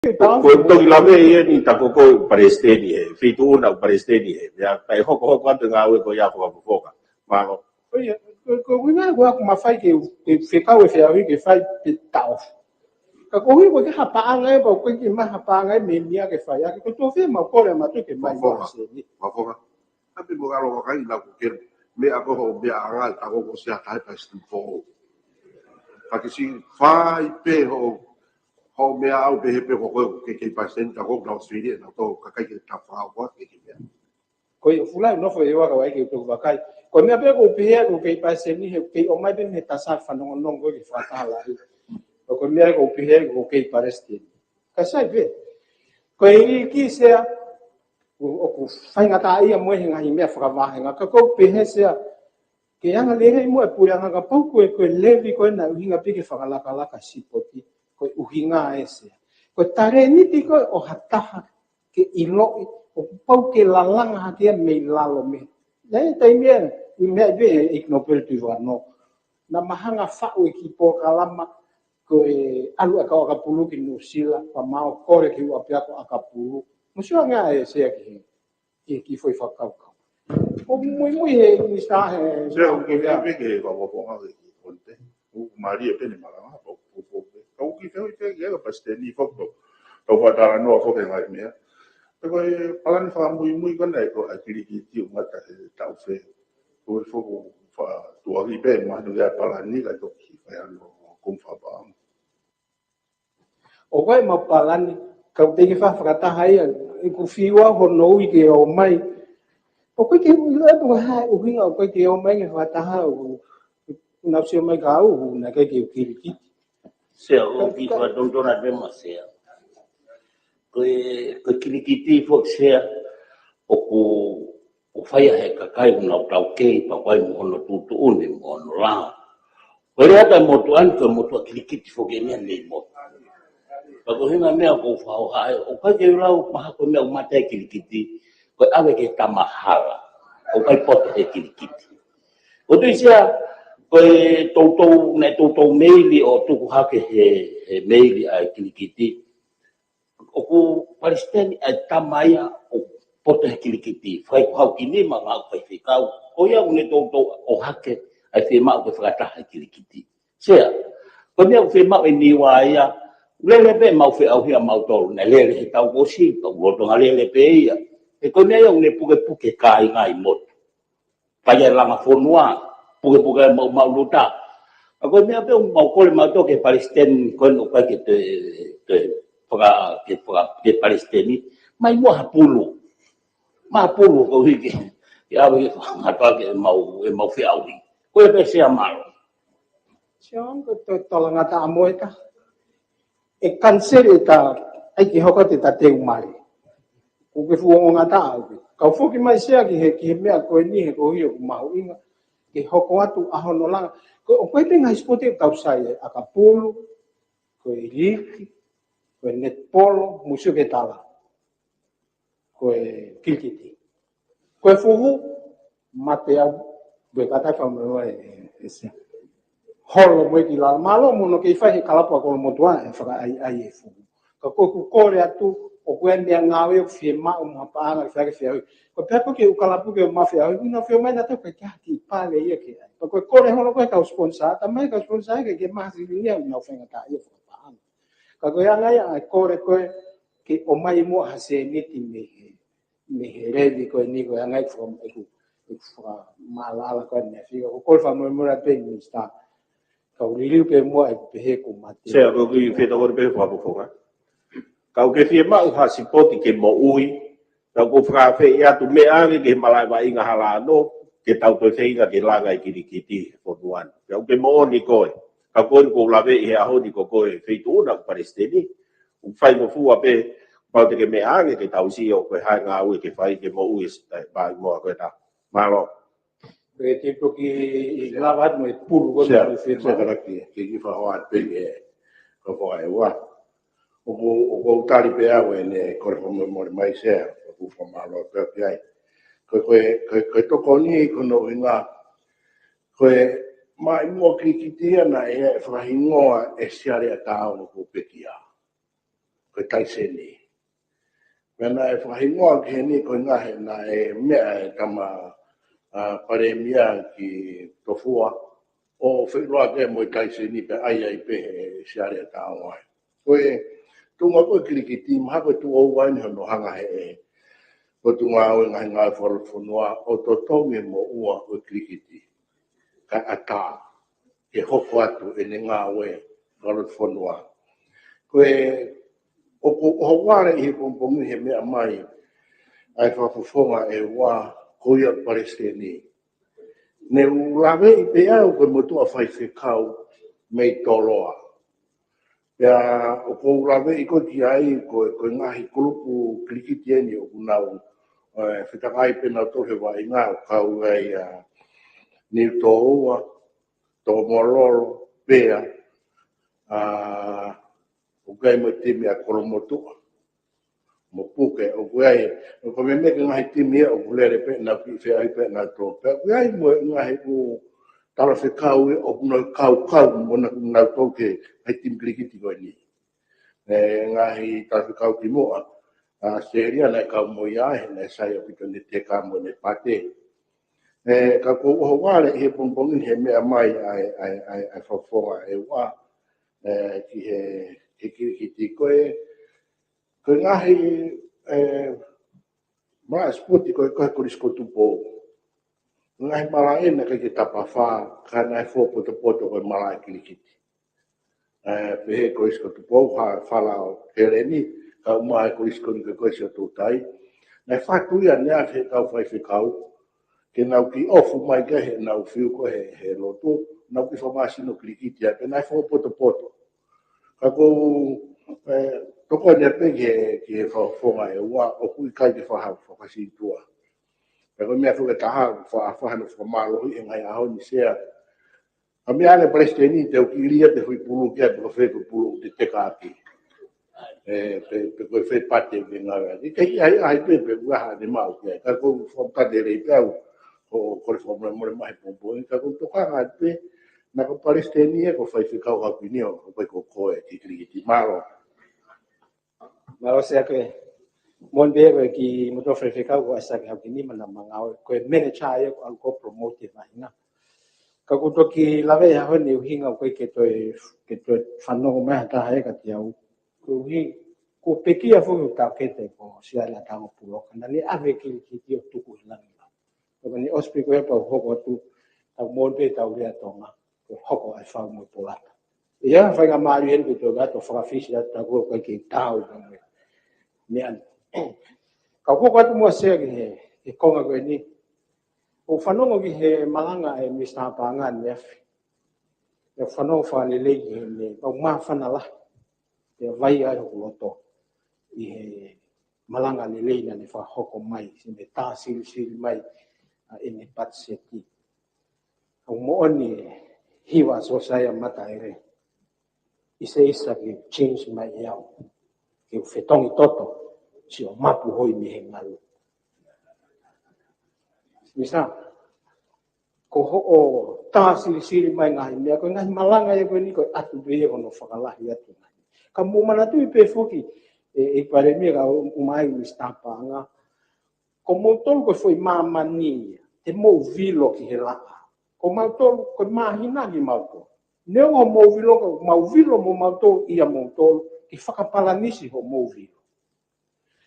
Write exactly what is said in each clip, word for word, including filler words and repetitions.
Ko, ko e toki lave ia ni ta ko ko palesiteni he, feituʻu na palesiteni he, ia, kae hokohoko atu e ngāue ko ia fakafofonga. Mālō. Ko ia, ko, ko ʻuhinga ko ʻeku mafai ke, ke fekau e feʻauhi ke fai pe taʻofi. Ka ko ʻuhinga ko e ke hapaʻanga e, pau ko e ke mahapaʻanga e meʻa ke fai. ʻA ke ko tō fē mau kole ma tō ke mai Fakafofonga. Palesiteni. Fakafofonga. Tapi mo alo ka kai na ko ke meʻa ko ho meʻa anga ta ko ko sia tai pa stu fo. Ka ke si fai pē ho, ho meʻa au pē he pē ko ko ke, ke palesiteni ta ko na Australia na tō kakai ke ta fai ko ke ke meʻa. Ko e fula no fo e wa ka wai ke tō vakai. Ko e meʻa pē ko pē he ko ke palesiteni he ke ʻomai pē he tasa fanongonongo ko ke fakatala. Ko e meʻa ko pē he ko ke palesiteni. Ka sai pē. Ko e ki sea, ʻoku, ʻoku faingataʻaʻia mo e he ngaahi meʻa fakavahenga. Ka ko pē he sea, ke anga lelei mo e puleʻanga ka pau ko e, ko e levi ko e na ʻuhinga pē ke fakalakalaka sipoti, ko e ʻuhinga e sea. Ko e talēniti ko e ʻo ha taha ke ʻiloʻi, ʻoku pau ke lalanga hake ia mei lalo mei. Naʻe taimi ia, ʻi meʻa pē he Ig Nobel Tuʻivakanō. Naʻa ma hanga faʻu e kiʻi polokalama, ko e ʻalu ʻa e kau ʻakapulu ki Nuʻusila, pea mau kole ki ʻapiako ʻakapulu. Mo sio ange e sea ki he, ki, ki foʻi fakakaukau. ʻO muimui he minisitā he Sea, ʻoku ke mea pē ke fakafofonga ke ki konte. ʻOku mālie pē ne malanga, pau, pau, pau, pē. Ka ʻoku ke feo i pē ke aka palesiteni foki. Tau fakatala noa foki ngaahi meʻa. Pea ko e palani fakamuimui ko ena e ko e kilikiti ʻoku ngata he taʻu fē. Ko e foki fa tuaki pē, mahanu ia palani ka toki fai ano kum fapam. ʻO ko e mau palani, kau te ke fa fakataha ia, ʻeku fiu au hono ui ke ō mai. ʻO ko e ke ui loa e pō ha, ʻuhinga ʻo ko e ke ō mai ke fakataha, ʻo, ʻo na sio mai ka au, ʻo na ke ke kilikiti. Sea, ʻoku ou kiʻi fakatontona pē ma sea. Ko e, ko e kilikiti foki sea, ʻoku, ʻoku fai ʻe he kakai ʻoku nau taukei, pea ko e mo hono tuʻutuʻuni, mo hono lao. Ko e lea ʻa e motuʻa ni, ko e motuʻa kilikiti foki eni ʻa e motu. Pea ko e ʻuhinga meʻa ʻoku ou fakahohaʻa, ʻoku ʻikai ke u lau maha ko e meʻa ʻoku mate e kilikiti, ko e ʻave ke tamahala, ʻoku ʻikai poto he kilikiti. ʻOku ou tui sea, ko e toutou, naʻe toutou meili ʻo tuku hake he, he meili ʻa e kilikiti. ʻOku palesiteni ʻa e tama ia ʻoku poto he kilikiti. Fai ko hau ki nima ngāue faifekau. Ko ia ʻoku ne toutou ʻohake ʻa e fiemaʻu ke fakataha he kilikiti. Sea, ko e meʻa ʻoku fiemaʻu ʻe Niua ia, lele pē mau feʻauhi ʻa mautolu, naʻe lele he taʻu kuo ʻosi, pea ʻoku lolotonga lele pē ia. He ko e meʻa ia ʻoku ne pukepuke kāinga ʻi motu. Pea ia langa fonua, pukepuke mau, mau luta. Ka ko e meʻa pē ʻoku mau kole mautolu ki he palesiteni, ko ena ʻoku ʻikai ke te, te, faka, ke faka, ke palesiteni, mai muʻa ha pulu. Mai ha pulu ko hiki, ke ʻave ke fakangata ke mau, ʻe mau feʻauhi. Ko ia pē sea mālō. Sea, ko e to, tolangataʻa mo e ta. ʻE kaniseli e ta, ʻai ke hoko atu e ta teu mali. Ko ke fuongo ngata au ke. Kau foki mai sea ki he, ki he meʻa ko eni he ko hio ʻoku mahuʻinga. Ke hoko atu ʻa hono langa. Ko, ʻoku ʻi ai pē ngaahi sipoti ʻoku tau sai e ʻakapulu, ko e liki, ko e netipolo, musu ke tala. Ko e kilikiti. Ko e fuhu, mate au, ʻoku ʻikai ke tau fakamolemole e, e, e sea. Holo mo e ki lalo. Mālō mo hono kei fai he kalapu ʻa Kolomotuʻa e fakaʻaiʻai e fuhu. Ka ko ʻeku kole atu, ʻoku ʻi ai e meʻa ngāue ʻoku fiemaʻu mo ha paʻanga ke fai ke feʻauhi. Ko e pea ko ke u kalapu ke u ma feʻauhi, ʻoku nau feʻauhi mai naʻa tau ʻikai ke ha kiʻi pale ia ke ʻai. Ka ko e kole holo ko e kau sponsor, ta mai kau sponsor ke, ke maha silinia, ʻoku nau faingataʻaʻia fakapaʻanga. Ka ko e anga ia ʻa e kole ko e ke ʻomai muʻa ha sēniti mei he, mei he levi ko eni ko e anga ʻeku faka, ʻeku fakamaʻalaʻala ko eni ʻa e fika. ʻOku ou kole fakamolemole atu pē minisitā. Kau liliu pē muʻa ʻeku pehē ʻoku mate. Sea, ko e kiʻi fetokoni pē fakafofonga. Kau ke fiemaʻu ha sipoti ke moʻui, kau ʻoku ou fakaafeʻi atu meʻa ange ki he malaʻe vaʻinga hala ano, ke tau toe feinga ke langa e kilikiti he fonua ni. Kau ke moʻoni koe. Kau ko eni ʻoku ou laveʻi he ʻaho ni ko koe feituʻu na ʻoku palesiteni. ʻOku faingofua pē, pau te ke meʻa ange ke tau sio ko e hā e ngāue ke fai ke moʻui e s-, e, pai moa ko e ta. Mālō. Ko e te toki lava atu mo e pulu ko e Sea, mo e sea fema. Kalaki, ke kiʻi fakahoa atu pē ke, ko e fakaʻeua. ʻOku, ʻoku ou tali pē au ʻene kole fakamolemole mai sea, ʻoku ou fakamālō pē ki ai. Ko e, ko e, ko e, ko e tokoni ko hono ʻuhinga, ko e maʻimoa kilikiti ia naʻe fakahingoa ʻe Siale ʻAtaua ko Pekia. ko e taiseni. Pea naʻe fakahingoa ki heni ko e ngaahi naʻe meʻa e tama, ā, palēmia ki Tofua, ʻo feʻiloaki mo e taiseni pea ʻai ai pē he Siale ʻa Taonga. Ko e tuʻunga ko e kilikiti, mahalo ko e tuʻu ʻo ua eni hono hanga he ʻe potungāue ngaahi ngāue fakalotofonua ʻo totongi mo ua ʻo e kilikiti. Kae ʻatā ke hoko atu ʻene ngāue fakalotofonua. Ko e, ʻoku ou ʻohovale ʻi he pongipongi he meʻa mai ʻa e fakafofonga ʻe ua ko ia palesiteni. Ne u laveʻi pē au ko e motuʻa faifekau mei Toloa. Pea ʻoku ou laveʻi ko ē ki ai ko e, ko e ngaahi kulupu kilikiti eni ʻoku nau, ē, fetakai pē nautolu he vaʻinga ʻo kau ai ʻa Niutōua, Tokomololo, pea, ā, ʻoku ʻi ai mo e timi ʻa Kolomotuʻa mo Puke, ʻoku ʻi ai, ʻoku meimei ko e ngaahi timi ia ʻoku lele pē naʻa nau kiʻi feʻauhi pē nautolu. Pea ʻoku ʻi ai mo e ngaahi ʻū talafekau ia ʻoku nau kaukau mo nautolu ki he ngaahi timi kilikiti ko eni. ʻE, ngaahi talafekau kimuʻa, ʻa ʻAositelēlia naʻe kau mo ia he naʻe sai ʻaupito ʻene teka mo ʻene pate. ʻE, ka ʻoku ou ʻohovale ʻi he pongipongi he meʻa mai ʻa e, ʻa e, ʻa e, ʻa e fakafofonga ʻe ua, ē, ki he, ki he kilikiti ko e, ko e ngaahi, ē, malaʻe sipoti ko e, ko e Kolisi ko Tupou. Ngaahi malaʻe naʻe ʻikai ke tapafā, ka naʻe fakapotopoto ko e malaʻe kilikiti. Ē, pehē Kolisi ko Tupou, ha fala ʻo Heleni, kau mai Kolisi ko Niko Kolisi ʻo Toutai. Naʻe fatu ia ʻaneafi he kau faifekau, ke nau kiʻi ʻofa mai ki he ʻenau fiu ko ē he, he lotu, nau kiʻi fakamāsino kilikiti ai, pea naʻe fakapotopoto. Ka ʻoku ou, ē, tokoni pē ki he, ki he fakafofonga ʻe ua, ʻoku ʻikai ke faha-, fakasītuʻa. Pea ko e meʻa foki ʻe taha, fa-, faha-, fakamālohi he ngaahi ʻaho ni Sea. Ka meʻa ʻa e palesiteni te u kiʻi lia pē foʻi pulu ki ai pe ko fē foʻi pulu te teka ʻaki. Ē, pe, pe ko fē pate pe ngāue. ʻIkai ke ʻi ai, ʻi ai pē, pe ua ha ne maʻu ki ai. Ka ʻoku ou fakapatele pē au, ko, ko e fakamolemole mai he pongipongi. Ka ʻoku ou tokanga pē, naʻa ko palesiteni ē ko faifekau ka kini o, ko e ko ko e ki kilikiti mālō. Mālō Sea ko e. Moʻoni pē ko e kiʻi motuʻa faifekau ko ʻAisake Haukini Manamangao, ko e manager ia ko ʻalu ko promote mai na. Ka ʻoku ou toki lave he ʻaho ni ʻuhinga ko e ke toe, ke toe fanongo mai ha taha ē kiate au. Koeʻuhi, ko e pekia foki ʻo e taʻokete ko Siale ʻa Taonga Puloka. Naʻa ne ʻave kilikiti ʻo tuku ʻi langi. Ka ko eni ʻosi pē ko ia pea u hoko atu, tau moʻoni pē tau lea Tonga, ko e hoko ʻa e fau mo e polata. ʻI ai ha faingamālie heni ke toe ʻalu atu ʻo fakafisi atu, ka ʻoku ʻikai ke tau ka mo e meʻa ni. Ka u hoko atu muʻa Sea ki he, he konga ko eni. ʻOku ou fanongo ki he malanga ʻa Minisitā Paʻanga ʻaneafi. ʻOku ou fanongo fakalelei ki heʻene, pau māfana lahi. Pea vaivai ai hoku loto ʻi he malanga lelei naʻa ne fakahoko mai, siʻene tā silisili mai ʻa ʻene patiseti. ʻOku moʻoni e hiva ʻa Siosaia Mataele, ʻi se isa ke change mai ʻe au, ke u fetongi toto, siʻo mapu hoi mei he ngalu. Minisitā, ko hoʻo tā silisili mai ngaahi meʻa, ko e ngaahi malanga ia ko eni ko e ʻatu pē ia ko hono fakalahi atu ngaahi. Ka mou manatuʻi pē foki, ē, ʻEiki Palēmia ka u-, ʻomai Minisitā Paʻanga. Ko moutolu ko e foʻi māmani ia, te mou vilo ki he laʻā. Ko mautolu, ko e māhina ki mautolu. Neongo mou vilo, ka mou vilo mo mautolu, ʻia moutolu, ke fakapalanisi hoʻomou vilo.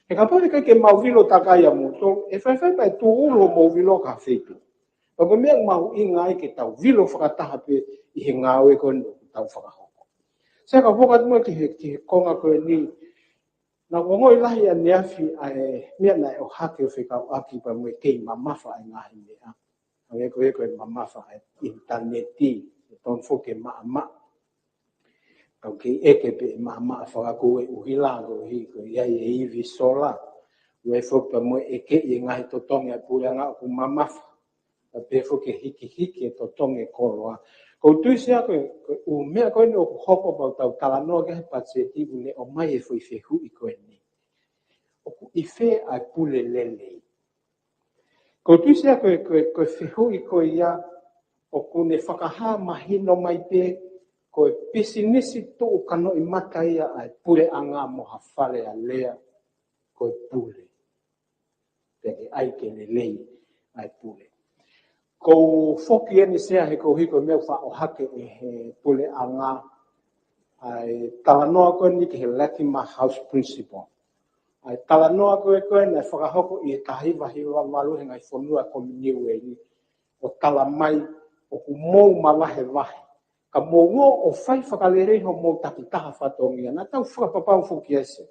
He kapau ʻe ʻikai ke mau vilo takai ʻia moutolu, ʻe faifai pē ʻe tūʻulu hoʻomou vilo ki ha feituʻu. Pea ko e meʻa mahuʻinga ai ke tau vilo fakataha pē ʻi he ngāue ko eni ʻoku tau fakahoko. Sea ka u hoko atu muʻa ki he, ki he konga ko eni, naʻa ku ongoʻi lahi ʻaneafi ʻa e meʻa naʻe ʻohake ʻo fekauʻaki pea mo e kei mamafa ʻa e ngaahi meʻa. Hangē ko e, ko e mamafa ʻa e ʻinitaneti, ʻe tonu foki ke maʻamaʻa. Ka ʻoku kei ʻeke pē ʻe maʻamaʻa fakakū e ʻuhila, koeʻuhi ko e ʻi ai e ivi sola. ʻOku ʻi ai foki pea mo e ʻekeʻi e ngaahi totongi ʻa e puleʻanga ʻoku mamafa. Ka pehē foki ke hikihiki e totongi e koloa. ʻOku ou tui Sea ko e, ko e ʻū meʻa ko eni ʻoku hoko pea tau talanoa ki ai he patiseti ʻoku ne ʻomai e foʻi fehuʻi ko eni. ʻOku ʻi fē ʻa e pule lelei? ʻOku ou tui Sea ko e, ko e, ko e fehuʻi ko ia ʻoku ne fakahā mahino mai pē Ko e pisinisi tuʻu kanoʻimata ia ʻa e puleʻanga mo ha fale alea, ko e pule. Pea ke ʻai ke lelei ʻa e pule. Ko u foki eni Sea he ko u hiko meʻa faʻo hake ʻe he puleʻanga ʻa e talanoa ko eni ki he Latimer House Principle. ʻA e talanoa ko ē ko ē naʻe fakahoko ʻi he taha hiva hiva valu he ngaahi fonua ko Niueli, ʻo tala mai ʻoku mou mavahevahe. Ka mou ō ʻo fai fakalelei hoʻomou takitaha fatongia. Naʻa tau fakapapau foki ʻa e Sea.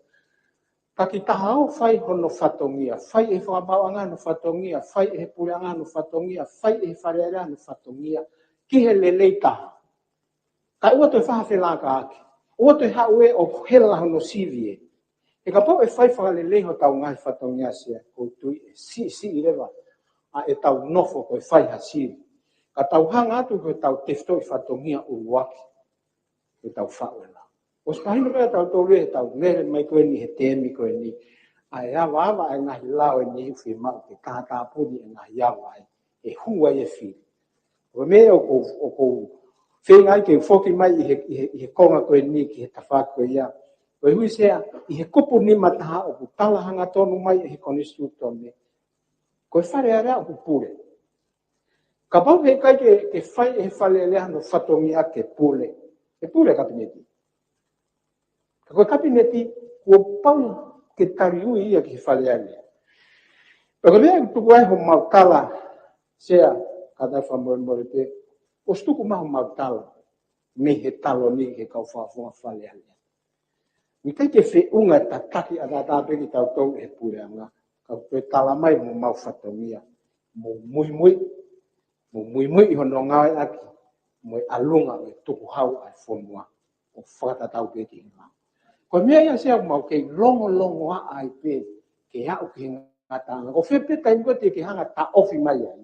Takitaha ʻo fai hono fatongia, fai ʻe he fakamaauʻanga hono fatongia, fai ʻe he puleʻanga hono fatongia, fai ʻe he fale alea hono fatongia, ki he lelei taha. Ka ʻoua toe fai ha felākaʻaki, ʻoua toe haʻu ē ʻo hela hono sivi ē. He kapau ʻe fai fakalelei hotau ngaahi fatongia Sea, ko u tui ʻe siʻisiʻi leva ʻa ʻetau nofo ko e fai ha sivi. Ka tau hanga atu ko ʻetau tefitoʻi fatongia ʻuluaki ʻetau faʻu ʻe lau. ʻOsi mahino pē ʻa tautolu ʻe tau lele mai ko eni he temi ko eni. ʻA e avaava ʻa e ngaahi lao eni ʻoku fiemaʻu ke tātāpuni ʻa e ngaahi ava ʻe hū ai e fili. Ko e meʻa ʻoku ou, ʻoku ou feinga ai ke foki mai ʻi he, ʻi he, ʻi he konga ko eni ki he tafaʻaki ko ia. Ko e hui Sea, ʻi he kupu nima taha ʻoku tala hangatonu mai ʻe he konisitūtone, ko e fale alea ʻoku pule. Kapau he ʻikai ke, ke fai ʻe he fale alea hono fatongia ke pule, ʻe pule kapineti. Ka ko e kapineti, kuo pau ke taliui ia ki he fale alea. Pea ko e meʻa ʻoku tuku ai homau tala Sea, ka tau fakamolemole pē, ʻosi tuku mai homau tala mei he taloni ki he kau fakafofonga fale alea. ʻIkai ke feʻunga e tataki ʻataʻatā pē kitautolu ʻe he puleʻanga, ka ʻoku toe tala mai mo homau fatongia, mo muimui, mo muimui ʻi hono ngāueʻaki, mo e ʻalunga ʻo e tukuhau ʻa e fonua, ʻo fakatatau pē ki he ngāue. Ko e meʻa ia Sea ʻoku mau kei longolongoaʻa ai pē, ke aʻu ki he ngataʻanga. Ko fē pē taimi ko ē te ke hanga taʻofi mai ai,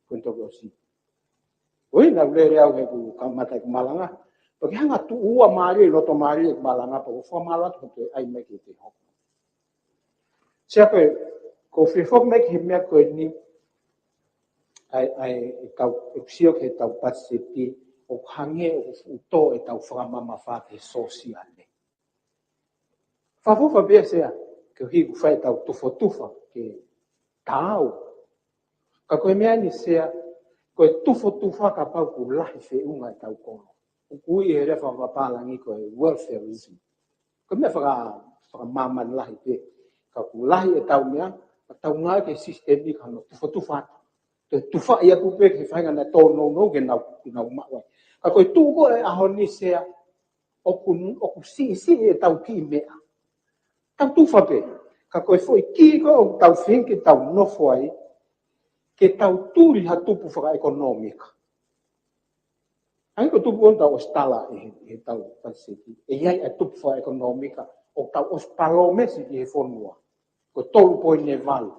ko e toki ʻosi. ʻOi, naʻa ku lele au he ʻeku kamata ʻeku malanga. Pea ke hanga tuʻu ua mālie, loto mālie ʻeku malanga, pea ko e fakamālō atu ko e toe ʻai mai ke te hoko. Sea ko e, ko u fie foki mai ki he meʻa ko eni, ʻa e, ʻa e, ʻe tau, ʻe sio ki he tau patiseti, ʻoku hangē ʻoku fuʻu tō ʻetau fakamamafa ki he sōsiale. Fakafoki pē Sea, koeʻuhi ʻoku fai ʻetau tufotufa ke taau. Ka ko e meʻa eni Sea, ko e tufotufa kapau ʻoku lahi feʻunga ʻetau kolo, ʻoku ui ʻe he lea fakapapālangi ko e welfareism. Ko e meʻa faka-, fakamāmani lahi pē. Ka ʻoku lahi ʻetau meʻa, ka tau ngāueʻaki e sisitemi ka nau tufotufa atu. Toe tufaʻi atu pē ki he faʻahinga naʻe tōnounou ke nau, ke nau maʻu ai. Ka ko e tuʻu ko ē ʻaho ni Sea, ʻoku, ʻoku siʻisiʻi ʻetau kiʻi meʻa. Tau tufa pē, ka ko e foʻi kī ko ē ʻoku tau feinga ke tau nofo ai, ke tau tuli ha tupu fakaʻekonōmika. ʻA ia ko e tupu ʻoku tau ʻosi tala ʻi he, ʻi he tau patiseti, ʻe ʻi ai ʻa e tupu fakaʻekonōmika ʻoku tau ʻosi palōmesi ki he fonua. Ko e tolu poini valu.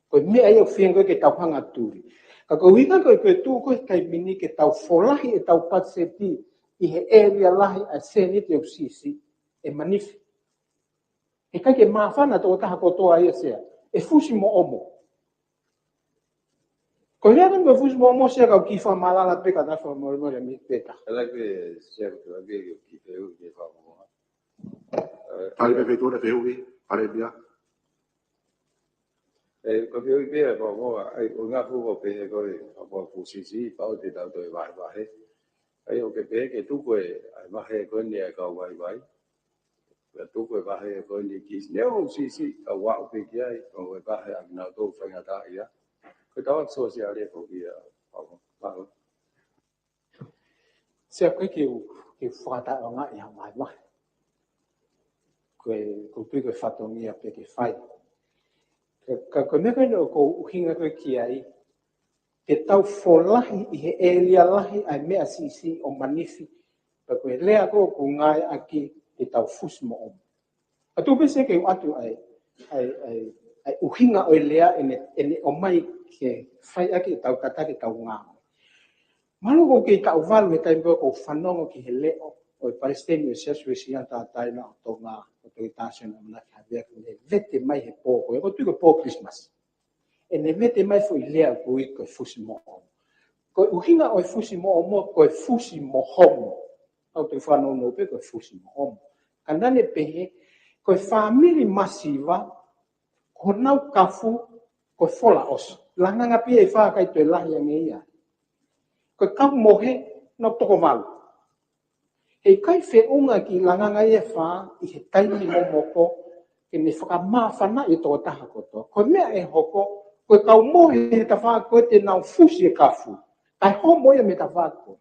Ko e meʻa ia ʻoku feinga ko ē ke tau hanga tuli. Ka ko e ʻuhinga ko ē, ko e tuʻu ko ē he taimi ni ke tau folahi ʻetau patiseti ʻi he ʻēlia lahi ʻa e sēniti ʻoku siʻisiʻi, ʻe manifi. He ʻikai ke māfana tokotaha kotoa ia Sea, ʻe fusi mo ʻomo. Ko e meʻa ko ē ko e fusi mo ʻomo Sea, ka u kiʻi fakamalala pē ka tau fakamolemole mei peta. Ala ke Sea, ko e ke ki te u ke fakamoa. Fale pē feituʻu na fehuʻi, fale pia. ʻE, ko e fehuʻi pē ʻa e fakamoa, ʻai, ʻo ngā fuko pē he ko e, ʻa e fuko siʻisiʻi, pau te tau toe vahevahe. ʻAi, ʻoku ke pehē ke tuku e, ʻa e vahe ko eni ʻa e kau vaivai. Pea tuku e vahe ko eni ki, ne o siʻisiʻi, ka ʻoku aʻu pē ki ai, ʻo e vahe ʻa kinautolu faingataʻaʻia. Ko e tau ʻaki sōsiale ko ia, ʻa, ʻa, ʻa. Sea ko e ke u, ke u fakataʻeʻaongaʻi ha vahevahe. Ko e, ko e tui ko e fatongia pē ke fai. Ka, ka ko e meʻa ko eni ʻoku ou ʻuhinga ko ē ki ai, ke tau folahi ʻi he ʻēlia lahi ʻa e meʻa siʻisiʻi ʻo manifi, pea ko e lea ko ē ʻoku ngāueʻaki ke tau fusi mo ʻomo. ʻA tuʻu pē Sea ke u ʻoatu ʻa e, ʻa e, ʻa e, ʻa e ʻuhinga ʻo e lea ʻene, ʻene ʻomai ke fai ʻaki ʻetau tataki ʻetau ngāue. Mahalo ʻoku ou kei taʻu valu he taimi ko ē ʻoku ou fanongo ki he leʻo ʻo e palesiteni ʻo e Siasi Uēsiliana Tauʻatāina ʻo Tonga, ko Toketā Sione ʻAmanaki Havea, ʻene vete mai he pō ko ē, ʻoku ou tui ko e pō Kilisimasi. ʻEne vete mai foʻi lea ʻoku ui ko e fusi mo ʻomo. Ko e ʻuhinga ʻo e fusi mo ʻomo, ko e fusi mo homo. tau te fanongo pē ko e fusi moʻomo. Ka naʻa ne pehē, ko e fāmili masiva, ko honau kafu, ko e fola ʻosi. Langanga pē ʻe fā ʻikai toe lahi ange ia. Ko e kau mohe, nau toko valu. He ʻikai feʻunga ki langanga ʻe fā ʻi he taimi momoko, ke ne fakamāfanaʻi e tokotaha kotoa. Ko e meʻa ʻe hoko, ko e kau mohe he tafaʻaki ko ē te nau fusi e kafu. Kae homo ia mei he tafaʻaki ko ē.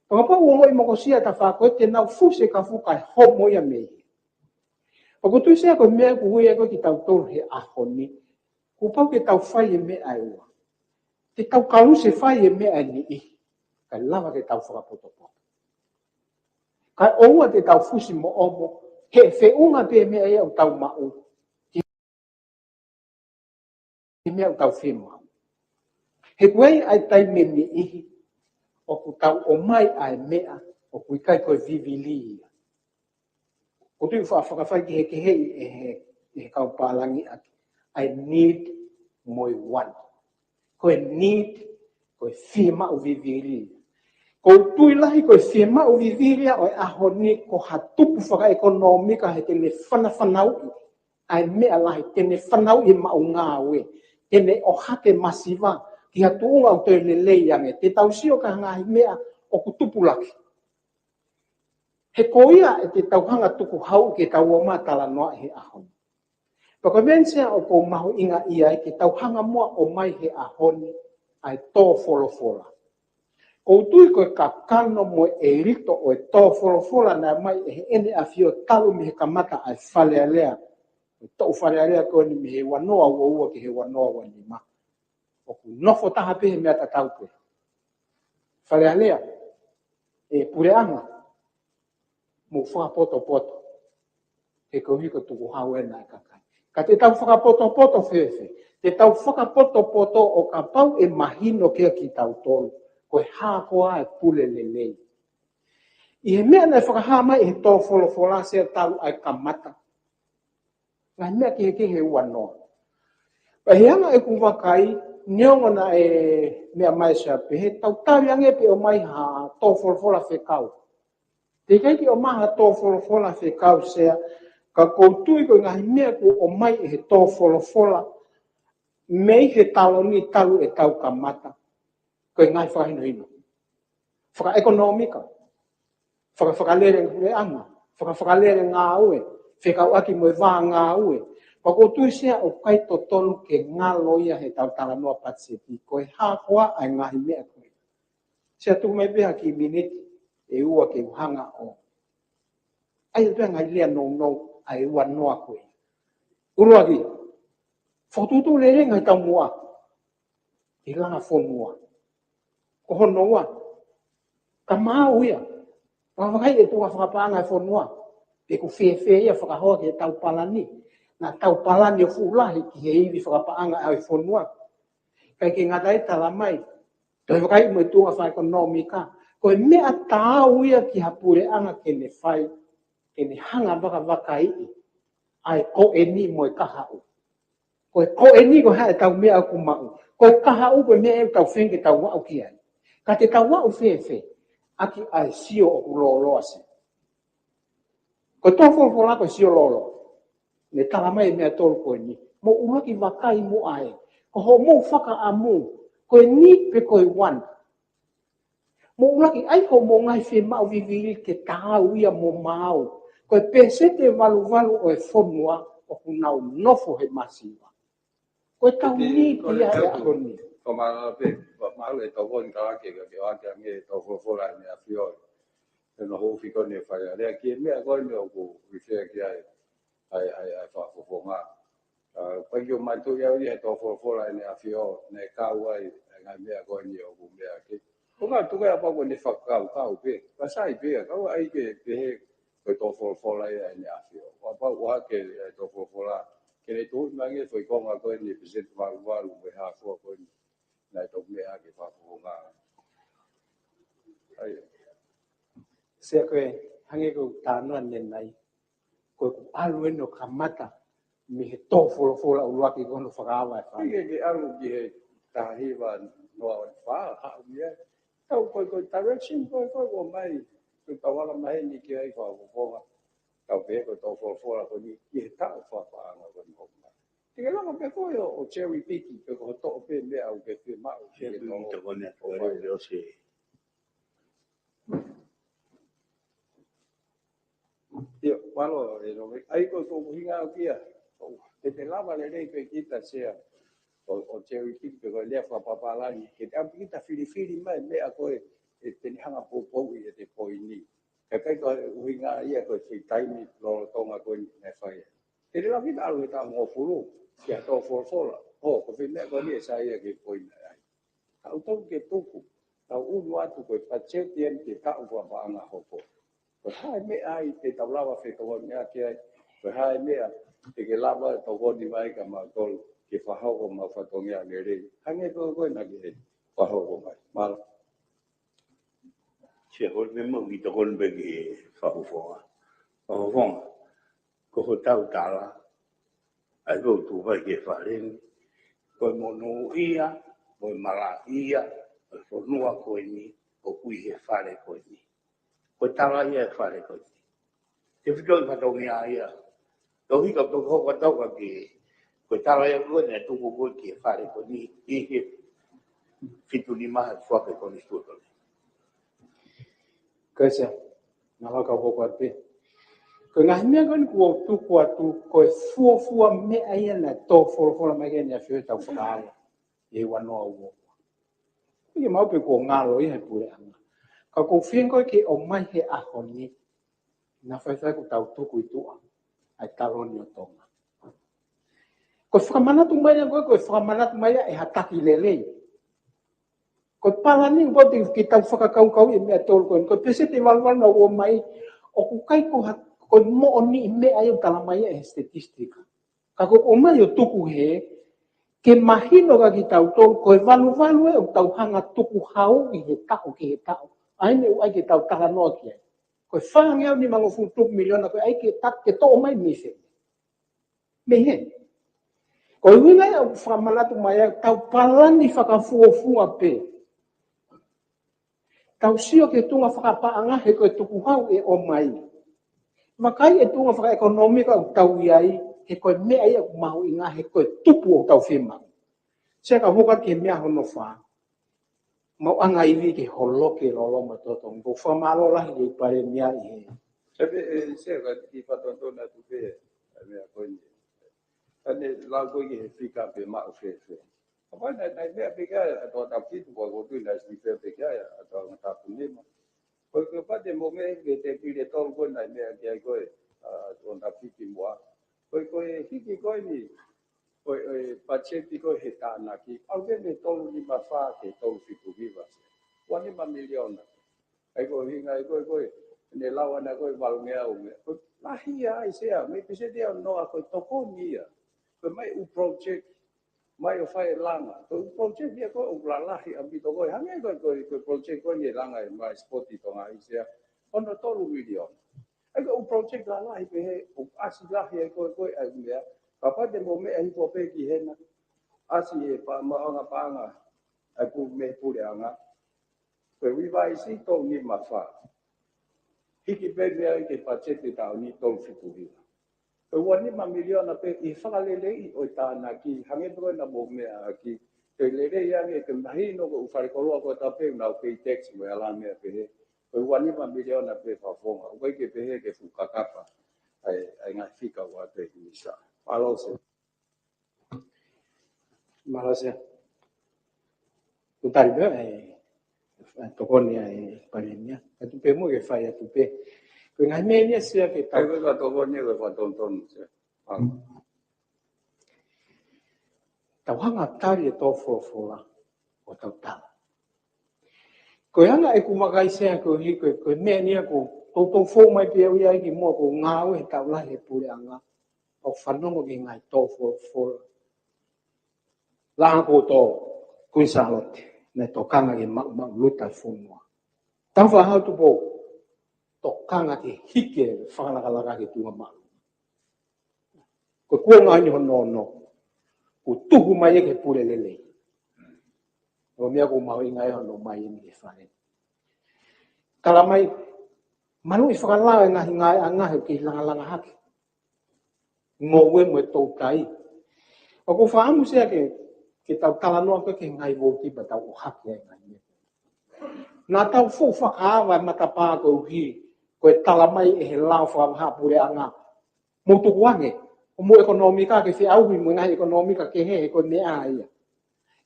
Fakapapau ʻoku ongoʻi mokosia e tafaʻaki ko ē te nau fusi e kafu kae homo ia mei hē. ʻOku ou tui Sea ko e meʻa ʻoku ui ai ko ē kitautolu he ʻaho ni. Kuo pau ke tau fai e meʻa ʻe ua. Te tau kalusefai e meʻa ʻe niʻihi. Kae lava ke tau fakapotopoto. Kae ʻoua te tau fusi moʻomo. He feʻunga pē meʻa ia ʻoku tau maʻu. He meʻa ʻoku tau fiemaʻu. He ko e ʻai taimi ʻe niʻihi, ʻoku tau ʻomai ʻa e meʻa, ʻoku ʻikai ko e vivili ia. ʻOku ou tui fa-, fakafai ki he keheʻi ʻe he, ʻe he kau pālangi ʻaki. I need mo e want. Ko e need, ko e fiemaʻu vivili ia. ʻOku ou tui lahi ko e fiemaʻu vivili ia ʻo e ʻaho ni ko ha tupu fakaʻekonōmika he te ne fanafanauʻi ʻa e meʻa lahi, te ne fanauʻi e maʻu ngāue, te ne ʻohake masiva, ki ha tuʻunga ʻoku toe lelei ange, te tau sio ki ha ngaahi meʻa ʻoku tupulaki. He ko ia ʻe te tau hanga tukuhau ke tau ō mai talanoa he ʻaho ni. Pea ko e meʻa Sea ʻoku ou mahuʻingaʻia ai ke tau hanga muʻa ʻomai he ʻaho ni, ʻa e tō folofola. ʻOku ou tui ko e kakano mo e ʻelito ʻo e tō folofola naʻe ʻomai ʻe he ʻEne ʻAfio talu mei he kamata ʻa e Fale Alea. Ko e toʻu Fale Alea ko eni mei he ua noa ua ua ki he ua noa ua nima. ʻOku nofo taha pē he meʻa tatau pē. Fale Alea, ʻe puleʻanga, mou fakapotopoto. He koeʻuhi ko e tukuhau ena ʻa e kakai. Ka te tau fakapotopoto fēfē. Te tau fakapotopoto ʻo kapau ʻe mahino kia kitautolu. Ko e hā koā e pule lelei. ʻI he meʻa naʻe fakahā mai ʻe he tō folofola Sea talu ʻa e kamata. Ngaahi meʻa kehekehe ʻe ua noa. Pea he anga ʻeku vakai, neongo naʻe meʻa mai Sea pehē, tau tali ange pē ʻomai ha tō folofola fekau. Teʻeki ai ke ʻomai ha tō folofola fekau Sea, ka ʻoku ou tui ko e ngaahi meʻa kuo ʻomai ʻe he tō folofola, mei he taloni talu ʻetau kamata. Ko e ngaahi fakahinohino. Fakaʻekonōmika. Faka-, fakalele puleʻanga. Faka-, fakalele ngāue. Fekauʻaki mo e vā ngāue. Pea ʻoku ou tui Sea ʻoku ʻikai totonu ke ngalo ia he tau talanoa patiseti. Ko e hā koā ʻa e ngaahi meʻa ko ē. Sea tuku mai pē ha kiʻi miniti, ʻe ua ke u hanga ʻo. ʻAi atu e ngaahi lea nounou, ʻa e ua noa ko ē. ʻUluaki, fokotuʻutuʻu lelei ngaahi taumuʻa. ʻI he langa fonua. Ko hono ua. Ka maau ia. Fakafekai e tuʻunga fakapaʻanga e fonua. Pe ʻoku fēfē ia fakahoa ki he tau palani. Naʻa tau palani ʻo fuʻu lahi ki he ivi fakapaʻanga ʻa e fonua. Kae ʻikai ke ngata ai tala mai. Toe vakai mo e tuʻunga fakaʻekonōmika. Ko e meʻa taau ia ki ha puleʻanga ke ne fai. Ke ne hanga vakavakaiʻi. ʻA e ko eni mo e kahaʻu. Ko e ko eni ko e hā e tau meʻa ʻoku maʻu. Ko e kahaʻu ko e meʻa ʻe tau feinga ke tau aʻu ki ai. Ka te tau aʻu fēfē. ʻAki ʻa e sio ʻoku lōloa Sea. Ko e tō folofola ko e sio lōloa. Ne tala mai e meʻa tolu ko eni. Mou ʻuluaki vakai muʻa ē. Ko hoʻomou fakaʻamu. Ko e need pe ko e want. Mou ʻuluaki ʻai hoʻomou ngaahi fiemaʻu vivili ke taau ia mo maau. Ko e peseti ʻe valuvalu ʻo e fonua ʻoku nau nofo he masiva. Ko e tau need ia he ʻaho ni. Ko mālō pē, mālō e tau koni kalake ka ke ʻoatu ange e tō folofola ʻEne ʻAfio. He no hou fiko ne fai a lea ki he meʻa ko eni ʻoku refer ki ai. ʻAi, ʻai, ʻai fakafofonga. ʻA, paki o mātou ia ʻi he tō folofola ʻEne ʻAfio, ne kau ai, ʻa e ngaahi meʻa ko eni ʻoku meʻa ke. Ko ngā tuka ia pau ko ne fakakaukau pē, ka sai pē, kau ai ke pehē ko e tō folofola ia ʻEne ʻAfio. Ua pau ua ke, ʻa e tō folofola, ke ne tuhu mai ange foʻi konga ko eni peseti valuvalu, mo e hā fua ko eni, naʻe tō meʻa ke fakafofonga. ʻAi. Sea ko e, hangē ko e tānoa ne nai. Ko e ku alu eni ʻo kamata mei he tō folofola ʻuluaki ko hono fakaava e fai. Ke, ke alu ki he taha hiva noa ʻo e fā, haʻu ia. Tau ko e, ko e direction, ko e, ko e, ko mai. Ko e tau ala maheni ki ai fakafofonga, tau pehē ko e tau folofola ko eni ki he taʻu fakapaʻanga ko eni ʻoku mai. Te ke lava pē koe ʻo, ʻo cherry pick pē ko e toʻo pē meʻa ʻoku ke fiemaʻu ke ke tau. Io, mālō, ʻe Love. ʻAi ko e ʻuhinga ʻoku ʻia. Ke te lava lelei pē kita Sea ʻo, ʻo cherry pick pē ko e lea fakapapālangi. Ke te ʻapi kita filifili mai meʻa ko ē ʻe te ne hanga poupouʻi ʻete poini. Ka ʻikai ko e ʻuhinga ia ko e free time lolotonga ko eni naʻe fai. Te te lava kita ʻalu he taʻu hongofulu, ki ha tau folofola. ʻO, ko e fē meʻa ko eni ʻe sai ia ke poini ai. Tau tau ke tuku, tau unu atu ko e patiseti eni ke taʻu fakapaʻanga hoko. Ko e hā e meʻa ai te tau lava fetokoniʻaki ai, ko e hā e meʻa te ke lava tokoni mai kia mautolu ke fakahoko mau fatongia lelei. Hangē ko ē ko ē naʻa ke fakahoko mai. Mālō. Sea, ko e meʻa mau ki tokoni pē ki he fakafofonga. Fakafofonga. Ko hotau tala, ʻa ia ko e tuʻu fai ki he fale ni, ko e monūʻia, ko e malaʻia ʻo e fonua ko eni, ʻoku ʻi he fale ko eni. Ko e tala ia ʻo e fale ko eni. Tefitoʻi fatongia ia. Tau hika tau hoko tau ka ki, ko e tala ia ko eni ʻa e tuku ko ē ki he fale ko eni, ʻi he fitu nima he fua ke konisitūtone. Kaisa, naʻa ka hoko atu pē. Ko e ngaahi meʻa ko eni kuo tuku atu, ko e fuofua meʻa ia naʻe tō folofola mai ki ai ʻEne ʻAfio ʻi he tau fakaala. ʻI he ua noa ua ua. ʻIkai ke mau pē kuo ngalo ia he puleʻanga. Ka ʻoku ou feinga ko ē ke ʻomai he ʻaho ni. Naʻa faifai kuo tau tuku ʻi tuʻa. ʻA e taloni ʻo Tonga. Ko e fakamanatu mai ia ko ē, ko e fakamanatu mai ia ʻe ha taki lelei. Ko e palani ʻoku ʻikai ke tau fakakaukau ʻi he meʻa tolu ko eni. Ko e peseti ʻe valuvalu naʻa ʻomai, ʻoku ʻikai ko ha, ko e moʻoniʻi meʻa ia ʻoku tala mai ia ʻe he statistika. Ka ko e ʻomai ʻo tuku hē, ke mahino kia kitautolu, ko e valuvalu ē ʻoku tau hanga tukuhauʻi he taʻu ki he taʻu. ʻA ia ʻoku ʻai ke tau talanoa ki ai. Ko e fāngeau nimangofulu tupu miliona, ko e ʻai ke ta-, ke toʻo mai mei fē. Mei hē. Ko e ʻuhinga ia ʻoku fakamanatu mai ai, tau palani fakafuofua pē. Tau sio ki he tuʻunga fakapaʻanga he ko e tukuhau ʻe ʻomai. Vakai e tuʻunga fakaʻekonōmika ʻoku tau ʻi ai, he ko e meʻa ia ʻoku mahuʻinga he ko e tupu ʻoku tau fiemaʻu. Sea ka hoko atu ki he meʻa hono fā. Maʻuʻanga ivi ke holoki e lolo mo e totongi. Ko e fakamālō lahi ki he Palēmia ʻi he. Ē, ē, Sea ka kiʻi fakatonutonu atu pē, ʻa e meʻa ko eni. Ka ne lau ko ē ki he fika pe maʻu fēfē. Kapau naʻe, naʻe meʻa pē ki ai ʻa e toko taha fitu, ko e tui naʻe siʻi fē pē ki ai ʻa e toko taha tapu nima. Ko e, ko e pate mo me ke te pile tolu ko ē naʻe meʻa ki ai ko ē, ʻa, toko taha fitu muʻa. Ko e, ko e hiki ko eni, ko e, ko e patiseti ko ē he tānaki. ʻAlu ki he tolu nima fā ki he tolu fitu hiva. Ua nima miliona. ʻA ia ko e ʻuhinga ia ko ē, ko ē, ne lau ʻana ko ē valu ngeau meʻa. Ko e lahi ia ai Sea, mei peseti ʻe ono noa ko e tokoni ia. Ko e mai ʻū project, mai ʻo fai e langa. Ko e ʻū project ia ko ē ʻoku lalahi ʻaupito ko ē. Hangē ko ē, ko e, ko e project ko eni e langa e mai sipoti Tonga ʻi Sea. Ono tolu miliona. ʻA ia ko e ʻū project lalahi pehē, ʻoku ʻasi lahi ai ko ē, ko ē ʻa e meʻa. Kapau te mo meʻa hifo pē ki hena. ʻAsi e pa-, maʻuʻanga paʻanga, ʻa e pu-, mei he puleʻanga. Ko e revise tolu nima fā. Hiki pē meʻa ki he patiseti taʻu ni tolu fitu hiva. Ko e ua nima miliona pē ʻi he fakaleleiʻi ʻo e tānaki, hangē pē ko ē naʻa mo meʻa ʻaki, ke lelei ange ke mahino ko e ʻū falekoloa ko ē ʻoku tau pehē ʻoku nau pay tax mo e ala meʻa pehē. Ko e ua nima miliona pē fakafofonga, ʻoku ʻikai ke pehē ke fuʻu kakapa ʻa e, ʻa e ngaahi fika ʻoku ʻoatu ʻe he Minisitā. Mālō Sea. Mālō Sea. Kuo tali pē ʻa e, ʻa e tokoni ʻa e Palēmia. Ka tuku pē mo ke fai atu pē. Ko e ngaahi meʻa ia Sea ke tau. ʻAi ko e tokoni ko e fakatonutonu Sea. Mālō. Tau hanga tali e tau folofola ʻo tau tala. Ko e anga ʻeku vakai Sea ko e, ko e, ko e meʻa ni ʻoku toutou fou mai pē au ia ki muʻa ʻoku ou ngāue he taʻu lahi he puleʻanga. ʻO fanongo ki he ngaahi tau folofola. Laʻā ko ē ʻo Kuini Sālote, naʻe tokanga ki he maʻumaʻuluta e fonua. Tau fakahau Tupou, tokanga ki he hiki e fakalakalaka ki he tuʻunga maʻu. Ko e kuonga eni hono ono, kuo tuhu mai ia ki he pule lelei. ʻO meʻa ʻoku mahuʻinga ai hono ʻomai eni ki he fale. Tala mai, Maluʻi fakalao e ngaahi ngāueʻanga he ʻoku kei langalanga hake. Ngoue mo e toutai. ʻOku ou fakaʻamu Sea ke, ke tau talanoa ko ē ki he ngaahi vouti pea tau ʻohake ai e ngaahi meʻa. Naʻa tau fuʻu fakaava e matapā koeʻuhi ko e tala mai ʻe he lao fakavahaʻapuleʻanga, mou tukuange, ʻoku mou ʻekonōmika ke feʻauhi mo e ngaahi ʻekonōmika kehe he ko e meʻa ia.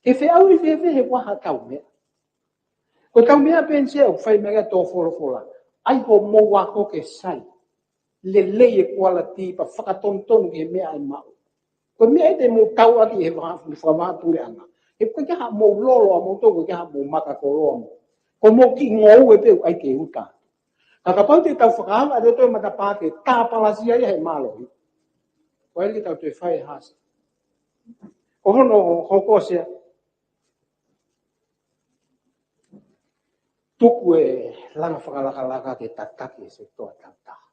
Ke feʻauhi fēfē he ʻoku ʻi ai haʻatau meʻa. Ko ʻetau meʻa pē eni Sea ʻoku fai mei ai e tō folofola. ʻAi hoʻomou ako ke sai. Lelei e kualiti pea fakatonutonu ki he meʻa ʻe maʻu. Ko e meʻa ia te mou tauʻaki he vaka-, fakavahaʻapuleʻanga. He ʻoku ʻikai ke ʻi ai haʻamou lolo ʻamoutolu, ʻoku ʻikai ke ʻi ai haʻamou maka koloa mo. Ko hoʻomou kiʻi ngoue pē ʻoku ʻai ke uta. Ka kapau te tau fakaava ʻa e toto e matapā ke tāpalasia ia he mālohi. Ko e lika tau toe fai e hasi. Ko hono hoko Sea. Tuku e langa fakalakalaka ke tataki e sekitoa tautaha.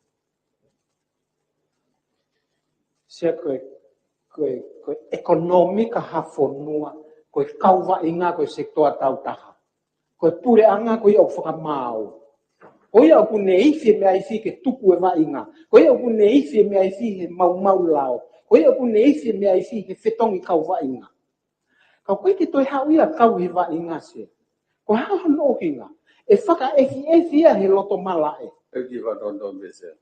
Sea ko e, ko e, ko e ʻekonōmika ha fonua, ko e kau vaʻinga ko e sekitoa tautaha. Ko e puleʻanga ko ia ʻoku fakamaau. Ko ia ʻoku ne ifi e meʻa ifi ke tuku e vaʻinga. Ko ia ʻoku ne ifi e meʻa ifi he maumau lao. Ko ia ʻoku ne ifi e meʻa ifi he fetongi kau vaʻinga. Ka ʻoku ʻikai ke toe haʻu ia kau he vaʻinga Sea. Ko e hā hono ʻuhinga? ʻE fakaʻefiʻefi ia he loto malaʻe. ʻE ki fakatonutonu pē Sea.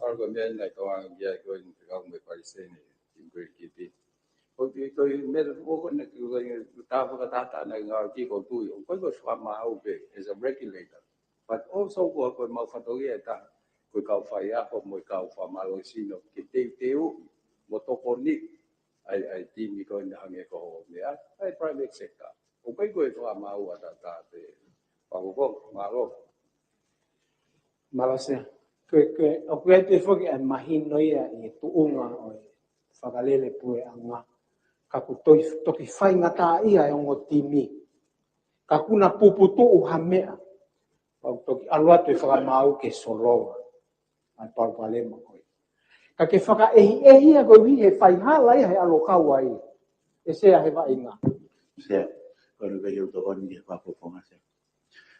ʻAlu ko e meʻa naʻe tokanga ki ai ko e fekau mo e palesiteni, Tim Griffith. ʻOku ʻi ai ko e meʻa ʻoku ne ki ko e tā fakatātā naʻe ngāueʻaki ko e tui. ʻOku ʻikai ko e fakamaau pē, as a regulator. But also ko, ko e maʻu fatongia ʻe taha, ko e kau faiako mo e kau fakamālohisino, ke teuteu, mo tokoni, ʻa e, ʻa e timi ko eni hangē ko hoʻo meʻa, ʻa e private sector. ʻOku ʻikai ko e fakamaau ʻataʻatā pē. Pea ko, ko, mālō. Mālō Sea. Ko e, ko e, ʻoku ʻi ai pē foki ʻa e mahino ia ʻi he tuʻunga ʻo e fakalele puleʻanga. Ka ʻoku toki, toki faingataʻaʻia e ongo timi. Ka ʻoku na puputuʻu ha meʻa. Pea ʻoku toki ʻalu atu e fakamaau ke solova ʻa e palopalema ko ē. Ka ke fakaʻehiʻehi ia koeʻuhi he faihala ia he ʻalu ʻo kau ai. ʻE Sea he vaʻinga. Sea, ko e lave ʻoku tokoni ki he fakafofonga Sea.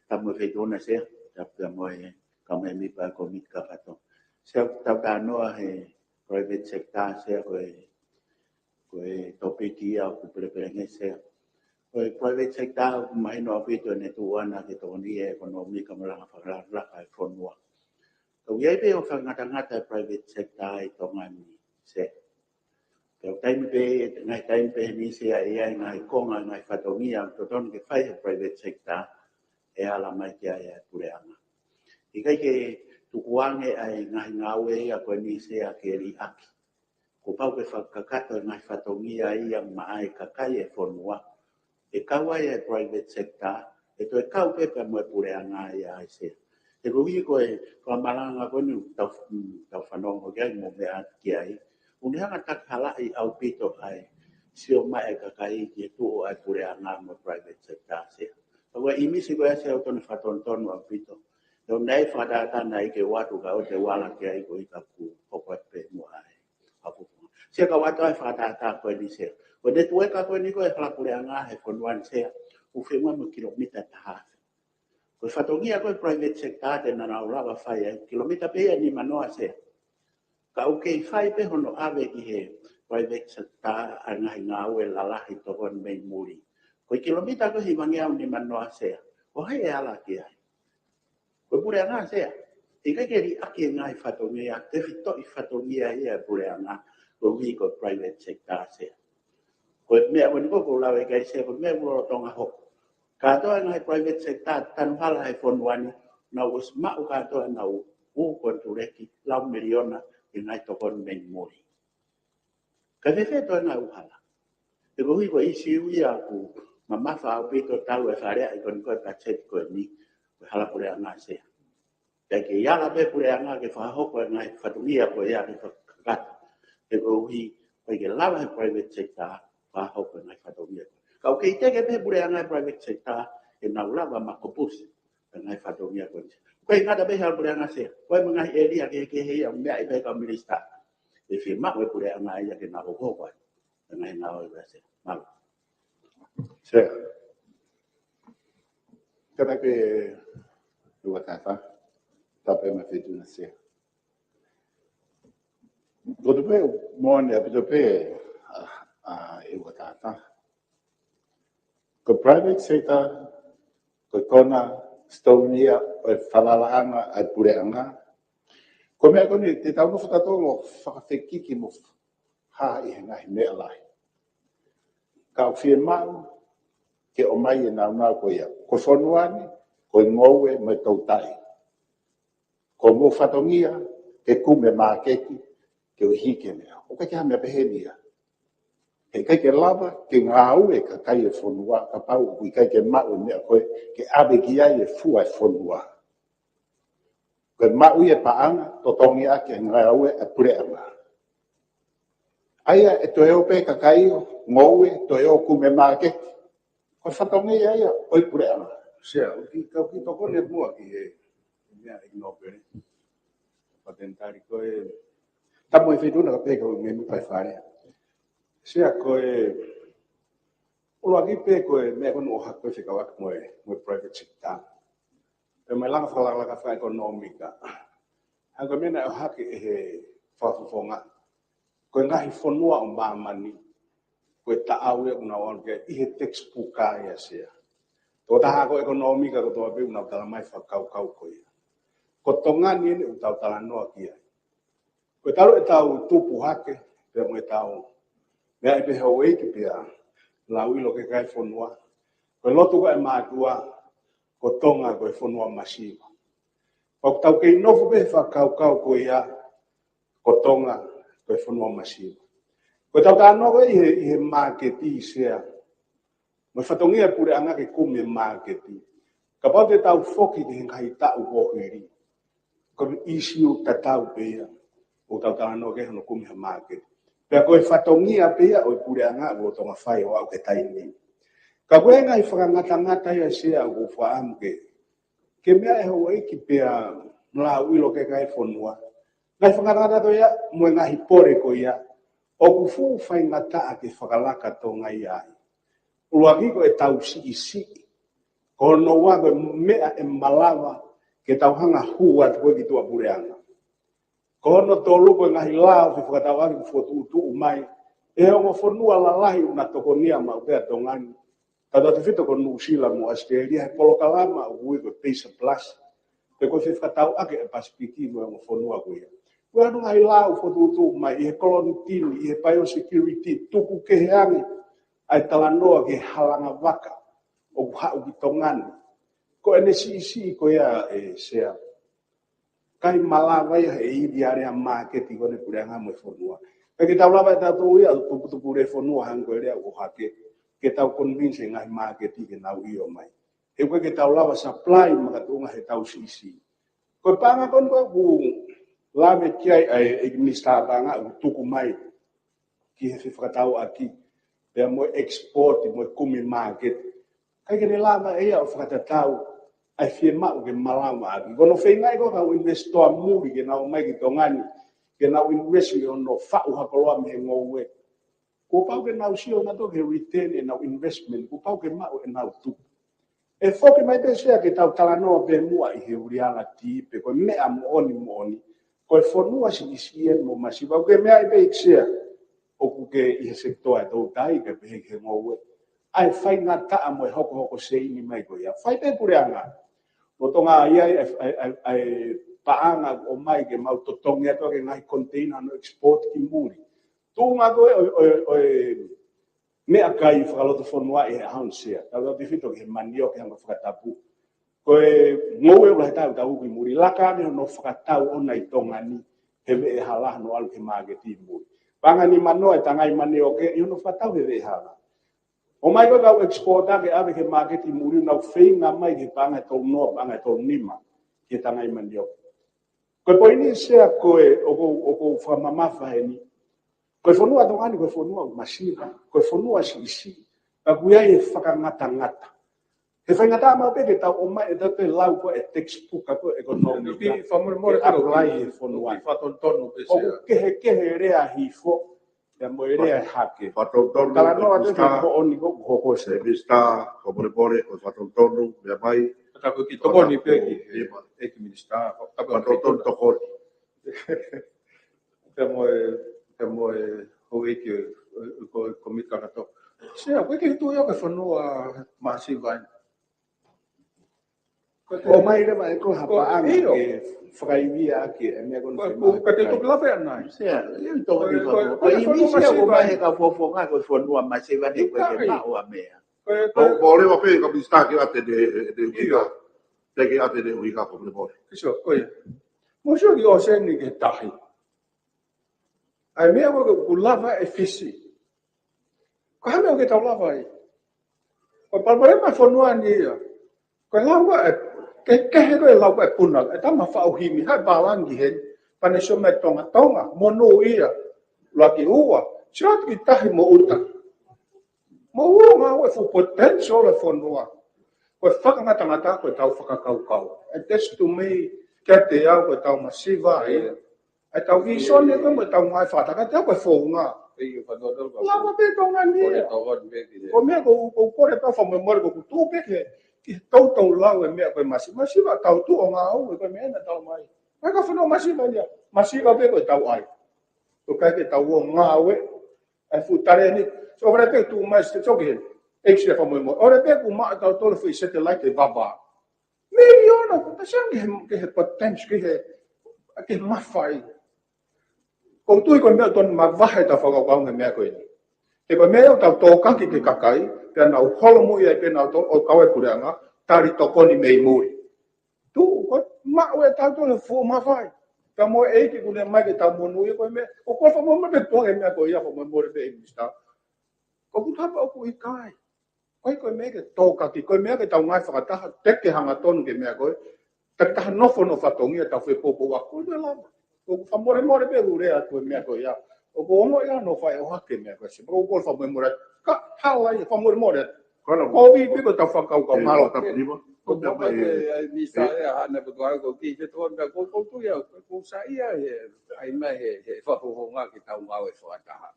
Tapu mo e Feituʻuna Sea, tapu pea mo e kau mēmipa e kōmiti kakato. Sea, tau talanoa he private sector Sea ko e, ko e topiki ia ʻoku pelepelengesi Sea. Ko e private sector ʻoku mahino ʻaupito ʻene tuʻu ʻana ke tokoni he ʻekonōmika mo e langa fakalakalaka e fonua. Ka ʻoku ʻi ai pē ʻo fakangatangata e private sector ʻi Tonga ni Sea. Pea ʻoku taimi pē, ngaahi taimi pē he nisi ia ʻe ʻi ai ngaahi konga, ngaahi fatongia, ʻoku totonu ke fai he private sector, ʻe ala mai ki ai e puleʻanga. ʻIkai ke tukuange ʻa e ngaahi ngāue ia ko eni Sea ke liʻaki. Kuo pau ke fakakakato e ngaahi fatongia ia maʻa e kakai e fonua. ʻE kau ai e private sector, ʻe toe kau pē pea mo e puleʻanga ia ʻa Sea. He koeʻuhi ko e fakamalanga ko eni tau, mm, tau fanongo ki ai mo meʻa ki ai. ʻOku ne hanga takihalaʻi ʻaupito ʻa e sio mai e kakai ki he tuʻu ʻa e puleʻanga mo e private sector Sea. Ka ʻoku ʻi ai e ʻīmisi ko ia Sea ʻoku totonu fakatonutonu ʻaupito. ʻOku ʻi ai e fakatātā naʻe ʻikai ke u ʻatu ka ʻoua te u ala ki ai koeʻuhi ka kuo hoko atu pē muʻa ai. Apu. Sea ka u ʻoatu e fakatātā ko eni Sea. Ko e netiueka ko eni ko e hala puleʻanga he fonua ni Sea. ʻOku feʻunga mo e kilomita taha afe. Ko e fatongia ko e private sector te nau lava fai ai. Kilomita pē ia nimanoa Sea. Ka ʻoku kei fai pē hono ʻave ki he private sector ʻa e ngaahi ngāue lalahi tokoni mei muli. Ko e kilomita ko e hivangeau nimanoa Sea. Ko hai ʻe ala ki ai? Ko e puleʻanga Sea. ʻIkai ke liʻaki e ngaahi fatongia, tefitoʻi fatongia ia e puleʻanga, koeʻuhi ko e private sector Sea. Ko e meʻa ko eni ʻoku ou lave ki ai Sea, ko e meʻa ʻoku lolotonga hoko. Kātoa e ngaahi private sector, tanu hala he fonua ni, nau ʻosi maʻu kātoa ʻenau ʻū konituleki, lau miliona, e ngaahi tokoni mei muli. Ka fēfē toe ngaahi hala? He koeʻuhi ko e ʻīsiu ia ʻoku mamafa ʻaupito talu e faleʻi ko eni ko e patiseti ko eni, ko e hala puleʻanga Sea. Pea kei ala pē puleʻanga ke fakahoko e ngaahi fatongia ko ia ke fakakakato. He koeʻuhi ʻoku ʻikai ke lava he private sector fakahoko e ngaahi fatongia. Ka ʻoku kei teke pē puleʻanga he private sector ke nau lava makopusi e ngaahi fatongia ko ia. ʻOku ʻikai ngata pē he hala puleʻanga Sea. Ko e ngaahi ʻēlia kehekehe ia ʻoku meaʻi pē kau minisitā. ʻE fiemaʻu e puleʻanga ia ke nau hokohoko ai e ngaahi ngāue ko ia Sea. Mālō. Sea. Kātaki e ua tata. Tapu mo e Feituʻu na Sea. Ko e tupe moʻoni ʻaupito pē ʻa, ʻa e ua tata. Ko e private sector, ko e cornerstone ia ʻo e falalaʻanga ʻa e puleʻanga. Ko e meʻa ko eni te tau nofo tautolu ʻo fakafekiki mo hā ʻi he ngaahi meʻa lahi. Ka ʻoku fiemaʻu ke ʻomai e nāunau ko ia. Ko e fonua ni, ko e ngoue mo e toutai. Ko hoʻomou fatongia ke kumi e māketi, ke u hiki e meʻa. ʻOku ʻikai ke ha meʻa pehē ni ia. He ʻikai ke lava ke ngāue e kakai e fonua, kapau ʻoku ʻikai ke maʻu e meʻa ko ē, ke ʻave ki ai e fua e fonua. Ko e maʻu ia e paʻanga, totongi ʻaki e ngāue e puleʻanga. ʻA ia ʻe toe ō pē kakai ʻo ngoue, toe ō kumi e māketi. Ko e fatongia ia ʻo e puleʻanga. Sea, ʻoku ki, ka ʻoku ki tokoni muʻa ki he, he meʻa ʻEiki Nōpele. Pateni tali ko e, tapu mo e Feituʻu na ka pehē ko e meʻa ʻi Fale. Sea ko e, ʻuluaki pē ko e meʻa ko eni ʻohake ko e fekauʻaki mo e, mo e private sector. Pea mo e langa fakalakalaka fakaʻekonōmika. Hangē ko e meʻa naʻe ʻohake ʻe he fakafofonga. Ko e ngaahi fonua ʻo māmani, ko e taʻau ia ʻoku nau ʻalu ki ai ʻi he textbook ia Sea. Tokotaha ako ʻekonōmika kotoa pē ʻoku nau tala mai fakakaukau ko ia. Ko Tonga ni eni ʻoku tau talanoa ki ai. Ko e talu ʻetau tupu hake, pea mo ʻetau meʻa ʻi pē houʻeiki pea lau ʻilo ki he kakai e fonua. Ko e lotu ko ē ʻa e mātuʻa, ko Tonga ko e fonua masiva. Pea ʻoku tau kei nofo pē he fakakaukau ko ia, ko Tonga ko e fonua masiva. Ko ʻetau talanoa ko ē ʻi he, ʻi he māketi Sea. Mo e fatongia e puleʻanga ke kumi e māketi. Kapau te tau foki ki he ngaahi taʻu kuo hili. Ko e ʻīsiu tatau pē ia. ʻOku tau talanoa ki ai hono kumi ha māketi. Pea ko e fatongia pē ia ʻo e puleʻanga ʻoku lolotonga fai ʻo aʻu ki he taimi ni. Ka ko e ngaahi fakangatangata ia Sea ʻoku ou fakaʻamu ke ke meʻa ʻe houʻeiki pea lau ʻilo ki he kakai e fonua. Ngaahi fakangatangata ko ia, mo e ngaahi pole ko ia, ʻoku fuʻu faingataʻa ke fakalaka Tonga ia ai. ʻUluaki ko ʻetau siʻisiʻi. Ko hono ua ko e meʻa ʻe malava, ke tau hanga ʻo hū atu ko ē ki tuʻapuleʻanga. Ko hono tolu ko e ngaahi lao fefakatauʻaki ʻoku fokotuʻutuʻu mai ʻe he ongo fonua lalahi ʻoku na tokonia maʻu pē ʻa Tonga ni. Tautautefito ko Nuʻusila mo ʻAositelēlia he polokalama ʻoku ui ko e PACER Plus. Pe ko e fefakatauʻaki ʻa e Pasifiki mo e ongo fonua ko ia. Ko e ʻa e ngaahi lao fokotuʻutuʻu mai ʻi he kolonitini, ʻi he biosecurity, tuku kehe ange ʻa e talanoa ki he halanga vaka ʻoku haʻu ki Tonga ni. Ko ʻene siʻisiʻi ko ia ē Sea. ʻIkai malava ia he ivi ʻa e lea māketi ko eni puleʻanga mo e fonua. Pea ke tau lava ʻe tautolu ia ʻo tuputupu lea fonua hangē ko e lea ʻoku ʻohake. Ke tau convince e ngaahi māketi ke nau ʻio mai. He ʻoku ʻikai ke tau lava supply makatuʻunga he tau siʻisiʻi. Ko e paʻanga ko eni ʻoku lave ki ai ʻa e, ʻEiki Minisitā Paʻanga ʻoku tuku mai ki he fefakatauʻaki. Pea mo e export, mo e kumi māketi. ʻIkai ke ne lava ʻe ia ʻo fakatatau ʻa e fiemaʻu ke malava ʻaki. Ko hono feingaʻi ko ē ʻa e kau investor muli ke nau ō mai ki Tonga ni, ke nau invest ʻi hono faʻu ha koloa mei he ngoue. Kuo pau ke nau sio nautolu ki he return ʻenau investment, kuo pau ke maʻu ʻenau tupu. ʻE foki mai pē Sea ke tau talanoa pē muʻa ʻi he reality pe ko e meʻa moʻoni moʻoni. Ko e fonua siʻisiʻi eni mo masiva, ʻoku ke meaʻi pē ʻEiki Sea. ʻOku ke ʻi he sekitoa e toutai, kae pehē ki he ngoue. ʻA e faingataʻa mo e hokohoko seini mai ko ia. Fai pē puleʻanga. Lolotonga ʻi ai ʻa e, ʻa e, ʻa e, ʻa e paʻanga ʻoku ʻomai ke mau totongi atu ʻaki e ngaahi container ʻo export ki muli. Tuʻunga ko ē ʻo e, ʻo e, ʻo e meʻakai fakalotofonua ʻi he ʻaho ni Sea. Tautautefito ki he manioke hangē ko e fakatapu. Ko e ngoue ʻoku lahi tautau ki muli, laka ange hono fakatau ʻona ʻi Tonga ni, he veʻehala hono ʻalu ki he māketi ʻi muli. Paʻanga ʻe nima noa e tangai manioke, ʻi hono fakatau he veʻehala. ʻOmai ko ē kau exporter ke ʻave ki he māketi ʻi muli, nau feinga mai ki he paʻanga ʻe tolu noa, paʻanga ʻe tolu nima, ki he tangai manioke. Ko e poini Sea ko ē ʻoku, ʻoku fakamamafa heni. Ko e fonua Tonga ni, ko e fonua masiva, ko e fonua siʻisiʻi, ka ʻoku ʻi ai e fakangatangata. He faingataʻa maʻu pē ke tau ō mai ʻo tau pē lau ko ē textbook ko ē ʻekonōmika. Tupi, fakamolemole ke apply he fonua. Tupi, fakatonutonu pē Sea. ʻOku kehekehe lea hifo, pea mo e lea hake. Fakatonutonu, talanoa atu ki he Minisitā. Ko eni ko ē ʻoku hoko Sea. Minisitā, fakamolemole, ko e fakatonutonu, meʻa mai. Taku ki tokoni pē ki he ʻEiki Minisitā, taku ki tokoni. Pea mo e, pea mo e houʻeiki ʻo e komiti kakato. Sea, ko e ke tu ia ke fanua masiva. ʻOmai leva ʻe koe ha paʻanga ke fakaivia ʻaki e meʻa ko ē. Ka te tuku lava ʻanai. Sea, ia tokoni. Ko e ʻi Nisi ʻoku ʻomai he kau fofonga ko e fanua masiva ni ko e ke maʻu ʻa meʻa. Ko e, ko e, ko e leva pē ka Minisitā ke ʻate ne, ne ʻuhinga. Te ke ʻate ne ʻuhinga ko e mole. Kiso, ko ia. Mo sio ki ʻo seni ke tahi. ʻAi meʻa ko e ʻoku lava ʻe Fisi. Ko e hā meʻa ʻoku ke tau lava ai. Ko e palopalema fonua ni ia. Ko e lau ʻa e, ke, ke he ko e lau ʻa e puna, e tama faʻu himi, hae pālangi he, pane sio mai Tonga Tonga, monū ia, laki ua, sio atu ki tahi mo ʻuta. Mo ua ngāue full potential e fonua. Ko e fakangatangata ko e tau fakakaukau. And that's to me, kiate au ko e tau masiva ia. E tau ʻi sone ko e mo e tau ngāue fakataha, kiate au ko e founga. Lava pē Tonga ni ia. Ko e meʻa ko, ko, ko e tau fakamolemole ko ʻoku tuʻu pē ke, ki he toutou lau e meʻa ko e masi-, masiva tau tuʻu ʻo ngāue ko e meʻa na tau mai. Mai ka fanua masiva ia. Masiva pē ko e tau ʻai. Ko e ʻikai ke tau ō ngāue. ʻAi fuʻu tale ni. So, ʻoua pē tuʻu mai, so, so ke he. Eksi e fakamolemole. ʻOua pē kuo maʻu ʻe tautolu fuʻu satellite ʻe vavā. Miliona, ko e taha ke he, ke he potential, ke he, ke he mafai. Ko e tui ko e meʻa tonu mavahe tau fakakaukau he meʻa ko eni. He ko e meʻa ʻoku tau tōkaki ki he kakai, pea nau holomui ai pē nau tō, ʻo kau e puleʻanga, tali tokoni mei muli. Tuʻu, ko e maʻu ʻe tautolu fuʻu mafai. Pea mo e ʻEiki kuo ne ʻomai ke tau monū ia ko e meʻa, ʻoku ou fakamolemole pē tuʻu he meʻa ko ia fakamolemole pē ʻe Minisitā. Ko ʻeku tapa ʻoku ʻikai. Ko e, ko e meʻa ke tōkaki, ko e meʻa ke tau ngāue fakataha, te ke hangatonu ki he meʻa ko ē, takitaha nofo no fatongia tau fepoupou ʻa ko e lava. ʻOku ou fakamolemole pē ʻeku lea atu he meʻa ko ia. ʻOku ou ongoʻi ʻa e nofo ʻo hake meʻa ko ē. Sio, ʻoku ou fakamolemole. Ka, hala ia, fakamolemole. Ko e kovi pē ko e tau fakakaukau mālō. Ko e meʻa ko e, ʻai Minisitā ʻe hana ko e tau ko ki he tō na ko, ko tu ia, ko sa ia he, ʻai mai he, he fakafofonga ke tau ngāue fakataha.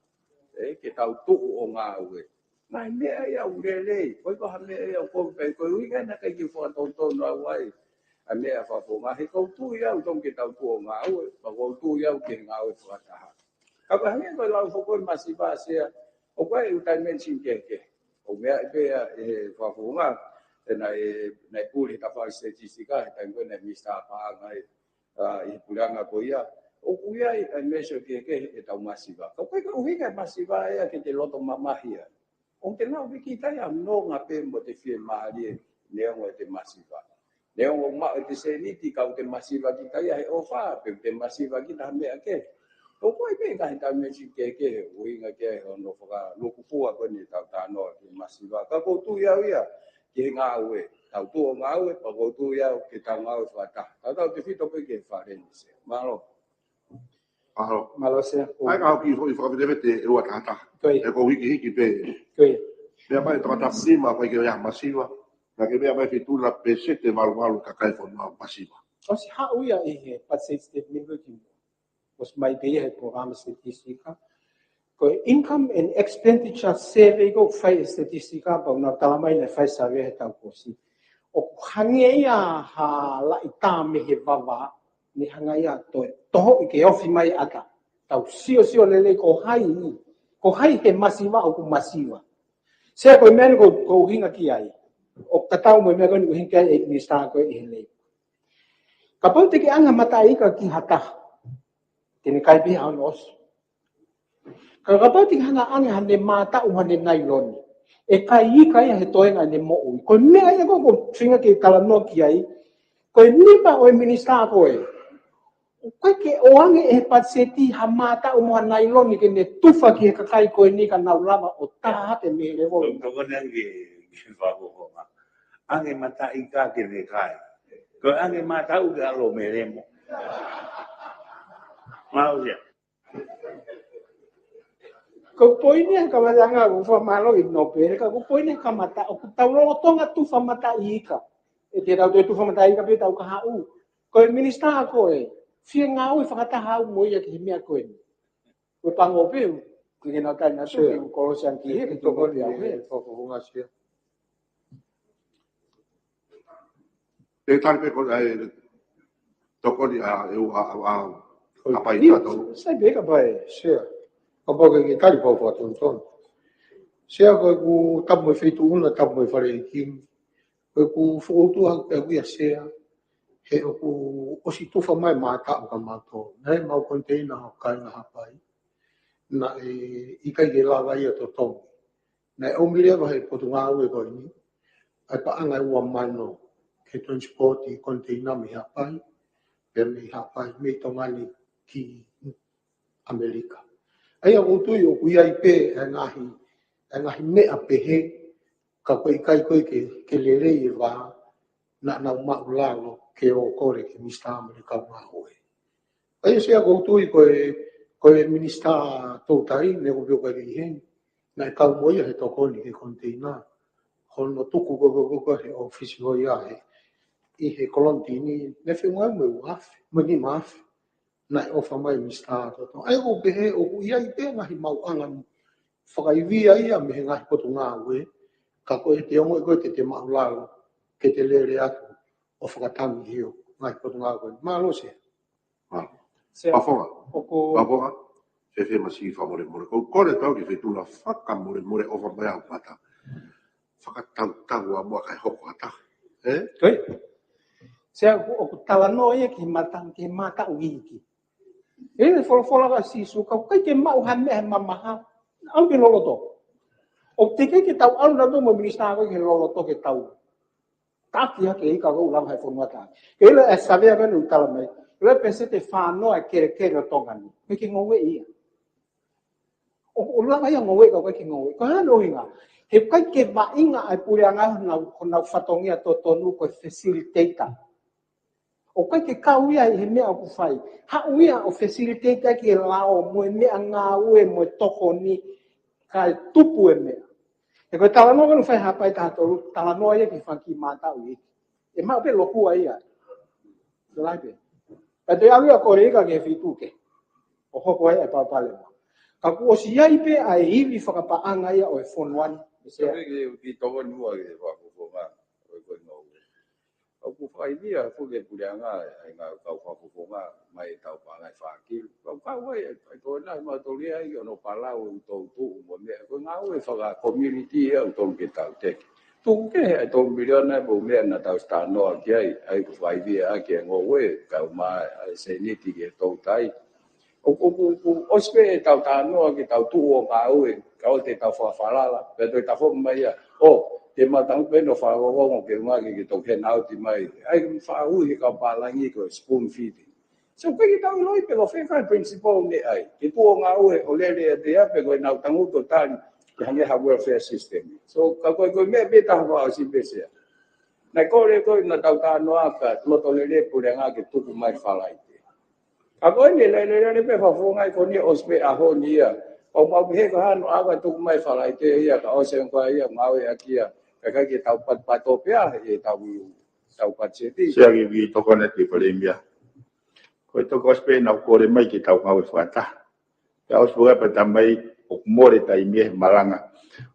ʻE, ke tau tuʻu ʻo ngāue. Ngaahi meʻa ia ʻoku lelei, ko e ko ha meʻa ia ʻoku ou pehē, ko e ʻuhinga naʻe ʻikai ke u fakatonutonu au ai, ʻa e meʻa fakafofonga, he ʻoku ou tui au tonu ke tau tuʻu ʻo ngāue, pea ʻoku ou tui au ke ngāue fakataha. Ka ko e hangē ko e lau foki ko e masiva Sea, ʻoku ʻi ai e ʻū dimension kehekehe. ʻOku meaʻi pē ʻe he fakafofonga, ʻe naʻe, naʻe puli he tafaʻaki statistika, he taimi ko ē naʻe Minisitā Paʻanga ʻi, ʻa, ʻi he puleʻanga ko ia. ʻOku ʻi ai e measure kehekehe ʻetau masiva. Ka ko e ʻuhinga e masiva ia ke te loto mamahi ai. ʻOku te lau pē kita ia nonga pē mo te fiemālie neongo ʻete masiva. Neongo maʻu ʻete sēniti ka ʻoku te masiva kita ia he ʻofa, pe ʻoku te masiva kita ha meʻa kehe. ʻOku ʻi ai pē ngaahi dimension kehekehe, ʻuhinga ki ai hono fakalukufua ko eni ʻetau talanoa ki he masiva. Ka ʻoku ou tui au ia, ki he ngāue, tau tuʻu ʻo ngāue, pea ʻoku ou tui au ke tau ngāue fakataha. Tautautefito pē ki he fale ni Sea. Mālō. Mālō. Mālō Sea. ʻAi ka hoki foʻi fakavetevete ʻe ua tahataha. Ko ia. ʻE ko e hikihiki pē. Ko ia. Meʻa mai tokatasi ma pai ke o ia masiva. Naʻa ke meʻa mai fituna pēseti ʻe valuvalu kakai fonua masiva. ʻOsi haʻu ia ʻi he budget statement ko ē ki muʻa. ʻOsi mai pē ia he polokalama statistika. Ko e income and expenditure survey ko ē ʻoku fai e statistika, pea ʻoku nau tala mai naʻe fai survey he taʻu kuo ʻosi. ʻOku hangē ia ha laʻi tā mei he vavā, ne hanga ia ʻo toe tohoʻi ke ofi mai ʻa e ʻata. Tau siosio lelei ko hai, ko hai he masiva ʻoku masiva. Sea ko e meʻa ni ʻoku, ʻoku ou ʻuhinga ki ai. ʻOku tatau mo e meʻa ko eni ʻoku ʻuhinga ki ai e Minisitā ko ē ʻi he Leipa. Kapau te ke ʻange mataʻi ika ki ha taha, te ne kai pē ʻa hono ʻosi. Ka kapau te ke hanga ʻange haʻane mātaʻu mo haʻane nailoni, ʻe kai ika ia he toenga ʻene moʻui. Ko e meʻa ia ko ē ʻoku ou feinga ke talanoa ki ai. Ko e nipa ʻo e Minisitā ko ē, ʻoku ʻikai ke ʻoange ʻe he patiseti ha mātaʻu mo ha nailoni ke ne tufa ki he kakai ko eni ka nau lava ʻo tā hake mei he level. Tokoni ange ki he fakafofonga. ʻAnge mataʻi ika ke ne kai. Ko e ʻange mātaʻu ke ʻalu ʻo melemo. Mālō Sea. Ko e poini he kamataʻanga ʻoku fakamālō ʻi Nōpele, ka ko e poini he kamata, ʻoku tau lolotonga tufa mataʻi ika. ʻE te tau toe tufa mataʻi ika pē tau kahaʻu. Ko e Minisitā ko ē, fie ngāue fakataha au mo ia ki he meʻa ko eni. Ko e pango pē, ko e ke nau tali atu, Sea. Ke u kolosi ange ki he, ke tokoni au he. Fakafofonga Sea. Te tali pē ko e tokoni ʻa e ʻEua ʻa, ʻa, ʻa Haʻapai ʻIo, tatou. Sai pē ka pai, Sea. Ka pai ke tali pau fakatonutonu. Sea, ko ʻeku tapu mo e feituʻu na, tapu mo e Fale ʻEiki. Ko ʻeku fokoutua ʻaʻaku ia, Sea, he ʻoku ʻosi tufa mai mātaʻu ka mautolu. Naʻe ʻi ai ʻemau koniteina ʻo e kāinga Haʻapai. Naʻe ʻikai ke lava ia ʻo totongi. Naʻe ʻomi leva ʻe he Potungāue ko eni ʻa e paʻanga ʻe ua mano ke transport e koniteina mei Haʻapai, pea mei Haʻapai, mei Tonga ni ki ʻAmelika. ʻA ia ʻoku ou tui ʻoku ʻi ai pē ʻa e ngaahi, ʻa e ngaahi meʻa pehē, ka ko e ʻikai ko ē ke, ke lelei e vā, naʻa nau māʻulalo ke ō ʻo kole ki he Minisitā mo e kau ngāue. ʻA ia, Sea, ʻoku ou tui ko e, ko e Minisitā Toutai, ne ko pio ka ʻi heni, naʻe kau mo ia he tokoni ki he koniteina. Hono tuku ko, ko, ko, ko he ʻōfisi ko ia he, ʻi he Kolonitini, ne fenua mo e ua afe, mo e nima afe. Naʻe ʻofa mai Minisitā Toutai. ʻA ia ʻoku ou pehē, ʻoku ʻi ai pē ngaahi maʻuʻanga fakaivia ia mei he ngaahi Potungāue, ka ko e te ongo ko e te te māʻulalo, ke te lele atu ʻo fakatangi ʻi he ngaahi Potungāue. Mālō, Sea. Mālō. Sea, Fafonga. ʻOku Fafonga. Fēfē Masi, fakamolemole. Ko e kole atu ki he feituʻu na, fakamolemole ʻofa mai ʻa e mata. Fakatautau ā muʻa kae hoko atu. Ē? Toi. Sea, ʻoku, ʻoku talanoa ia ki he mata, ki he mata ʻo e iiki. ʻE, folofola ʻa Sīsū, ka ʻoku ʻikai ke maʻu ha meʻa he mamaha, ʻalu ke loloto. ʻOku teʻeki ke tau ʻalu nautolu mo e minisitā ko ē ke loloto ke tau taki hake e ika ʻoku lava he fonua taki. Ke ʻilo e savea ko eni ʻoku tala mai, ʻilo e pēseti ʻe fā noa e kelekele ʻo Tonga ni. ʻOku ʻikai ke ngoue ia. ʻO, ʻoku lava ia ngoue ka ʻoku ʻikai ke ngoue. Ko e hā hono ʻuhinga? He ʻikai ke vaʻinga ʻa e puleʻanga honau, honau fatongia totonu ko e facilitator. ʻOku ʻikai ke kau ia ʻi he meʻa ʻoku fai. Haʻu ia ʻo facilitate ki he lao mo e meʻangāue mo e tokoni kae tupu e meʻa. He ko e talanoa ko eni ʻoku fai he Haʻapai taha tolu, talanoa ia ki he fanga kiʻi mata ʻo e iiki. ʻE maʻu pē loku ia. Te lai pē. Ka te ʻalu ia ʻo kole ika ki he feituʻu kehe. ʻO hoko ai e palopalema. Ka kuo ʻosi ʻi ai pē ʻa e ivi fakapaʻanga ia ʻo e fonua ni. Sea. Ke, ke, ke tokoni muʻa ki he fakafofonga. Ko e, ko e ngoue. ʻOku fai ia, ʻoku ke puleʻanga, ʻa e ngaahi kau fakafofonga, mai ʻetau paʻanga ʻe fā kilu. Kau kau ai, ʻa e, ʻa e tō na, mautolu ia, ʻi hono palau, ʻoku tau tuʻu mo e meʻa. Ko e ngāue faka-community ia, ʻoku totonu ke tau teke. Tuku kehe, ʻa e tolu miliona, mo e meʻa naʻa tau ʻosi talanoa ki ai, ʻa ia ʻoku fai ia, ʻa e ngoue, kau mai, ʻa e sēniti ki he toutai. ʻOku, ʻoku, ʻoku ʻosi pē ʻetau talanoa ke tau tuʻu ʻo ngāue, ka ʻoua te tau fakafalala, pea toe tau foki mai ia. ʻO, te mau tangutu pē ʻo fakaongoongo ke ʻuhinga ke, ke tau ke nau ti mai. ʻA ia, fakaʻuhi he kau pālangi ko e spoon feeding. So, ʻoku ʻikai ke tau ʻiloʻi pe ko fē fai principle ne ʻai. Ke tuʻu ʻo ngāue, ʻo lele ʻiate ia pe ko ʻenau tangutu ʻo tali, ke hangē ha welfare system. So, ka ko e, ko e meʻa pē taha fakaʻosi pē Sea. Naʻe kole ko ē naʻa tau talanoa ka loto lelei puleʻanga ke tuku mai Falaite. Ka ko eni, lele, lele pē fakafofonga ko eni ʻosi pē ʻaho ni ia. ʻOku mau pehē ko e hā hono ʻaonga tuku mai Falaite ia, ka ʻosi ange ko ia, mau e ʻaki ia. Ka ʻikai ke tau pat-, pato pē ʻa e tau, tau patiseti. Sea, ke u kiʻi tokoni atu ki he Palēmia. Ko e toko ʻosi pē naʻa ku kole mai ke tau ngāue fakataha. Pea ʻosi pē pea tā mai ʻoku mole taimi he malanga.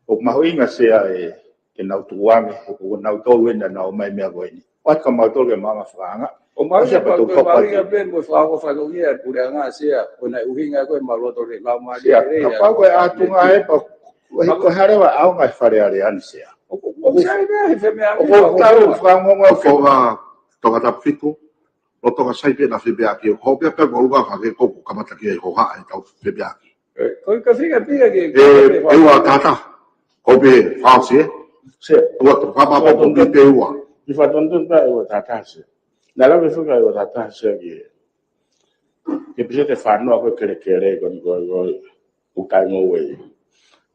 ʻOku mahuʻinga Sea ē, ke nau tukuange, he ko nautolu ē naʻa nau ʻomai meʻa ko eni. ʻOatu kia mautolu ke maʻu ha fakaanga. ʻO mau ʻosi ia pea pea tau tau pau pau paki. Ia pē mo e fakaongo fatongia e puleʻanga Sea, ʻo naʻe ʻuhinga ko e mau loto lelei, lau mali Sea, lelei, ka pau ko e ʻatunga ē pau, ko e hā leva ʻaonga e Fale Alea ni Sea. ʻOku, ʻoku, ʻoku Sea ia he fē meʻa ʻoku, ʻoku tau fakaongo ʻoku Fafonga Tongatapu fitu. ʻO Tonga Saipi na fepeaki, ʻo pea pea ʻo luka ka ke ʻoku kamata ki ai hohaʻa ʻetau fepeaki. Ē, ko e ka fika pia ke, ʻE, ʻe ua tata. Ko pē, fausi, ē? Sea. Ua to, kama ko ko pi pe ua. I fatonton ta ʻe ua tata Sea. Na la me fuka ʻe ua tata Sea ki. Ke pise te fanoa ko e kelekele ko ni ko, ko, ʻoku ʻikai ngoue.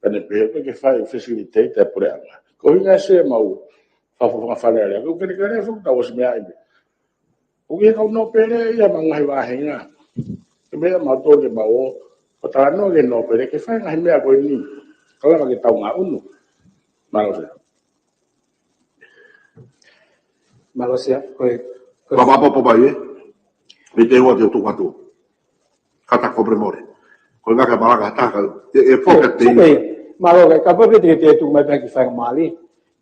Ka ne pehē ko e ke fai facilitate e puleʻanga. Ko e ʻuhinga Sea mau, fakafofonga Fale Alea. Ko e kelekele fuka ʻosi meʻa ʻi pē. ʻOku ʻi ai e kau nōpele ia mo e ngaahi vāhenga. Ke meʻa mau tō ke mau ō. ʻO talanoa ki he nōpele ke fai e ngaahi meʻa ko eni. Ka lava ke tau ngaʻunu. Mālō Sea. Mālō Sea, ko e, ko e Papa, papa, papa, ē? Mei te ua te o tuku atu. Kata ko pre more. Ko e ngaka malanga taka. E, e fo ka te. Mālō, ka papa te, te tuku mai pē ki he faingamālie.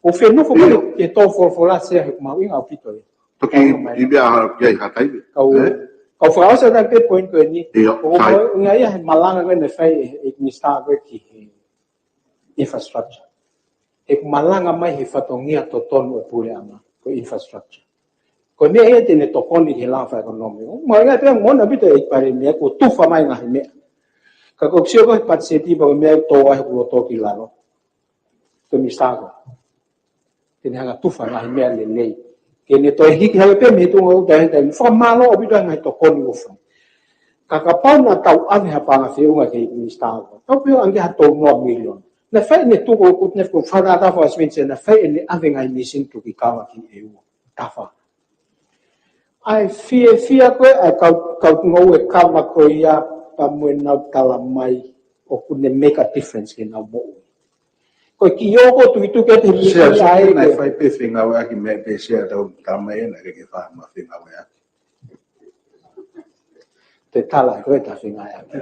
ʻOku fenofo mai ke tō folofola Sea he ʻoku mahuʻinga ʻaupito ia. Toki ʻi meʻa ha, ki ai ha taimi. Kau, kau fakaʻosi atu pē point ko eni. ʻIo, ʻoku sai. Ko e ʻuhinga ia he malanga ko ē naʻe fai ʻe, ʻe Minisitā ko ē ki he infrastructure. ʻE malanga mai he fatongia totonu ʻo e puleʻanga, ko e infrastructure. Ko e meʻa ia te ne tokoni ki he langa fakaʻekonōmika. Mo ia pea mo na pita e pare meʻa ko tufa mai ngaahi meʻa. Ka ko e sio ko e patiseti pea ko e meʻa tō ai hoku loto ki lalo. Ko e Minisitā ko ē. Te ne hanga tufa ngaahi meʻa lelei. Ke ne toe hiki hake pē mei he tuʻunga ʻoku taʻe taʻe. Fakamālō ʻaupito ngaahi tokoni ʻoku fai. Ka kapau naʻa tau ʻave ha paʻanga feʻunga ki he Minisitā ko ē. Tau pehē ange ha tolu noa miliona. Naʻe fai ʻene tuku ʻoku ne ko fana tafa spend naʻe fai ʻene ʻave ngaahi mīsini tuki kava ki ʻEua. Tafa. ʻA e fiefia ko ē, ʻa e kau, kau ngoue kava ko ia, pea mo ʻenau tala mai, ʻoku ne make a difference ke nau moʻui. Ko e kiʻi ʻoku tukituki atu he Sea, mīsini sea, ʻa e naʻe ke fai pē fengāueʻaki meʻa pē sea tau tala mai ena ke ke fai ma fengāueʻaki. Te tala ko e ta fengāueʻaki.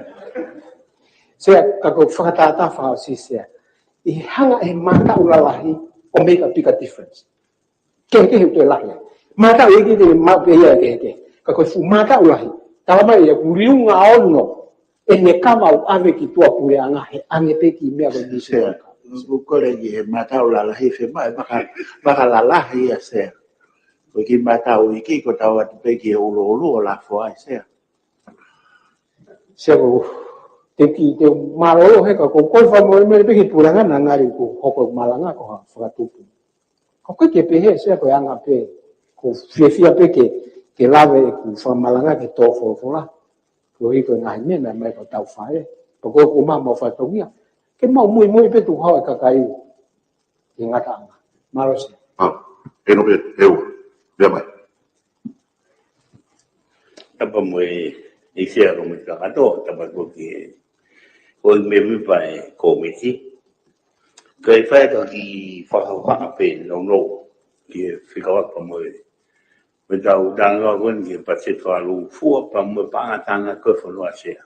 Sea, ka ko fakatātā fakaʻosi sea. ʻI he hanga ʻe he mātaʻu lalahi ʻo make a bigger difference. Kehekehe ʻoku toe lahi ai. Mātaʻu ʻe ʻikai te ne maʻu pē ia kehekehe. Ka ko e fuʻu mātaʻu lahi. Tala mai ia ʻoku liunga ono ʻene kava ʻoku ʻave ki tuʻa puleʻanga he ʻange pē ki he meʻa ko e mīsini. Sea, ʻoku kole ki he mātaʻu lalahi fe mai, vaka, vaka lalahi ia sea. Ko e kiʻi mātaʻu ʻikai ko e tau atu pē ki he ʻuluʻulu ʻo lafo ai sea. Sea ko, te ki, te mālōlō he ka ko, ko e fakamolemole pē ki he puleʻanga naʻa ngali ko hoko malanga ko ha fakatupu. Ko e ke pehē sea ko e anga pē, ko e fiefia pē ke, ke lave ʻeku fakamalanga ke tō folofola. Ko e ʻi ko e ngaahi meʻa naʻe mai ko tau fai. Pea ko e ʻoku mau mau fatongia. Ke mau muimui pē tuku hao e kakai. ʻI ngataʻanga. Mālō sea. ʻA, ʻe no pē, ʻEua. Pea mai. Tapa mo e, ʻi sea ko e mita kato, tapa ko ki he, ko e meʻa mipa e kōmiti. Ka ʻi fai ka ki fakahohaʻa pē, no, no, ki he fika waka mo e. Me tau tanga ko eni ki he patiseti fakalūkufua, pea mo e paʻanga tanga ko e fonua sea.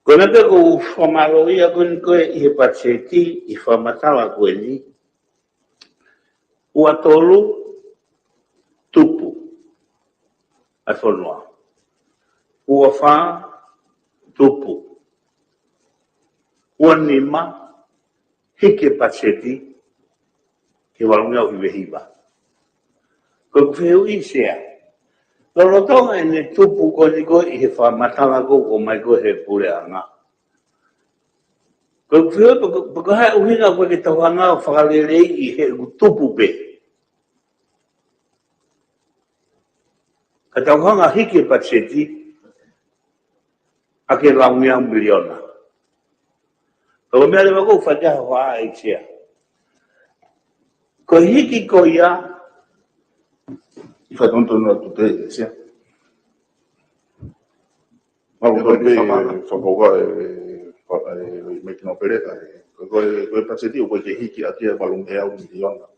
Ko ena pē ʻoku ou fakamālō ia ko eni ko e ʻi he patiseti, ʻi he fakamatala ko eni, ua tolu tupu ʻa e fonua. Ua fā tupu. Ua nima hiki e patiseti ki he valungeau hiva hiva. Ko ʻeku fehuʻi sea. Lolotonga ʻene tupu ko eni ko ē ʻi he fakamatala ko ē ʻoku ʻomai ko ē he puleʻanga. Ko ʻeku fehuʻi pe ko, pe ko e hā e ʻuhinga ʻoku ʻikai ke tau hanga ʻo fakaleleiʻi he ʻoku tupu pē. Ka tau hanga hiki e patiseti, ʻa e valungeau miliona. Ko e meʻa leva ʻoku ou fai atu ʻa e sea. Ko e hiki ko ia. Fakatonutonu atu pē sea. Mālō. Ko e pē fakauka e, e, e, me kino pele ka e. Ko e, ko e patiseti ʻoku ʻikai ke hiki ʻaki e valungeau miliona.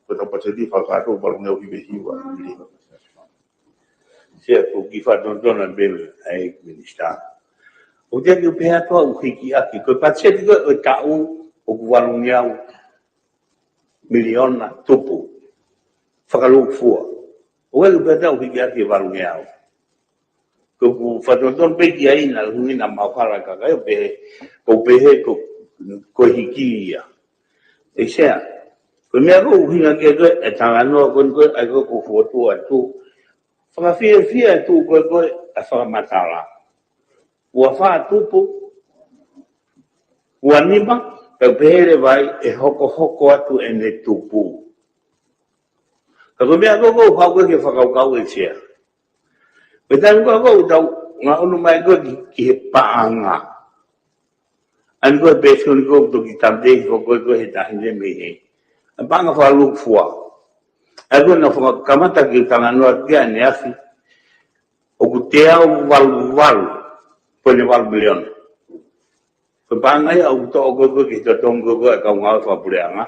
Ko e tau patiseti fakakātoa valungeau hiva hiva miliona. Sea, ko e kiʻi fakatonutonu pē ʻa e Minisitā. ʻOku teʻeki ke pehē atu ʻoku hiki ʻaki, ko e patiseti ko ē ʻo e taʻu ʻoku valungeau miliona tupu. Fakalūkufua. ʻOku ʻikai ke pehē atu ʻoku hiki ʻaki e valungeau. Ko ʻeku fakatonutonu pē ki ai naʻe ʻuhinga naʻa mau kala kakai ʻo pehē, ko e pehē ko, ko e hiki ia. ʻE sea. Ko e meʻa ʻoku ou ʻuhinga ki ai ko e talanoa ko eni ko ē ʻa ia ko ē ʻoku ou fokotuʻu atu. Fakafiefia e tuʻu ko ē ko ē ʻa e fakamatala. Ua fā tupu. Ua nima, pea pehē leva ai ʻe hokohoko atu ʻene tupu. Ka ko e meʻa ko ē ʻoku ou haʻu ko ē ke fakakaukau ʻe sea. Pea taimi ko ē ʻoku tau ngaʻunu mai ko ē ki, ki he paʻanga. ʻA eni ko e pēsoni ko ē ʻoku toki tāmateʻi ko ē ko ē he taʻahine mei hē. ʻA e paʻanga fakalūkufua. ʻA ia ko ena fakakamata ke u talanoa ki ai ʻaneafi. ʻOku teau valu valu, poini valu miliona. Ko e paʻanga ia ʻoku toʻo ko ē ko ē ki he totongi ko ē ko ē ʻa e kau ngāue fakapuleʻanga.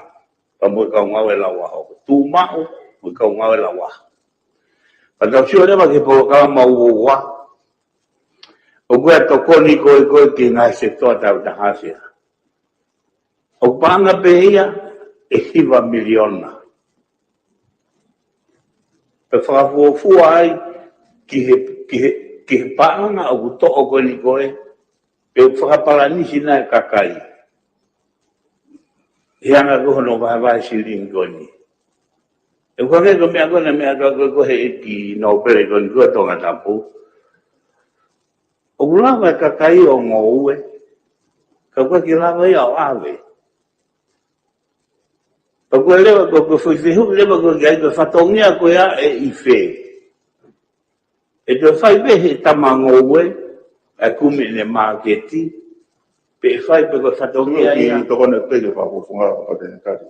Pea mo e kau ngāue lauʻi ʻaho. Tuʻumaʻu, mo e kau ngāue lauʻi ʻaho. Pea tau sio leva ki he polokalama ua ua. ʻOku ʻi ai e tokoni ko ē ko ē ki he ngaahi sekitoa tau taha sea. ʻOku paʻanga pē ia ʻe hiva miliona. Pea fakafuofua ai ki he, ki he, ki he paʻanga ʻoku toʻo ko eni ko ē, pe ʻoku fakapalanisi nai e kakai. He anga ko hono vahevahe silini ko eni. ʻOku hangē ko e meʻa ko ena, meʻa ko ē ko e ʻEiki Nōpele ko eni ko ē Tongatapu. ʻOku lava e kakai ʻo ngoue. Ka ʻoku ʻikai ke lava ia ʻo ʻave. Ka ko e leva, ko e, ko e foʻi fehuʻi leva ko ē ki ai ko e fatongia ko ia ʻe ʻi fē. ʻE toe fai pē he tama ngoue, ʻa e kumi ʻene māketi, pe ʻe fai pē ko e fatongia ia. Kiʻi tokoni pē ke fakafofonga ʻo te ne tali.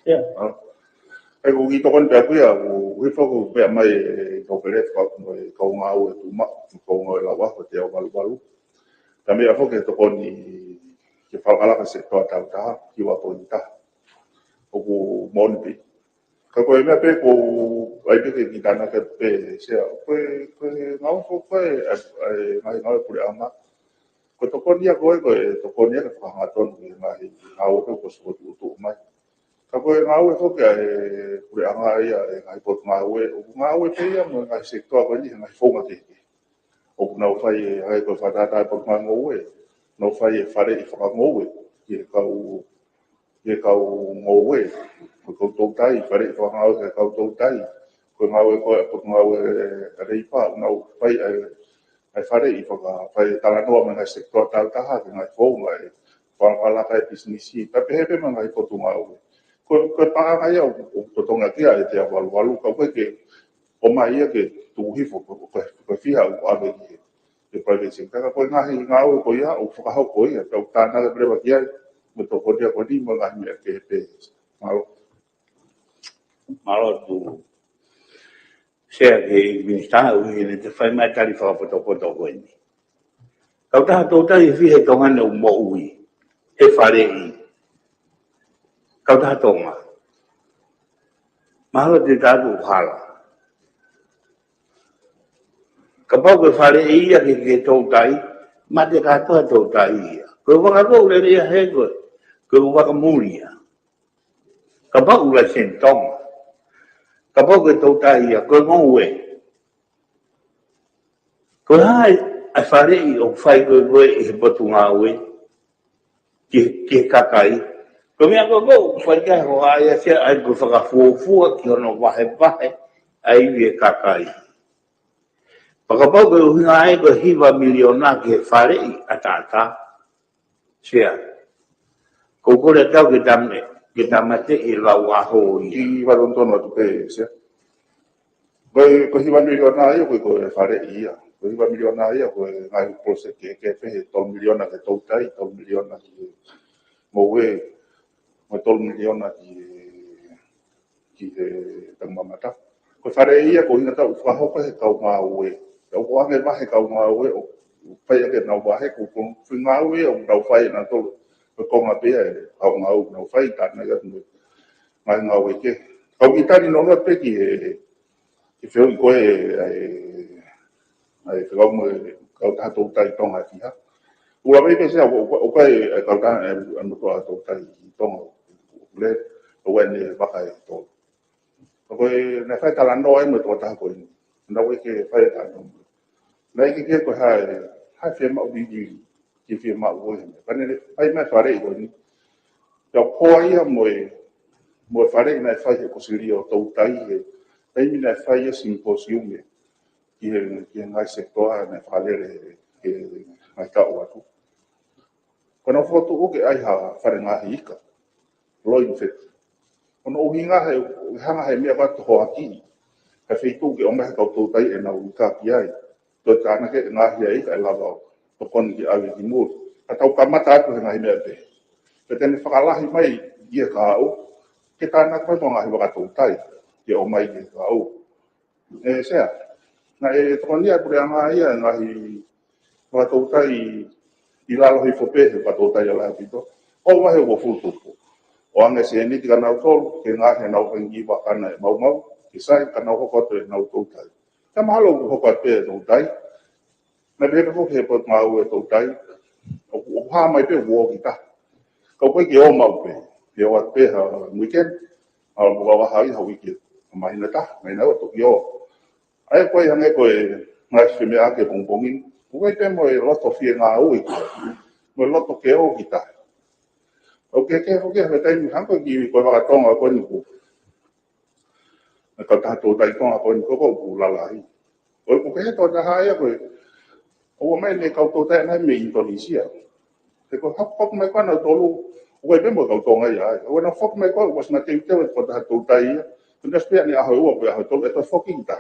ʻIo. ʻA, ʻoku ou kiʻi tokoni pē ʻaku ia, ʻoku hifo ko e meʻa mai ʻe Nōpele, faka-, mo e kau ngāue tuʻumaʻu, kau ngāue lau ako, ʻe teau valu valu. Ka meʻa foki ke tokoni ke fakalakalaka e sekitoa taautaha, ki he ua poini taha. ʻOku moʻoni pē. Ka ko e meʻa pē ʻoku ou ʻai pē ke kiʻi tānaki pē, Sea, ko e, ko e ngāue foki ko ē, ʻa e, ʻa e ngaahi ngāue puleʻanga. Ko e tokoni ia ko ē, ko e tokoni ia ke fakahangatonu ki he ngaahi ngāue pē kuo ʻosi fokotuʻutuʻu mai. Ka ko e ngāue foki ʻa e puleʻanga ia, ʻa e ngaahi potungāue, ʻoku ngāue pē ia mo e ngaahi sekitoa ko eni he ngaahi founga kehekehe. ʻOku nau fai e, ʻa e ko e fakatātā e potungāue ngoue, nau fai e faleʻi fakangoue ki he kau, ki he kau ngoue, ko e kau toutai, faleʻi fakangāue ki he kau toutai, ko e ngāue ko ē ʻa e potungāue ʻa e leipa, ʻoku nau fai ʻa e, ʻa e faleʻi faka-, fai e talanoa mo e ngaahi sekitoa taautaha, ki he ngaahi founga ʻe fakalakalaka e pisinisi, pea pehē pē mo e ngaahi potungāue. Ko, ko e paʻanga ia ʻoku, ʻoku totongi ʻaki ia ʻe teau valu valu, ka ʻoku ʻikai ke ʻomai ia ke tuku hifo ko, ko, ko e fiha ʻoku ʻave ki he, ki he private sector. Ka ko e ngaahi ngāue ko ia ʻoku fakahoko ia, pea ʻoku tānaki pē leva ki ai, mo e tokoni ia ko eni mo e ngaahi meʻa kehe pē. Mālō. Mālō atu Sea ki he Minisitā, ʻuhi ʻene toe fai mai e tali fakapotopoto ko eni. Kautaha toutai ʻe fiha ʻi Tonga ni ʻoku moʻui he faleʻi? Kautaha Tonga. Mahalo te tau hala. Kapau ko e faleʻi ia ki he, ki he toutai, mate kātoa e toutai ia. Ko e vaka ʻoku lele ia he ko e, ko e vaka muli ia. Kapau ʻoku laiseni Tonga. Kapau ko e toutai ia, ko e ngoue. Ko e hā e faleʻi ʻoku fai ko ē ko ē ʻe he potungāue ki, ki he kakai? Ko e meʻa ko ē ʻoku fai ki ai e hohaʻa ia, Sea, ʻa ia ko e fakafuofua ki hono vahevahe ʻa e ivi e kakai. Pea kapau ko e ʻuhinga ia ko e hiva miliona ki he faleʻi ʻataʻatā, Sea, ʻoku ou kole atu ke tama-, ke tāmateʻi e lau ʻaho ia. Kiʻi valu tonu atu pē, Sea. Ko e, ko e hiva miliona ia, ko e, ko e faleʻi ia. Ko e hiva miliona ia, ko e ngaahi poloseki kehekehe pē, he tolu miliona ki he toutai, tolu miliona ki he ngoue, mo e tolu miliona ki he, ki he tangata mamata. Ko e faleʻi ia, ko e ʻuhinga ʻoku fakahoko he kau ngāue. Pea ʻoku ʻoange vahe kau ngāue ʻo, ʻo fai ʻaki ʻenau vahe, ko, ko e foʻi ngāue ia ʻoku nau fai ʻe nautolu. Ko e konga pē ia e kau ngāue ʻoku nau fai, tānaki atu mo e ngaahi ngāue kehe. Kau kiʻi tali noa pē ki he, ki he fehuʻi ko ē ʻa e, ʻa e fekau mo e kautaha toutai Tonga ʻe fiha. ʻOku lava pē, Sea, ʻo, ʻo, ʻo, ʻa e kautaha, ʻa e, ʻa e motuʻa toutai ʻi Tonga, ʻoku lele, ʻoku ʻi ai ʻene vaka ʻe tolu. Ka ko e, naʻe fai e talanoa ai mo e tokotaha ko eni. Naʻe ʻikai ke fai e talanoa. Naʻe ʻikai ke ko e hā e, hā e fiemaʻu liliu, ke fiemaʻu ko ē. Ka naʻe fai mai e faleʻi ko eni. Pea ʻoku hoa ia mo e, mo e faleʻi naʻe fai he kōsilio toutai he taimi naʻe fai ai e simposiume ki he, ki he ngaahi sekitoa naʻe fakalele he, he ngaahi taʻu atu. Ko ʻenau fokotuʻu ke ʻai ha fale ngaahi ika, loin feti. Ko hono ʻuhinga he, he hanga he meʻa ko ē ʻo tohoakiʻi ha feituʻu ke ʻomai ha kau toutai ʻenau ika ki ai. Toe tānaki e ngaahi ika ʻe lava ʻo tokoni ke ʻave ki muli. Ka tau kamata atu he ngaahi meʻa pehē. Pea te ne fakalahi mai ia kia au, ke tānaki mai mo e ngaahi vaka toutai, ke ʻomai kia au. ʻE, Sea, naʻe tokoni ʻa e puleʻanga ia, ngaahi vaka toutai ʻi lalo hifo pē he vaka toutai ʻalaeapito. ʻO vahe ʻo fulu tupu. ʻOange e sēniti kia nautolu, ke ngaahi ʻenau fanga kiʻi vaka naʻe maumau, ke sai, ka nau hoko atu ʻenau toutai. Ka mahalo ʻoku hoko atu pē toutai. Naʻe pehē pē foki he potungāue toutai. ʻOku, ʻoku hā mai pē ʻoku ō ki tahi. Ka ʻoku ʻikai ke ō maʻu pē. Ke ō atu pē ha weekend, ʻa mo ka vaha ia ha uike. Māhina taha, māhina ua toki ō. ʻA ia ko e hangē ko e ngaahi femeʻaʻaki he pongipongi ni, ʻoku ʻi ai pē mo e loto fie ngāue, mo e loto ke ō kita. ʻOku kehekehe foki he taimi hangē ko e kiʻi, ko e vaka Tonga ko eni ʻoku, ʻa e kautaha toutai Tonga ko eni ʻoku lalahi. ʻOku kehe tō taha ia ko e, ʻoua mai ne kau toutai ʻana mei Indonesia. He ko e hoko mai ko ena tolu, ʻoku ʻi ai pē mo e kau Tonga ia ai. ʻOua naʻa foki mai ko e, ʻoua naʻa teuteu e kautaha toutai ia. Ko e ʻasi pē ʻa e ʻaho ua, ko e ʻaho tolu, ʻe toe foki kita.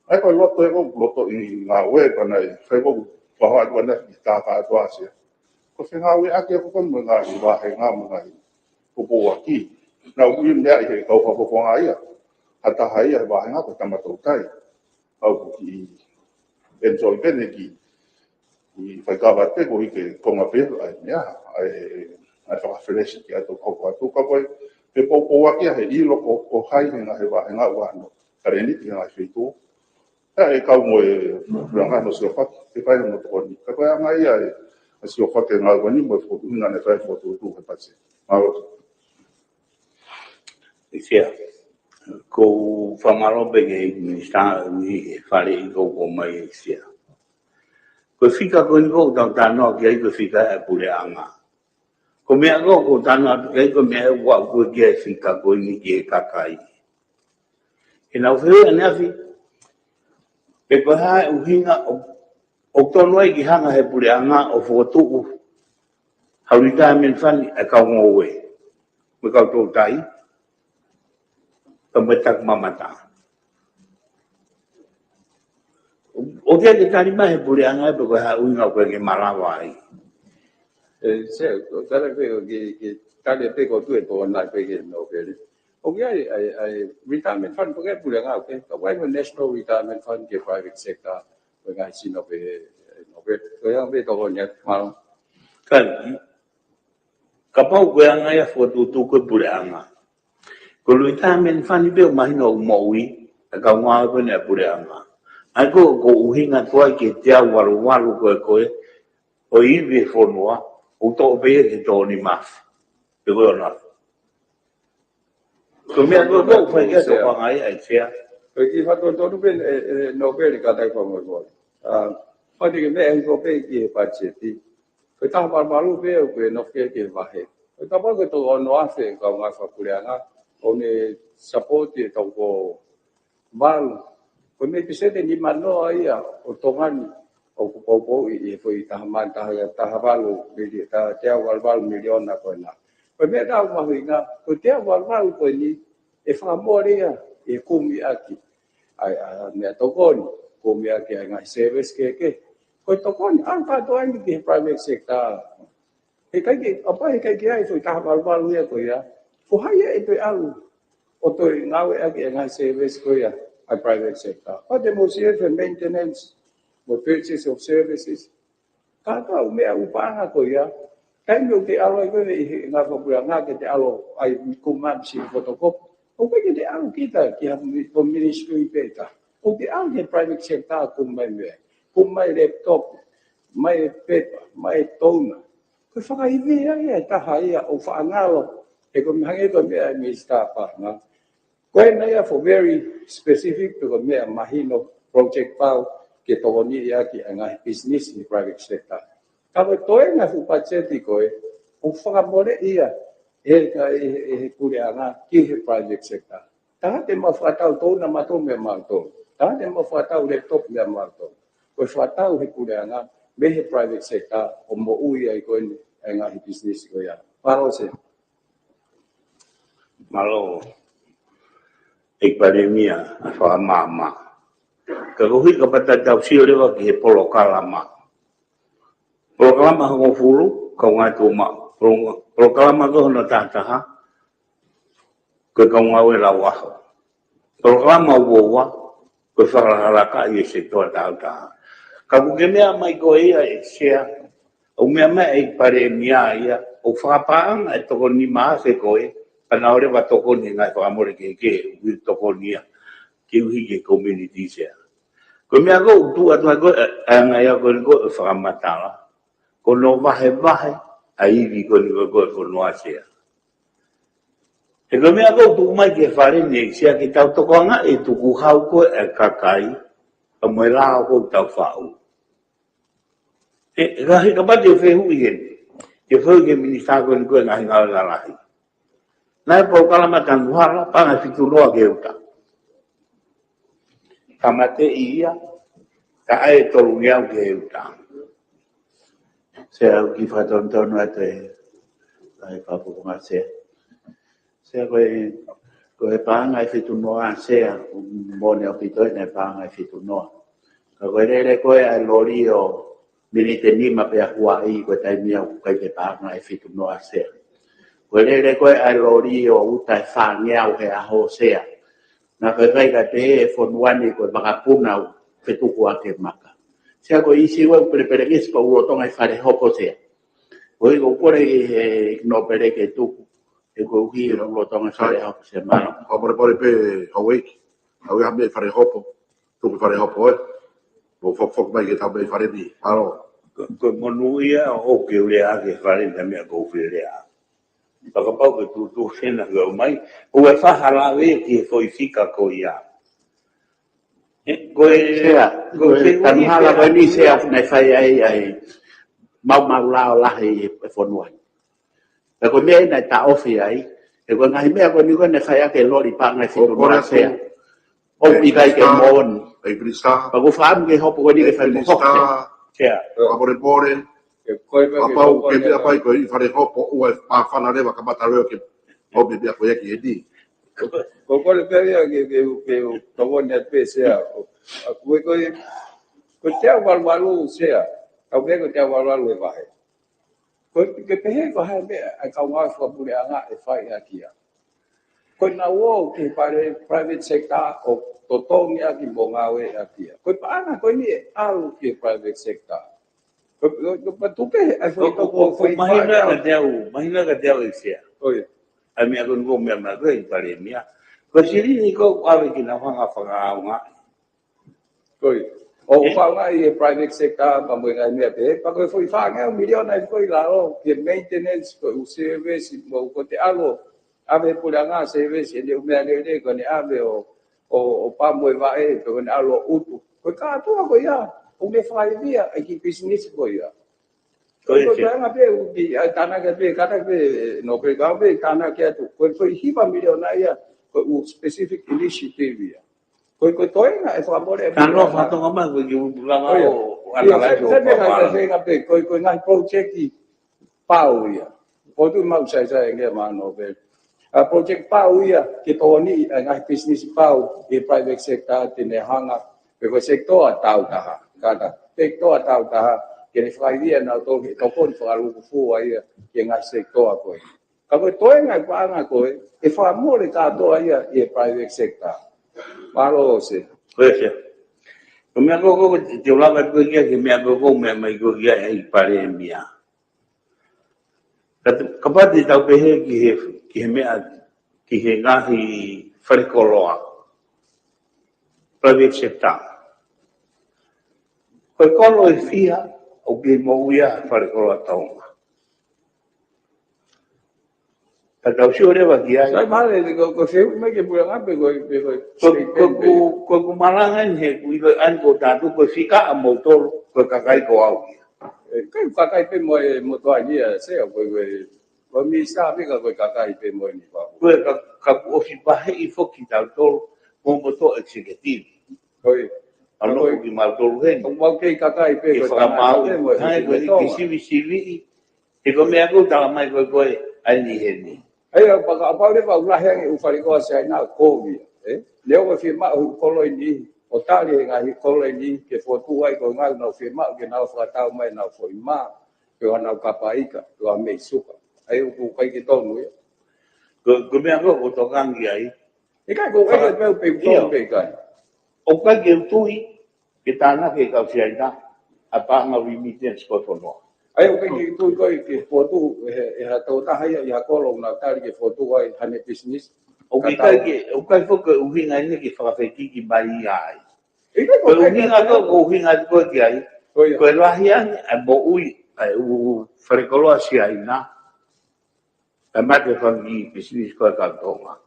ʻA ia ko e loto ē ʻoku loto ʻi ngāue ko ena ē, fai ko e paha atu ʻana ki tā kātoa Sia. Ko e fengāueʻaki ʻoku ko mo e ngaahi vāhenga mo e ngaahi poupouaki. Naʻa ku ʻi he meʻa ʻi he kau fakafofonga ia. Ha taha ia he vāhenga ko e tama toutai. ʻOku kiʻi enjoy pē ʻene kiʻi, kiʻi fai kava pē ko e hiki konga pē ʻa e meʻa, ʻa e, ʻa e fakafelesi ki ai tō hoko atu ka ko e, he poupouaki ʻa e ʻilo ko, ko hai he ngaahi vāhenga ʻoku ʻi ai hono talēniti he ngaahi feituʻu. ʻA e kau mo e, mo e ngaahi no siofaki, ke fai hono tokoni. Ka ko e anga ia ʻa e, ʻa e siofaki ngāue ko eni mo e fokotuʻuhinga naʻe fai fokotuʻutuʻu he patiseti. Mālō. ʻIo Sea, ʻoku ou fakamālō pē ki he Minisitā ʻi he faleʻi kuo ʻomai ʻe Sea. Ko e fika ko eni ʻoku tau talanoa ki ai ko e fika ʻa e puleʻanga. Ko e meʻa ʻoku ou talanoa ki ai ko e meʻa ʻoku ʻoatu ki ai e fika ko eni ki he kakai. ʻE nau fehuʻi ʻaneafi, pe ko e hā e ʻuhinga ʻoku, ʻoku tonu ai ke hanga he puleʻanga ʻo fokotuʻu ha retirement fund ʻa e kau ngoue, mo e kau toutai, pea mo e taki mamata. ʻOku ʻikai ke tali mai he puleʻanga pe ko e hā e ʻuhinga ʻoku ʻikai ke malava ai. ʻE, Sea, ʻoku tala pē, ʻoku ke, ke tali pē ko e tuʻu e tō ʻana pē ki he nōpele. ʻOku ʻi ai, ʻa e, ʻa e retirement fund pē ki he puleʻanga, ʻoku ʻikai, ka ʻoku ʻi ai mo e National Retirement Fund ki he private sector, ko e ngaahi sino pē, ʻe, nōpele. Ko ia pē tokoni atu, mālō. Ka, kapau ko e anga ia fokotuʻutuʻu ko e puleʻanga. Ko e retirement fund pē ʻoku mahino ʻoku moʻui, ʻa e kau ngāue ko eni ʻa e puleʻanga. ʻA ia ko, ko e ʻuhinga atu ai ki he teau valu valu ko e, ko e, ʻo e ivi e fonua, ʻoku toʻo pē ia ki he tokoni mā afe. Pe ko e ʻona. Ko e meʻa ko, ko, fai ki he tokanga ia ʻe Sea. Ko e kiʻi fakatonutonu pē, ʻe, ʻe, nōpele kātaki fakamolemole. ʻA, fai ki he meʻa ʻoku pē ki he patiseti. Ko e taha valu valu pē ʻoku ke nofo ki he, ki he vahe. Ko e taha valu ko e toko ono afe kau ngāue fakapuleʻanga, ʻoku ne support e toko valu. Ko e meʻa peseti ʻe nimanoa ia ʻo Tonga ni ʻoku poupouʻi ʻi he foʻi taha mā, taha, taha valu mili-, taha teau valu valu miliona ko ena. Ko e meʻa ʻoku mahuʻinga, ko e teau valu valu ko eni, ʻe fakamole ia ʻi he kumi ʻaki ʻa e, ʻa e meʻatokoni, kumi ʻaki ʻa e ngaahi service kehekehe. Ko e tokoni, ʻalu kātoa eni ki he private sector. Heʻikai ke, ʻapā heʻikai ke ʻi ai e foʻi taha valu valu ia ko ia. Ko hai ia ʻe toe ʻalu ʻo toe ngāueʻaki e ngaahi service ko ia ʻa e private sector. Pea te mou sio ki he maintenance, mo e purchase of services. Kātoa e meʻa ʻoku paʻanga ko ia. Taimi ʻoku te ʻalu ai ko ē ʻi he ngāue fakapuleʻanga ke te ʻalu ai kumi mai ha siʻi photocopy. ʻOku ʻikai ke te ʻalu kita ki ha mi-, ko e ministry pē ta. ʻOku te ʻalu ki he private sector kumi mai meʻa. Kumi mai laptop, mai e pepa, mai e toner. Ko e fakaivia ia e taha ia ʻoku faʻa ngalo. He ko e meʻa hangē ko e meʻa ʻa e Minisitā Paʻanga. Ko ena ia for very specific pe ko e meʻa mahino project pau ke tokoniʻi ʻaki ʻa e ngaahi business ʻi he private sector. Ka ko e toenga fuʻu patiseti ko ē, ʻoku fakamoleʻi ia ʻe he, ʻe he, ʻe he puleʻanga ki he private sector. Taha te mau fakatau toner mautolu mei mautolu. Taha te mau fakatau laptop mei mautolu. Ko e fakatau he puleʻanga mei he private sector ʻo moʻui ai ko eni e ngaahi business ko ia. Mālō Sea. Mālō ʻEiki Palēmia ʻa e fakamaama. Ka ko e hiki kapau te tau sio leva ki he polokalama. Polokalama hongofulu, kau ngāue tuʻumaʻu. Polo-, polokalama ko hono taha taha, ko e kau ngāue lauʻaho. Polokalama ua ua, ko e fakalakalaka ʻi he sekitoa taautaha. Ka ʻoku ke meʻa mai ko ia ʻe Sea, ʻoku meʻa mai ʻEiki Palēmia ia, ʻoku fakapaʻanga e toko nima afe ko ē, pea nau leva tokoni he ngaahi fakamole kehekehe, ʻoku tokoni ia, ke ʻuhi ki he community Sea. Ko e meʻa ko ē ʻoku tuʻu atu ai ko ē, ʻa e ngaahi ʻaho ko eni ko e fakamatala. Ko hono vahevahe ʻa e ivi ko eni ko ē ʻo e fonua Sea. He ko e meʻa ʻoku tuku mai ki he fale ni, Sea, ke tau tokoange ʻa e tukuhau ko ē ʻa e kakai, pea mo e lao ʻoku tau faʻu. He, he kapau te u fehuʻi heni, te u fehuʻi ki he minisitā ko eni ko e ngaahi ngāue lalahi. Naʻe pau kala ma tanu hala, paʻanga ʻe fitu noa ki he uta. Tāmateʻi ia, ka ʻai ʻe tolungeau ki he uta. Sea, ʻoku ou kiʻi fakatonutonu atu e, ʻa e fakafofonga Sea. Sea, ko e, ko e paʻanga ʻe fitu noa Sea, ʻoku moʻoni ʻaupito ʻene paʻanga ʻe fitu noa. Ka ko e lele ko ē ʻa e loli ʻo miniti ʻe nima pea huaʻi, ko e taimi ia ʻoku ʻikai ke paʻanga ʻe fitu noa Sea. Ko e lele ko ē ʻa e loli ʻo uta ʻe fāngeau he ʻaho Sea. Naʻa ko e kai ka te e fonua ni ko e vakapuna ʻo fetuku ake maka. Sea, ko e ʻīsiu ʻoku pelepelengesi pea ʻoku lolotonga ʻi fale hopo Sea. Ko e ʻoku ou kole ki he nōpele ke tuku, he koeʻuhi ʻoku lolotonga ʻi fale hopo Sea, mālō. Ko e polepole pē, Houʻeiki. Houʻeiki, ha meʻa ʻi fale hopo. Tuku fale hopo, ē. Mou fokifoki mai ke tau meʻa ʻi fale ni. Mālō. Ko, ko e monūʻia ʻoku ou lea ki he fale ni, meʻa ʻoku ou fie lea. Fakapapau ke tuʻutuʻu hena ke ʻomai. ʻOku ou fie lave ki he foʻi fika ko ia. He, ko e, Sea, ko e, ko e tanu hala ko eni Sea, naʻe fai ai, ʻa e maumau lao lahi ʻi he fonua. Pea ko e meʻa ia naʻe taʻofi ai, he ko e ngaahi meʻa ko eni ko ē naʻe fai ʻaki e loli paʻanga ʻe fitu noa Sea. ʻOku ʻikai ke moʻoni. ʻEiki Minisitā. Pea ʻoku ou fakaʻamu ke hopo ko eni ke fai mo hopo. Sea. Ko e polepole. Kapau ke meʻa mai ko e ʻi fale hopo ʻoku ʻe māfana leva ka mata leo ke ʻomi meʻa ko ia ki heni. Ko e kole pē ia ke, ke, ke tokoni atu pē Sea. Ko e, ko e, ko e teau valuvalu Sea. Kau pē ko e teau valuvalu e vahe. Ko e ke pehē ko e hā e meʻa ʻa e kau ngāue fakapuleʻanga ʻe fai ʻaki ia. Ko e nau ō ki he pale private sector ʻo totongi ʻaki mo ngāue ʻaki ia. Ko e paʻanga ko eni ʻe ʻalu ki he private sector. Ko e, ko e, ko e patu pē, ʻa e foʻi Ko, ko, toko ko, ko foʻi mahina paʻanga. Ka teau, mahina ka teau ʻe Sea. ʻOi. ʻA e meʻa ko eni ko e meʻa ma ko e Palēmia. Ko e silini ko ē ʻave ke nau hanga fakaʻaongaʻi. ʻOi. ʻOku fakaʻaongaʻi ʻe he private sector, pea mo e ngaahi meʻa pehē, pea ko e foʻi fāngeau miliona ʻi ko ē ʻi lalo, ke maintenance, ko e ʻū service, mo ko e te ʻalu, ʻave puleʻanga service, ʻene ʻū meʻalele, ko ʻene ʻave ʻo, ʻo, ʻo pā mo e vaʻe, pe ko ʻene ʻalu ʻo ʻutu. Ko e kātoa ko ia, ʻoku ne fakaivia, ʻa e kiʻi business ko ia. Ko e, ko e, ko e anga pē ʻoku ki, ʻa e tānaki pē, kātaki pē, no, ko e kau pē, tānaki atu. Ko e, ko e hiva miliona ia, ko e ʻū specific initiative ia. Ko e, ko e toenga ʻe fakamole ʻe Ka no Puleʻanga. Fatonga mai, ko e ki Puleʻanga ʻo, ʻo ʻAna Laito. Ko e, ko e ngaahi project pau ia. Ko tu mau sai sai nge ma no pē. ʻA e project pau ia, ke tokoni ʻa e ngaahi business pau, ʻi he private sector, te ne hanga, pe ko e sector ʻa tautaha. Kātaki, sector ʻa tautaha, ke ne fakaivia nau tokoni, tokoni fakalūkufua ia, ki he ngaahi sector ko ē. Ka ko e toenga ʻi he paʻanga ko ē, ʻe fakamole kātoa ia ʻi he private sector. Mālō Sea. Ko ia Sea. Ko e meʻa ko ē, ko e te u lava ko ē ki he meʻa ko ē, ko e meʻa mai ko ē ʻi Palēmia. Ka te, kapau te tau pehē ki he, ki he meʻa, ki he ngaahi falekoloa. Private sector. Ko e kolo ʻe fiha, ʻoku kei moʻui ai falekoloa Tonga. Ka tau sio leva ki ai. Sai male, ko, ko e fehuʻi mai ki he Puleʻanga pe ko, pe ko, Ko, state ko, bank pe. Ko, ko, ko malanga ni he, ko i ko an ko tatu, ko e fika ʻa moutolu, ko e kakai ko au ia. ʻE, ko e kakai pē mo e, mo toa ia, Sea, ko e, ko e, ko e minisitā pē ka ko e kakai pē mo e ni pa. Ko e ka, ka ʻoku ʻosi paheʻi foki tautolu, mo moto executive. Ko e. ʻA no ko e ki mautolu heni. Ko mau kei kakai pē, Ke ko e fakamau, tangata pē mo e hai, ko e ki Tonga. Sivisiviʻi, He ko e meʻa ʻoku tala mai ko ē ko e ʻai ni heni. ʻAi, ʻa paka, ʻa pau leva ʻoku lahi ange ʻū falekoloa Siaina ʻoku kovi, ē? Leo ko e fiemaʻu ʻū kolo ʻi ni, ʻo tali he ngaahi kolo ʻi ni, ke fotu ai ko e ngaahi nau fiemaʻu, ke nau fakatau mai nau foʻi mā, ke ʻoua nau kapa ika, ke ʻoua mei suka. ʻAi, ʻoku ʻikai ke tonu ia. Ko, ko e meʻa ko ē ʻoku tokangi ai. ʻIkai ko e Faka- ʻai, pe, pe, Ia. Pe, ʻikai. ʻOku ʻikai ke u tui, ke tānaki ʻe he kau Siaina, ʻa e paʻanga remittance ko e fonua. ʻAi, ʻoku ʻikai ke tui ko e ke fotu, ʻe he, ʻe ha tokotaha ia, ʻi ha kolo ʻoku nau tali ke fotu ai, haʻane business. ʻOku ʻikai ke, ʻoku ʻikai foki ko e ʻuhinga eni ke fakafekiki mai ia ai. ʻIkai Ko e ko e ʻuhinga ko, ko e ʻuhinga ko e ki ai. Ko ia. Ko e lahi ange, ʻa e moʻui, ʻa e ʻū falekoloa Siaina. Ka mate fanga kiʻi pisinisi ko ē kau Tonga.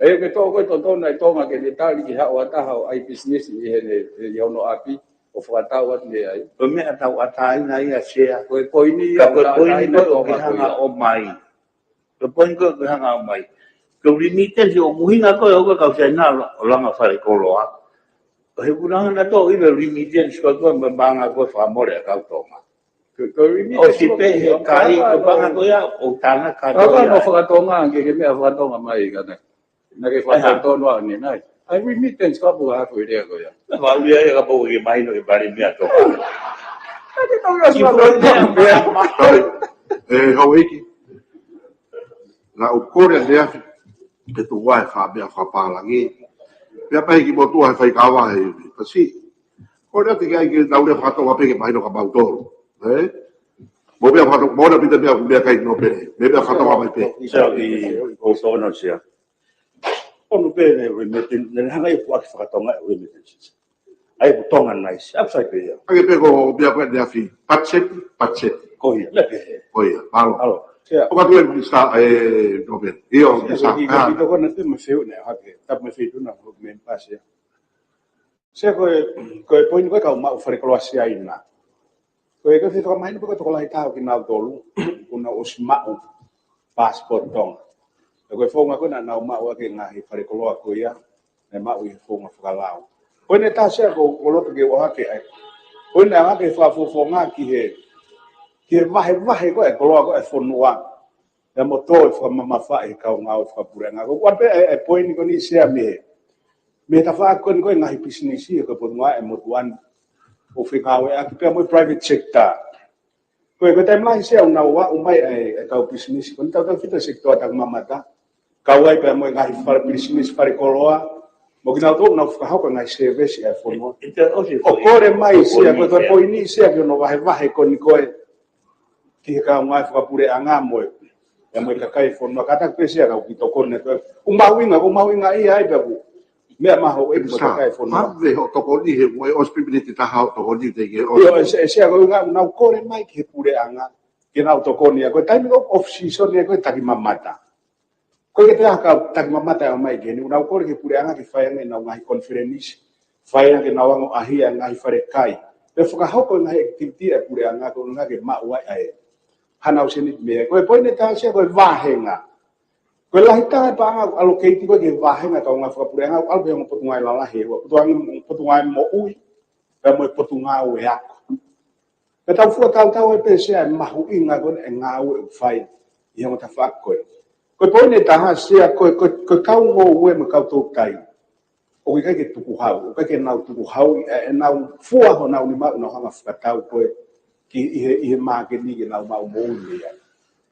ʻE ke tō ko ē totonu ʻa e Tonga ke ne tali ki haʻo ʻa taha ʻo ʻai pisinisi ʻi heʻene, ʻi hono ʻapi ʻo fakatau atu mei ai. Ko e meʻa tauʻatāina ia Sea. Ko e poini ia, ka ko e poini ko ē ʻoku ke hanga ʻo ʻomai. Ko e poini ko ē ʻoku ke hanga ʻo ʻomai. Ko e remittance ʻoku hinga ko ē ʻoku kau Siaina ʻo langa falekoloa. Ko e hū nanga na tō ʻi he remittance ko ē ko e meʻa ko ē fakamole ʻa kau Tonga. Ko e, ko e remittance ʻosi pē he kai, ko e paʻanga ko ia ʻoku tānaki kātoa ia. Ka ko e fakatonga, ke, ke meʻa fakatonga mai ka nai. Naʻa ke fakatonga ʻanenai. ʻAi remittance ka pua hafu i lea ko ia. Naʻa faʻu ia ia ka pau ke mahino ke pali meʻa Tonga. Ka ke tau ia sua ko ia. Sorry. ʻE, houʻeiki. Naʻa ku kole ʻaneafi ke tuku ʻa e fakameʻa fakapālangi. Pea pehē ki motuʻa he faikava he Pasi. Ko e ʻai ke ʻai ke tau lea fakatonga pē ke mahino kia mautolu. ʻE? Mo meʻa fakatonga, mo na pita meʻa, meʻa kai no pē. Meʻa fakatonga mai pē. Sea ʻi ko sono sea. Ono pē ne remittance, ne hanga ʻe he puaki fakatonga remittance. ʻAi ʻoku Tonga nai, ʻoku sai pē ia. ʻAi pē ko meʻa ko ʻaneafi, patiseti, patiseti. Ko ia, meʻa pē. Ko ia, mālō. Mālō. Sea. ʻOku ʻatu e Minisitā, ʻe, no pē. ʻIo, Minisitā. Ko e kiʻi tokoni atu mo e fehuʻi ʻe hake. Tapu mo e feituʻu na ko e meʻa pasi ia. Sea ko e, ko e poini ko ē kau maʻu falekoloa Siaina. Ko e, ko e fie fakamahino pē ko e tokolahi taha ʻo kinautolu, kuo nau ʻosi maʻu passport Tonga. Ko e founga ko ē naʻa nau maʻu ʻaki e ngaahi falekoloa ko ia, naʻe maʻu ʻi he founga fakalao. Ko ʻene taha Sea ko, ko loto ke ʻohake ai. Ko ʻene ʻohake fakafofonga ki he, ki he vahevahe ko ē koloa ko ē fonua. Pea mo tō e fakamamafa ʻi he kau ngāue fakapuleʻanga. Ko e ʻuhinga pē ʻe, ʻe poini ko eni Sea mei he, mei he tafaʻaki ko eni ko e ngaahi pisinisi ʻi he ko e Potungāue ʻa e motuʻa ni ʻoku fengāueʻaki pea mo e private sector. Ko e, ko e taimi lahi Sea ʻoku nau ʻomai ʻa e, ʻa e kau pisinisi. Ko eni tautefito ki he sekitoa takimamata. Kau ai pea mo e ngaahi fale pisinisi falekoloa. Mo kinautolu ʻoku nau fakahoko e ngaahi service ʻa e fonua. ʻIo, ʻosi ʻo kole mai Sea, ko e poini Sea ki hono vahevahe ko eni ko e ki he kau ngāue fakapuleʻanga mo e, ʻa e mo e kakai e fonua, kātaki pē Sea ka u kiʻi tokoni atu. ʻOku mahuʻinga, ʻoku mahuʻinga ia ai pea ʻoku meʻa mahuʻinga mo e kakai e fonua. Mave hoʻo tokoni he, ʻoku ʻosi pē miniti taha hoʻo tokoni te ke ʻosi. ʻIo, ʻe Sea, ʻe Sea ko e ʻuhinga naʻa nau kole mai ki he puleʻanga ke nau tokoni ia. Ko e taimi ko ē off season ia ko e takimamata. Ko e ke te aka takimamata ʻe ʻomai ke ni, ʻoku nau kole ki he puleʻanga ke fai ange ʻenau ngaahi konifelenisi, fai ange ʻenau ongo ʻaʻahi ʻa e ngaahi falekai. Pea fakahoko e ngaahi activity ʻa e puleʻanga ko e ʻuhinga ke maʻu ai ʻa e hanau seniti mei ai. Ko e poini ʻe taha Sea ko e vāhenga. Ko e lahi taha e paʻanga ʻoku allocate ko ē ki he vāhenga kau ngāue fakapuleʻanga ʻoku ʻalu pē ongo Potungāue Lalahi ʻe ua, Potungāue, Potungāue Moʻui, pea mo e Potungāue Ako. Pea tau fua tautau ai pē Sea e mahuʻinga ko ē ʻa e ngāue ʻoku fai ʻi he ongo tafaʻaki ko ē. Ko e poini ʻe taha Sea ko e, ko e, ko e kau ngoue mo e kau toutai ʻoku ʻikai ke tukuhau, ʻoku ʻikai ke nau tukuhau, ʻe, ʻenau fua honau nima ʻo nau hanga fakatau ko ē ki, ʻi he, ʻi he mākeni ke nau maʻu moʻui mei ai.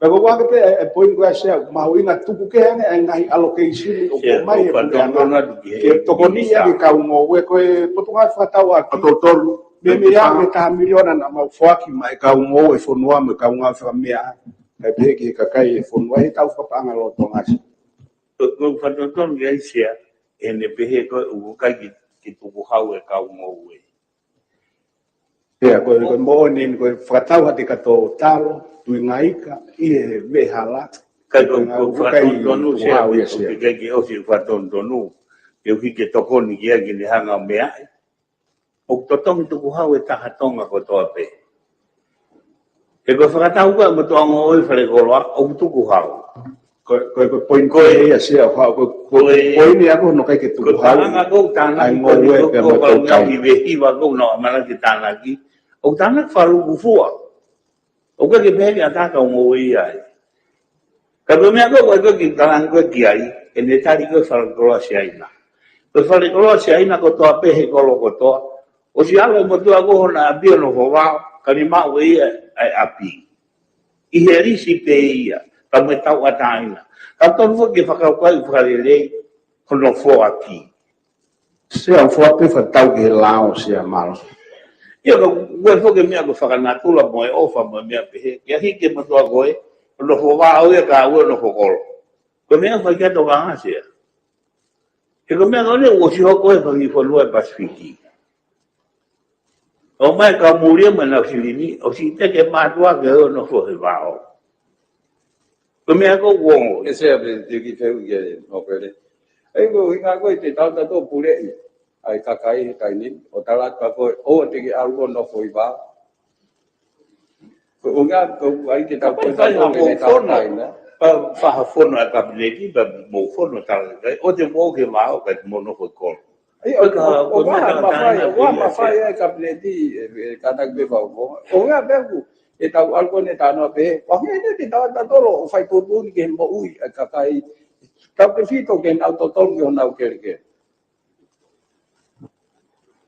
Pea ko e ʻuhinga pē ʻa e, ʻa e poini ko ē Sea, mahuʻinga tuku kehe ange ʻa e ngaahi allocation ʻoku ʻomai ʻe he puleʻanga ke tokoni ia ki he kau ngoue ko e Potungāue Fakatau ʻa kitautolu. Meimei ʻa e taha miliona naʻa mau foaki maʻa e kau ngoue fonua mo e kau ngāue fakameʻa. Kae pehē ki he kakai e fonua he tau fakapaʻanga lolotonga Sea. Ko, ko e fakatotonu ia Sea, ʻene pehē ko e ʻoku ʻikai ke, ke tukuhau e kau ngoue. Pea ko e, ko e moʻoni ko e fakatau hati ka tō talo, tuingaika, ʻi he veʻehala. Ka ko, ko e ngāue ʻoku ʻikai tukuhau ia Sea. Ke, ke ʻosi fakatonutonu, ke ʻuhi ke tokoni ki ai ke ne hanga ʻo meʻa ai. ʻOku totongi tukuhau e taha Tonga kotoa pē. He ko e fakatau ko ē mo e toʻa ngoue falekoloa, ʻoku tukuhau. Ko e, ko e, ko e poini ko ē ia Sea, ko e, ko e, ko e poini ia ko hono ʻikai ke tukuhau. Ko e paʻanga ʻoku tānaki ʻa e ngoue pea mo e toutai. Ko e ngaahi vehiva ʻoku nau ʻamanaki ke tānaki. ʻOku tānaki fakalūkufua. ʻOku ʻikai ke pehē ke ʻatā kau ngoue ia ai. Ka ko e meʻa ko ē, ko e kiʻi kalanga ko ē ki ai, ʻene tali ko ē falekoloa Siaina. Ko e falekoloa Siaina kotoa pē he kolo kotoa. ʻOsi ʻalu e motuʻa ko ē hona ʻapi ʻo nofo vao, ka ne maʻu ʻe ia ʻa e ʻapi. ʻI he lisi pē ia, ka mo e tauʻatāina. Ka tonu foki ke fakakaukau fakalelei, hono foaki. Sea ʻoku fua pē fakatau ki he lao Sea mālō. ʻIo ka ʻoku ʻi ai foki e meʻa ko e fakanatula mo e ʻofa mo e meʻa pehē. Ke ʻaʻahi ke motuʻa ko ē, ʻo nofo vao ia ka ʻoua ʻe nofo kolo. Ko e meʻa fai ki ai e tokanga Sea. He ko e meʻa ko eni ʻoku ʻosi hoko he fanga kiʻi fonua ʻi he Pasifiki. ʻOmai e kau muli ia mo ʻenau silini, ʻosi teke mātuʻa ke ō ʻo nofo he vao. Ko e meʻa ko ē ʻoku ongo, ʻe Sea, pea te u kiʻi fehuʻi ki he nōpele. ʻE, ko e ʻuhinga ko ē te tau tautolu puleʻi ʻa e kakai he taimi ni, ʻo tala atu ko ē ʻoua te ke ʻalu ʻo nofo ʻi vā. Ko e ʻuhinga, ko e ʻai ke tau Kapau ko e fai ha tautolu ke mou tau fono. Taina. Pea fai ha fono ʻa e Kapineti, pea mou fono tala atu, ʻoua te mou ke vā, kae mou nofo ʻi kolo. ʻIo, ʻo, ʻo, ʻo, ʻo, ʻo, mafai, ʻo, mafai ʻa e Kapineti, ʻe, ʻe, kātaki pē fau ko. ʻO, ʻo, ʻo, ʻo, ʻe tau ʻalu ko ē ʻo ne tala pē. ʻO, ʻe, ʻe, te tau tautolu ʻo fai tuʻutuʻuni ki he moʻui ʻa e kakai. Tautefito ke nau totonu ki honau kelekele.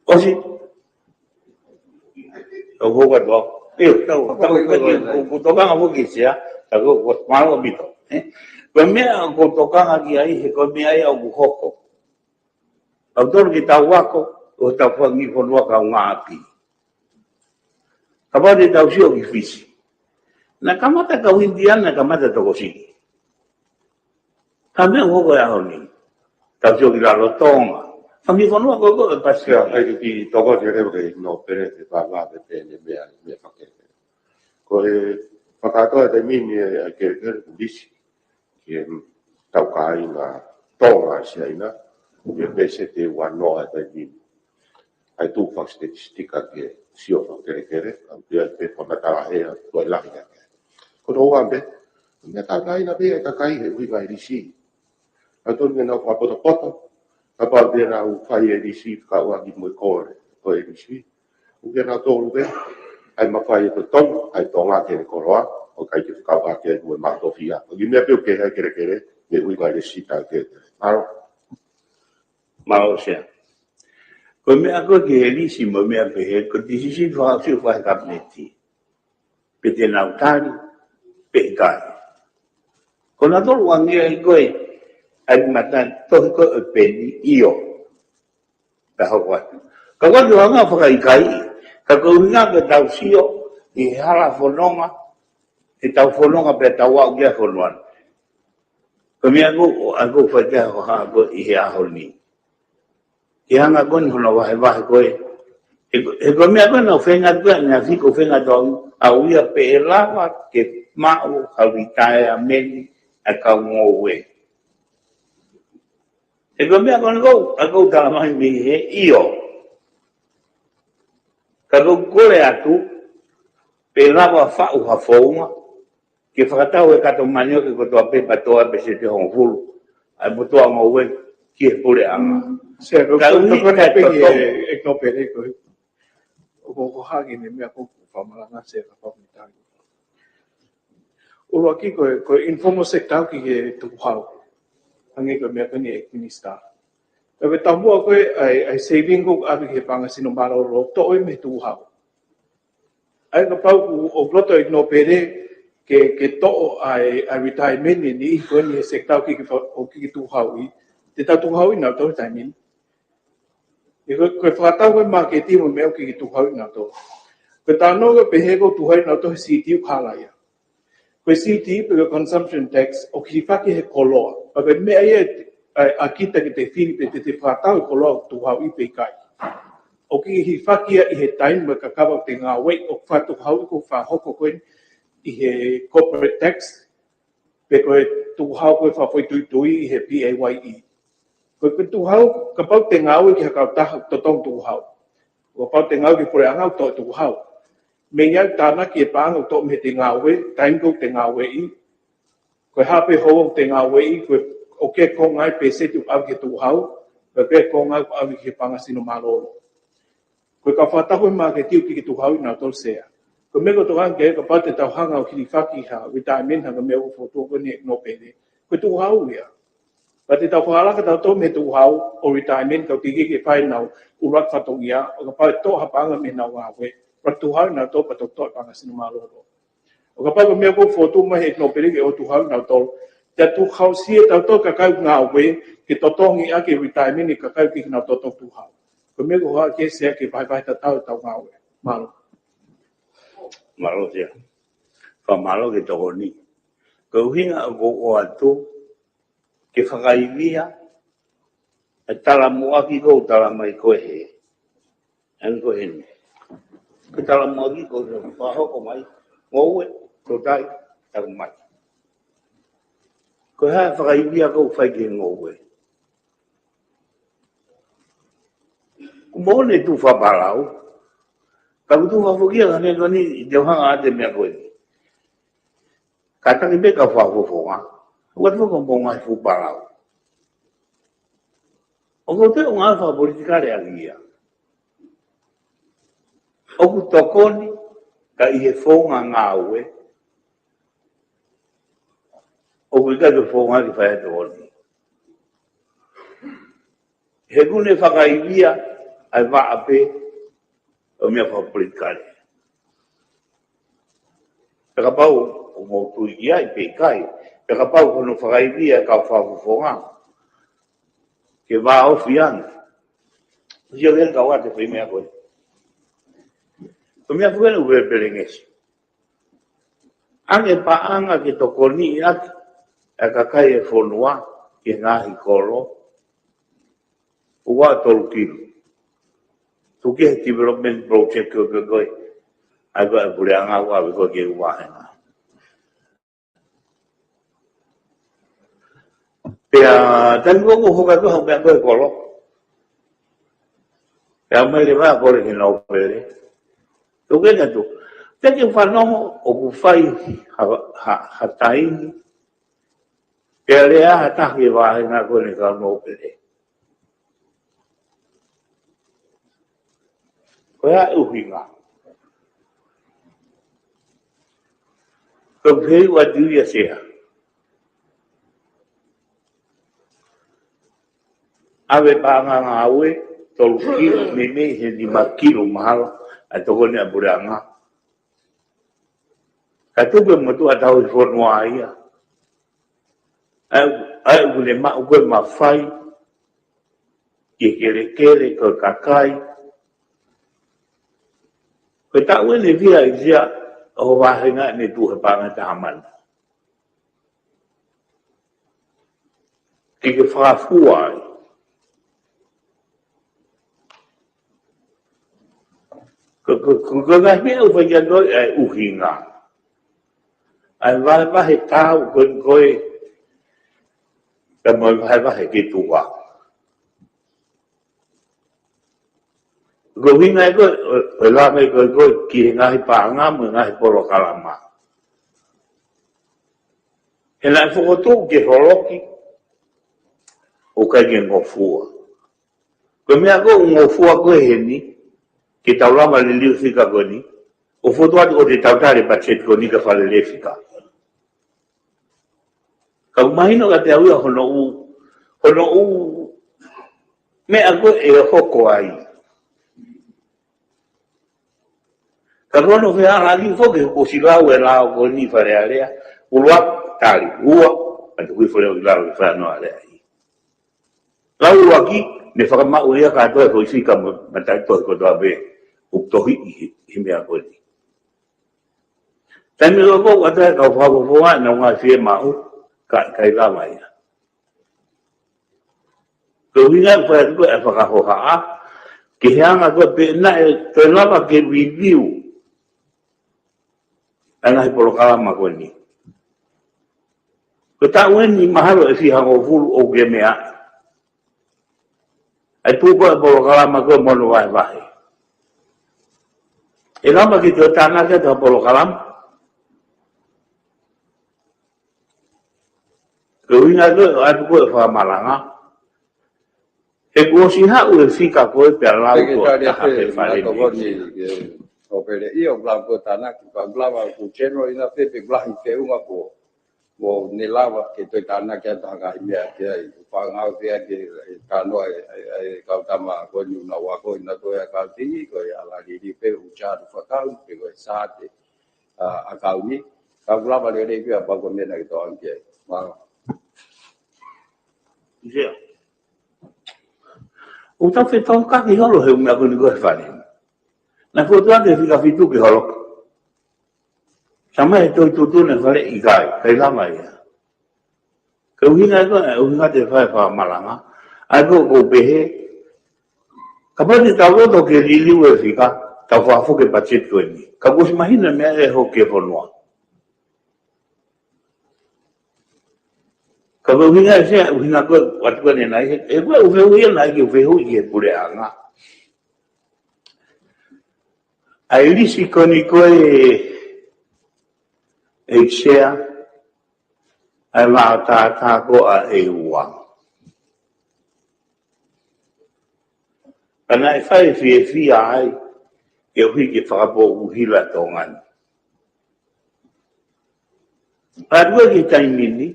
ʻOsi. ʻO, ʻo, ʻo, ʻio, tau, tau, ʻoku ou tokanga foki Sea, tau, ʻo, ʻo, mālō ʻaupito, ē? Ko e meʻa ʻoku ou tokanga ki ai, he ko e meʻa ia ʻoku hoko. Tautolu ke tau ako, ʻo tau fanga fonua kaungāʻapi. Kapau te tau sio ki Fisi. Naʻe kamata kau ʻInitia, naʻe kamata tokosiʻi. Ka ko e meʻa ʻoku hoko he ʻaho ni. Tau sio ki Rarotonga. Fanga fonua ko ē ko ē Pasifiki. ʻIo, ʻai ke u kiʻi tokoni leva ki he nōpele, te u fakamālō pē he meʻa, meʻa fakakē. Ko e fakakātoa taimi ni ʻa e kelekele kuo lisi ki he tau kāinga Tonga ʻa Siaina, ʻi he peseti ua noa he taimi ni. ʻAi tuʻu fakasitetisetika ke sio fakakelekele, ʻa ia pē fakamatala ʻe he ʻa toe lahi ake. Ko e ʻuhinga pē, meʻa tau kāinga pē ʻa e kakai he ʻuhinga e lisi. ʻA tonu ke nau fakapotopoto, kapau te nau fai e lisi, fekauʻaki mo e kole, ko e lisi. ʻOku ke nau tolu pē, ʻai mafai e totonu, ʻai Tonga ke ne koloa, ʻo ʻikai ke fekauʻaki ai mo e makotofia. ʻOku ke meʻa pē ʻoku ke hē kelekele, mei he ʻuhinga e lisi tau ke. Mālō. Mālō Sea. Ko e meʻa ko ē ki he lisi mo e meʻa pehē, ko e tisisini fakaʻosi ʻoku fai he Kapineti. Pe te nau tali, pe ʻikai. Ko nautolu ʻoku ʻange ai ko ē, ʻai mata tohi ko ē ʻo e peni, ʻio. Pea hoko atu. Ka ʻoku ʻikai ke u hanga ʻo fakaʻikaiʻi. Ka ko e ʻuhinga ke tau sio, ʻi he hala fononga, ʻe tau fononga pea tau aʻu ki he fonua. Ko e meʻa ko ē, ʻoku ou fai ki ai e hohaʻa ko ē ʻi he ʻaho ni. Ke hanga ko eni hono vahevahe ko ē. He ko, he ko e meʻa ko ē naʻa ku feinga atu ʻaneafi ko e feinga atu au ia pe ʻe lava ke maʻu ha retaiameni ʻa e kau ngoue. He ko e meʻa ko eni ʻoku ou, ʻoku ou tala mai mei he ʻio. Ka ʻoku ou kole atu, pe ʻe lava faʻu ha founga, ke fakatau e kato manioke kotoa pē pea toʻo ʻa e peseti hongofulu ʻa e motuʻa ngoue ki he puleʻanga. Sea, ko, ka ko, ʻuhi ko, ko, kae pē ki he totonu. ʻE, ʻe nōpele ko ē. ʻOku, ʻoku hangē ni e meʻa ʻoku ou fakamalanga Sea ka fakamitaki. ʻUluaki ko e, ko e informal sector ki he tukuhau. Hangē ko e meʻa ko eni ʻa e Minisitā. Ka ko e taumuʻa ko ē ʻa e, ʻa e saving ʻoku ʻave ki he paʻanga sino mālōlō, toʻo ia mei he tukuhau. ʻA ia kapau ʻoku, ʻoku loto e nōpele ke, ke toʻo ʻa e, ʻa e retirement ʻe niʻihi ko eni he sector ʻoku ʻikai ke fa-, ʻoku ʻikai ke tukuhauʻi, te tau tukuhauʻi nautolu he taimi ni. ʻE ko, ko e fakatau ko ē maketi mo e meʻa ʻoku ʻikai ke tukuhauʻi nautolu. Ko e talanoa ko ē pehē ʻoku tukuhauʻi nautolu he C T ʻoku hala ia. Ko e C T pe ko e consumption tax ʻoku hilifaki he koloa. Pea ko e meʻa ia ʻa, ʻa kita ke te fili pe te, te fakatau e koloa ʻoku tukuhauʻi pe ʻikai. ʻOku hilifaki ia ʻi he taimi mo e kakava ʻoku te ngāueʻi, ʻoku fakatukuhauʻi, ʻoku fakahoko ko ē ʻi he corporate tax, pe ko e tukuhau ko ē fakafoʻituitui ʻi he P A Y E. Ko e, ko e tukuhau, kapau te ngāue ki ha kautaha totongi tukuhau. Kapau te ngāue ki he puleʻanga ʻoku toʻo e tukuhau. Meʻa ia ʻoku tānaki e paʻanga ʻoku toʻo mei he te ngāue, taimi ko ē ʻoku te ngāueʻi. Ko e hā pē houa ʻoku te ngāueʻi, ko e ʻoku ʻikai ke konga ai e peseti ʻoku ʻave ki he tukuhau, ko e ʻikai ke konga ai ʻoku ʻave ki he paʻanga sino mālōlō. Ko e kau fakatau ko ē maketi ʻoku ʻikai ke tukuhauʻi nautolu Sea. Ko e meʻa ʻoku ou tokanga ki ai kapau te tau hanga ʻo hilifaki ha retirement ha meʻa ʻoku fokotuʻu ko eni ʻe nōpele. Ko e tukuhau ia. Pea te tau fakalaka tautolu mei he tukuhau ʻo retirement ka ʻoku teʻeki ke fai ʻenau ʻuluaki fatongia, ʻo kapau ʻe toʻo ha paʻanga mei heʻenau ngāue, pea tukuhauʻi nautolu pea toʻo e paʻanga sino mālōlō. ʻO kapau ko e meʻa ʻoku fokotuʻu mai ʻe nōpele ke ʻoua ʻe tukuhauʻi nautolu, te tau tukuhauʻi ʻe tautolu e kakai ʻoku ngāue, ke totongi ʻaki e retirement e kakai ʻoku ʻikai ke nau toutou tukuhau. Ko e meʻa ʻoku ou hohaʻa ki ai Sea ke vahevahe tatau ʻetau ngāue. Mālō. Mālō Sea. Fakamālō ki he tokoni. Ko e ʻuhinga ʻoku ou ʻoatu, ke fakaivia e talamuʻaki ʻoku ou tala mai ko ē he. ʻAi ko eni. Ko e talamuʻaki ʻoku ou fakahoko mai. Ngoue, toutai, tau mai. Ko e hā e fakaivia ʻoku fai ki he ngoue? ʻOku mou ʻi he tuʻu fakapālau. Ka ʻoku tuʻu fakafoki ia ka ne koni ʻi te u hanga ʻa e meʻa ko eni. Kātaki pē kau fakafofonga. ʻOku ʻatu ko mou ngaahi fuʻu pālau. ʻOku te u ngaahi fakapolitikale ʻaki ia. ʻOku tokoni, ka ʻi he founga ngāue, ʻoku ʻikai ke founga ke fai ʻa e tokoni. He ʻoku ne fakaivia ʻa e vaʻa pē ʻo e meʻa fakapolitikale. Pea kapau ʻoku mou tui ki ai pe ʻikai, pea kapau ko hono fakaivia ʻa e kau fakafofonga ke vāofi ange. Sio ki he kau ʻa e fai meʻa ko ē. Ko e meʻa ko ē ʻoku pepelengesi. ʻAnge paʻanga ke tokoniʻi ʻaki ʻa e kakai e fonua ki he ngaahi kolo. Ua tolu kilu. Tuku ki he development project ko ē ko ē. ʻAi ko ē ʻa e puleʻanga ʻo ʻave ko ē ki he vāhenga. Pea taimi ko ē ʻoku hoka ko ē ha meʻa ko ē kolo. Pea mai leva ʻo kole ki he nōpele. Tuku ke na tu. Te ke fanongo ʻoku fai ha, ha, ha taimi. Pea lea ha taha ki he vāhenga ko eni kau nōpele. Ko e hā e ʻuhinga? Ko e pehē ʻoku ʻatu ia Sea. ʻAve paʻanga ngāue, tolu kilu, meimei he nima kilu mahalo, ʻa e tokoni ʻa e puleʻanga. Ka tuku e motuʻa tauhi fonua ia. ʻAi, ʻai ʻoku ne maʻu ko e mafai, ki he kelekele, ko e kakai. Ko e taʻu eni ʻe fiha ʻi Sea ʻo vāhenga ne tuʻu he paʻanga ʻe taha mano. Ke ke fakafua ai. Ko, ko, ko, ko e ngaahi meʻa ʻoku fai ki ai ko e ʻuhinga. ʻA e vahevahe tau ko ē ko ē. Ka mo e vahevahe ki tuʻa. Ko e ʻuhinga ē ko ē, ʻo, ʻo lava ē ko ē ko ē ki he ngaahi paʻanga mo e ngaahi polokalama. He naʻe fokotuʻu ke holoki, ʻoku ʻikai ke ngofua. Ko e meʻa ko ē ʻoku ngofua ko ē heni, ke tau lava liliu fika ko eni, ʻo fokotuʻu atu ʻo te tau tali patiseti ko eni ka fakalele fika. Ka ʻoku mahino kiate au ia hono ʻū, hono ʻū meʻa ko ē ʻe hoko ai. Ka ko hono feʻaʻuhi foki kuo ʻosi lau e lao ko eni Fale Alea, ʻuluaki tali, ua, ʻa e tuku ʻi Fale Alea ki Fale Alea. Lau ʻuluaki, ne fakamaʻu ia kātoa ko e fika mo, mataʻitohi kotoa pē, ʻoku tohi ʻi he, he meʻa ko eni. Taimi ko ē ʻoku ʻatu ai kau fakafofonga, naʻa nau ngaahi fiemaʻu, ka, ʻikai lava ia. Ko e ʻuhinga ʻoku fai atu ko ē ʻa e fakahohaʻa, ki he anga ko ē pē naʻe toe lava ke review ʻa e ngaahi polokalama ko eni. Ko e taʻu eni mahalo ʻe fihangofulu ʻoku ke meaʻi. ʻA e tuʻu ko ē polokalama ko ē mo hono vahevahe. ʻE lava ke toe tānaki atu ha polokalama. Ko e ʻuhinga ko ē ʻoku ʻatu ko ē fakamalanga. He kuo ʻosi haʻu e fika ko ē pea lau ko ē Sekelitali ʻa e Fale Alea. ʻOku lava ko e tānaki, ʻoku lava ko e general ʻi na pē pe ʻoku lahi feʻunga ko ē. Mo ne lava ke toe tānaki atu ha ngaahi meʻa ki ai. Fakaʻaongaʻi pē ʻa e talanoa ʻa e, ʻa e, ʻa e kau tama ko eni ʻoku nau ako ʻi na ko e accounting, ko e ʻalu liliu pē ʻo ʻuta atu fakaʻamu, pe ko e sāte, ʻa, accounting. Ka ʻoku lava lelei pē ʻa pau ko e meʻa naʻa ke toʻo ange ki ai. Mālō. ʻIo. ʻOku tau fetokaki holo he ʻū meʻa ko eni ko ē he fale. Naʻe fokotuʻu atu e fika fitu ke holoki. Sai mai he Tohi Tuʻutuʻuni ʻa e Fale, ʻikai, ʻikai lava ia. Ko e ʻuhinga ko ē, ʻuhinga te fai fakamalanga. ʻA ia ko ē ʻoku ou pehē, kapau te tau loto ke liliu e fika, tau fakafoki e patiseti ko eni. Ka kuo ʻosi mahino e meʻa ʻe hoko ki he fonua. Ka ko e ʻuhinga ʻe Sea, ʻuhinga ko ē ʻoku ʻatu ʻanenai, he, he ko e ʻū fehuʻi ia naʻe ʻikai ke fehuʻi ki he puleʻanga. ʻA e lisi ko eni ko ē ʻEiki Sea, ʻa e vaotātā ko ē ʻa e ua. Ka naʻe fai e fiefia ai, ke ʻuhi ke fakapoʻuli ʻa Tonga ni. ʻA ʻalu ki he taimi ni,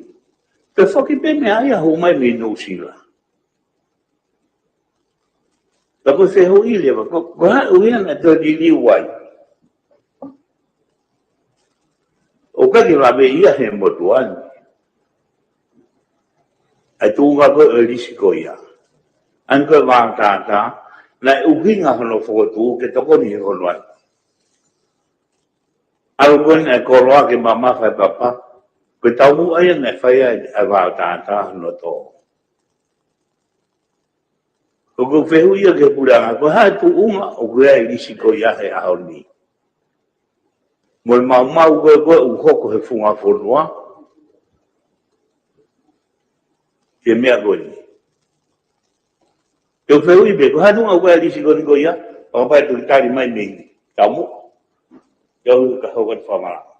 pea foki pē meʻa ia ʻoku haʻu mai mei Nuʻusila. Ka ko e fehuʻi leva, ko, ko e hā e ʻuhinga naʻe toe liliu ai. ʻOku ʻikai ke lave ia he motuʻa ni. ʻA e tuʻunga ko ē ʻo e lisi ko ia. ʻA eni ko e vaotātā, naʻe ʻuhinga hono fokotuʻu ke tokoni he hono ai. ʻAlu ko eni ʻa e koloa ke mamafa e papa, ko e taumuʻa ia naʻe fai ai ʻa e vaotātā hono tō. ʻOku ou fehuʻi ia ki he puleʻanga, ko e hā e tuʻunga ʻoku ʻi ai e lisi ko ia he ʻaho ni. Mo e maumau ko ē ko ē ʻoku hoko he funga fonua. Ki he meʻa ko eni. Te u fehuʻi pē, ko e hā e tuʻunga ʻoku ʻi ai e lisi ko eni ko ia, ʻo kapau ʻe tuku tali mai mei taumuʻa. Te u ka hoko atu fakamalanga.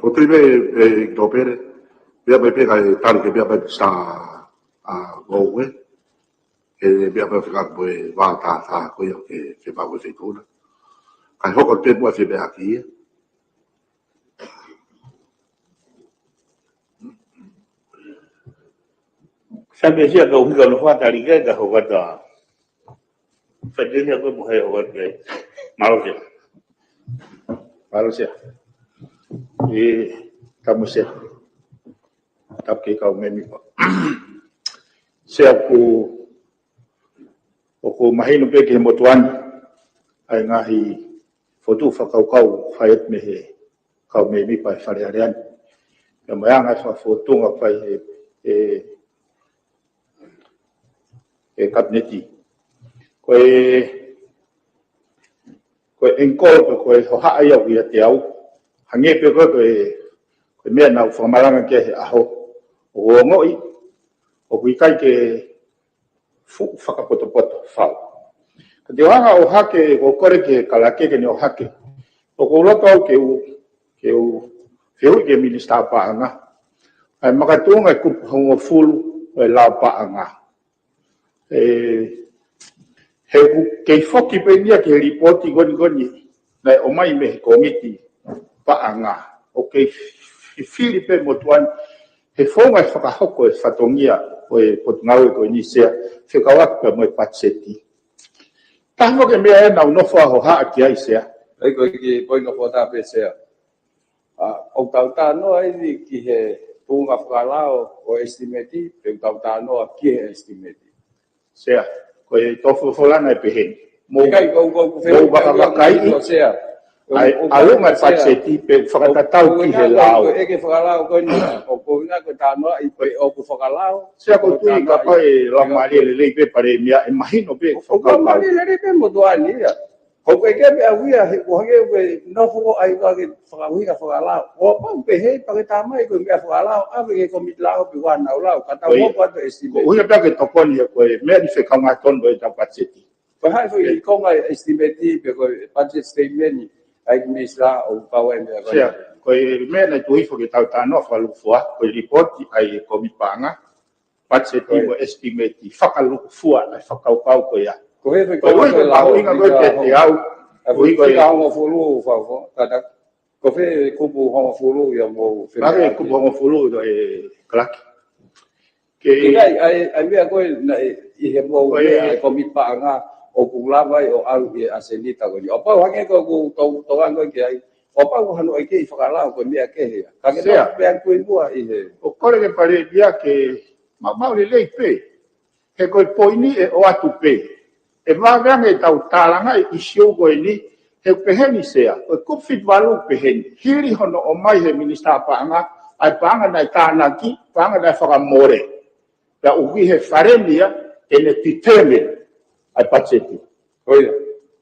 Ko tui pē, ʻe, Tōpele, pea pē pē kae tali ke pea pē sa, ʻa, Ngoue, ʻe, pea pē fika ko e vaotātā ko ia ke, ke pau ke fekuna. Kae hoko pē muʻa fie pē haki ia. Sa pē Sea ka u hika no fata li ke ka hoko atu. Fai teni a koe mo hai hoko atu ai. Mālō Sea. Mālō Sea. ʻE, tamu Sea. Tapu ki he kau mēmipa. Sea ʻoku, ʻoku mahino pē ki he motuʻa ni. ʻA e ngaahi fokotuʻu fakakaukau fai atu mei he kau mēmipa ʻo e Fale Alea ni. Pea mo e anga e fakafotunga fai ʻe, ʻe, ʻe Kapineti. Ko e, ko e angle pe ko e hohaʻa ia ʻoku ʻiate au. Hangē pē ko e, ko e, ko e meʻa naʻa ku fakamalanga ki ai he ʻaho. ʻOku ou ongoʻi, ʻoku ʻikai ke fuʻu fakapotopoto fau. Ka te u hanga ʻo ʻohake, ʻoku ou kole ki he kalake ke ne ʻohake. ʻOku ou loto au ke u, ke u fehuʻi ki he Minisitā Paʻanga. ʻA e makatuʻunga e kupu hongofulu ʻo e lao paʻanga. ʻE, he ʻoku kei foki pē eni ia ki he lipooti ko eni ko eni naʻe ʻomai mei he Kōmiti Paʻanga. ʻOku kei fifili pē motuʻa ni he founga e fakahoko e fatongia ʻo e Potungāue ko eni Sea, fekauʻaki pea mo e patiseti. Taha foki e meʻa ʻe nau nofo ʻo hohaʻa ki ai Sea. ʻEi, ko e kiʻi poini ʻo fota pē Sea. ʻA, ʻoku tau talanoa eni ki he tuʻunga fakalao ʻo e estimate, pe ʻoku tau talanoa ki he estimate. Sea, ko e tofu folana e peheni. Mo, ʻikai, ko, ko, ko, mo, ko, vakamakaʻi, ko, Sea. ʻAi, ʻoku ʻalu mai Sea. Patiseti, pe fakatatau ki he lao. Ko e ke fakalao ko eni, ʻoku ʻuhinga ko e talanoaʻi pe ʻoku fakalao. Sea ko tui ka pai lau mālie lelei pē Palēmia, ʻe mahino pē ʻoku fakakaukau. Lau mālie lelei pē motuʻa ni ia. ʻOku ʻikai ke meʻa ʻaʻau ia, he ʻoku hangē ʻoku nofo ai ka ke fakaʻuhinga fakalao. ʻO pau pē he pake tamai ko e meʻa fakalao, ʻave ki he Kōmiti Lao pe ʻoua naʻa lau, ka tau ʻoi, mou atu estimate. Ko e ʻuhinga pē ke tokoni he ko e meʻa ni fekauʻaki tonu ʻo e tau patiseti. Ko e hā e foʻi konga estimate pe ko e budget statement, ʻa e Minisitā ʻoku kau ai meʻa ko ē. Sea, ko e meʻa naʻe tuʻu hifo ke tau talanoa fakalukufua, ko e lipooti ʻa e Kōmiti Paʻanga. Patiseti mo e estimate fakalukufua ʻa e fakakaukau ko ia. Ko e hā e fakakaukau ko e ʻuhinga ko e ke te au. Ko e fika hongofulu, fa, fa, tata. Ko e fē kupu hongofulu ia mo fē. Mare kupu hongofulu ʻe kalake. Ke ʻikai, ʻa e, ʻa e meʻa ko ē naʻe ʻi he mo ko e meʻa ʻa e Kōmiti Paʻanga ʻoku lava ai ʻo ʻalu ʻi he ʻasenita ko ia. ʻO pau hangē ko ʻeku tau, tau ango ki ai. ʻO pau hano ʻai ke ʻi fakalao ko e meʻa kehe ia. Ka ke Sea. Tau pē ange ko e mua ʻi he. ʻOku kole ke Palēmia ke maumau lelei pē. He ko e poini ʻe ʻoatu pē. ʻE vave ange ʻetau tālangaʻi e ʻisiū ko eni, he peheni Sea, ko e kupu fitu valu peheni, hili hono ʻomai he Minisitā Paʻanga, ʻa e paʻanga naʻe tānaki, paʻanga naʻe fakamole. Pea ʻuhi he Fale ni ia, ʻene determine ʻa e patiseti. ʻOia.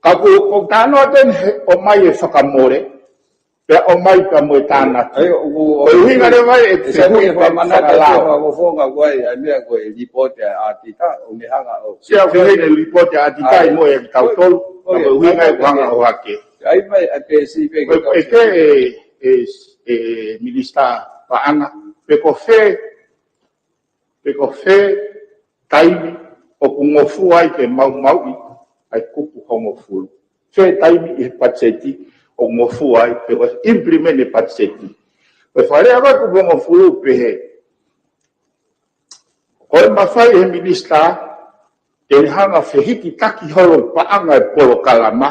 Ka ko, ko e talanoa teni he ʻomai e fakamole, Pea ʻomai pea mo e tānaki. ʻAi, ʻoku, ko e ʻuhinga leva ʻe ʻe se fehuʻi ʻoku e fakamanatu ʻa e fakafofonga ko ē, ʻa e meʻa ko e lipooti ʻa e ʻaotitā, ʻo ne hanga ʻo. Sea ko e lipooti ʻa e ʻaotitā ʻi muʻa ʻiate kitautolu, ʻa e ʻuhinga ʻe hanga ʻo hake. ʻAi mai ʻa e peesi pē ke ʻe ke ʻe, ʻe, ʻe Minisitā Paʻanga, pe ko fē, pe ko fē taimi ʻoku ngofua ai ke maumauʻi ʻa e kupu hongofulu. Fē taimi ʻi he patiseti ʻoku ngofua ai, pe ko e implement e patiseti. Ko e fakalea ko e kupu hongofulu pehē, ko e mafai ʻe he minisitā ke ne hanga fehikitaki holo paʻanga e polokalama,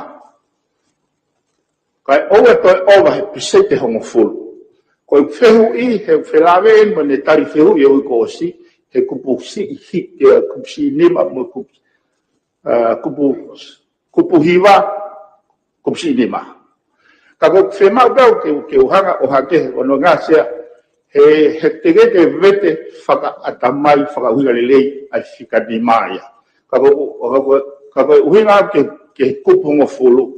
kae ʻoua toe ʻova he peseti hongofulu. Ko e fehuʻi, he felāveʻi mo ʻene tali fehuʻi ʻo e uike kuo ʻosi, he kupu siʻi hiki, he kupu siʻi nima mo e kupu, ʻa, kupu, kupu hiva, kupu siʻi nima. Ka ko e fiemaʻu pē ʻoku ke, ke u hanga ʻo hake he ʻoku ngali Sea, he, he teʻeki ke vete fakaʻatamai fakaʻuhinga lelei ʻa e fika nima ia. Ka ko, ka ko, ka ko e ʻuhinga ke, ke kupu hongofulu.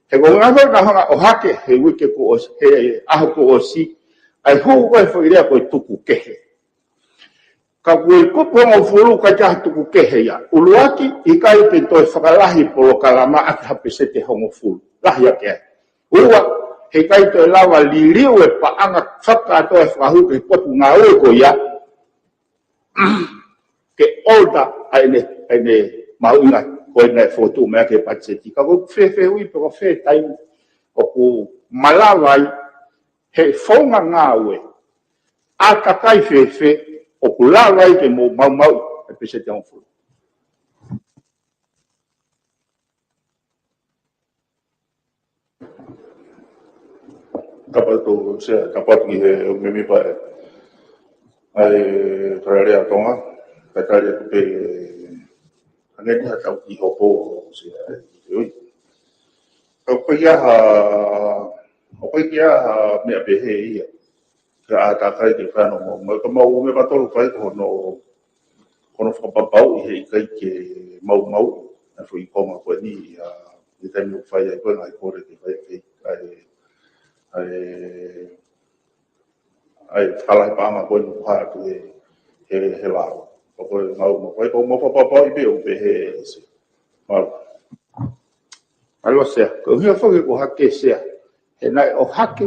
He ko e ʻuhinga ko ē naʻa ku hanga ʻo hake he uike kuo ʻosi, he ʻaho kuo ʻosi, ʻa e hū ko ē foʻi lea ko e tuku kehe. Ka ko e kupu hongofulu ʻikai ke ʻi ai ha tuku kehe ia. ʻUluaki, ʻikai ke toe fakalahi polokalama ʻaki ha peseti hongofulu. Lahi ake ai. Ua, he ʻikai toe lava liliu e paʻanga fakakātoa e fakahū ki he potungāue ko ia ke ʻoua ʻa ʻene, ʻa ʻene mahuʻinga ko ena ʻe fokotuʻu mai ʻaki e patiseti. Ka ko e fefehuʻi pe ko fē taimi ʻoku malava ai he founga ngāue, ʻa e kakai fēfē ʻoku lava ai ke mou maumauʻi e peseti hongofulu. Kapau ʻoku Sea, kapau ʻoku ʻi he ʻū mēmipa ʻa e Fale Alea ʻo Tonga, kae tali atu pē, ʻa e ngaahi ʻa e tau ki hopo ʻo Sea, ʻe ui. Ka ʻoku ʻi ai ha, ʻoku ʻi ai ha meʻa pehē ia. Ka ʻa e takai ke fano mo, mo ka mau me patolu fai ko hono, ko hono fakapapauʻi he ʻikai ke maumauʻi ʻa e foʻi konga ko eni ʻa e taimi ʻoku fai ai ko e ngaahi kole ke fai ke, ʻa e, ʻa e, ʻa e fakalahi paʻanga ko eni ʻoku hā atu he, he, he lao. Ko e mau, mau, ko e mau fakapapauʻi pē ʻoku pehē ʻe Sea. Mālō. Mālō Sea, ko e ʻuhinga foki ʻoku hake Sea, he naʻe ʻohake,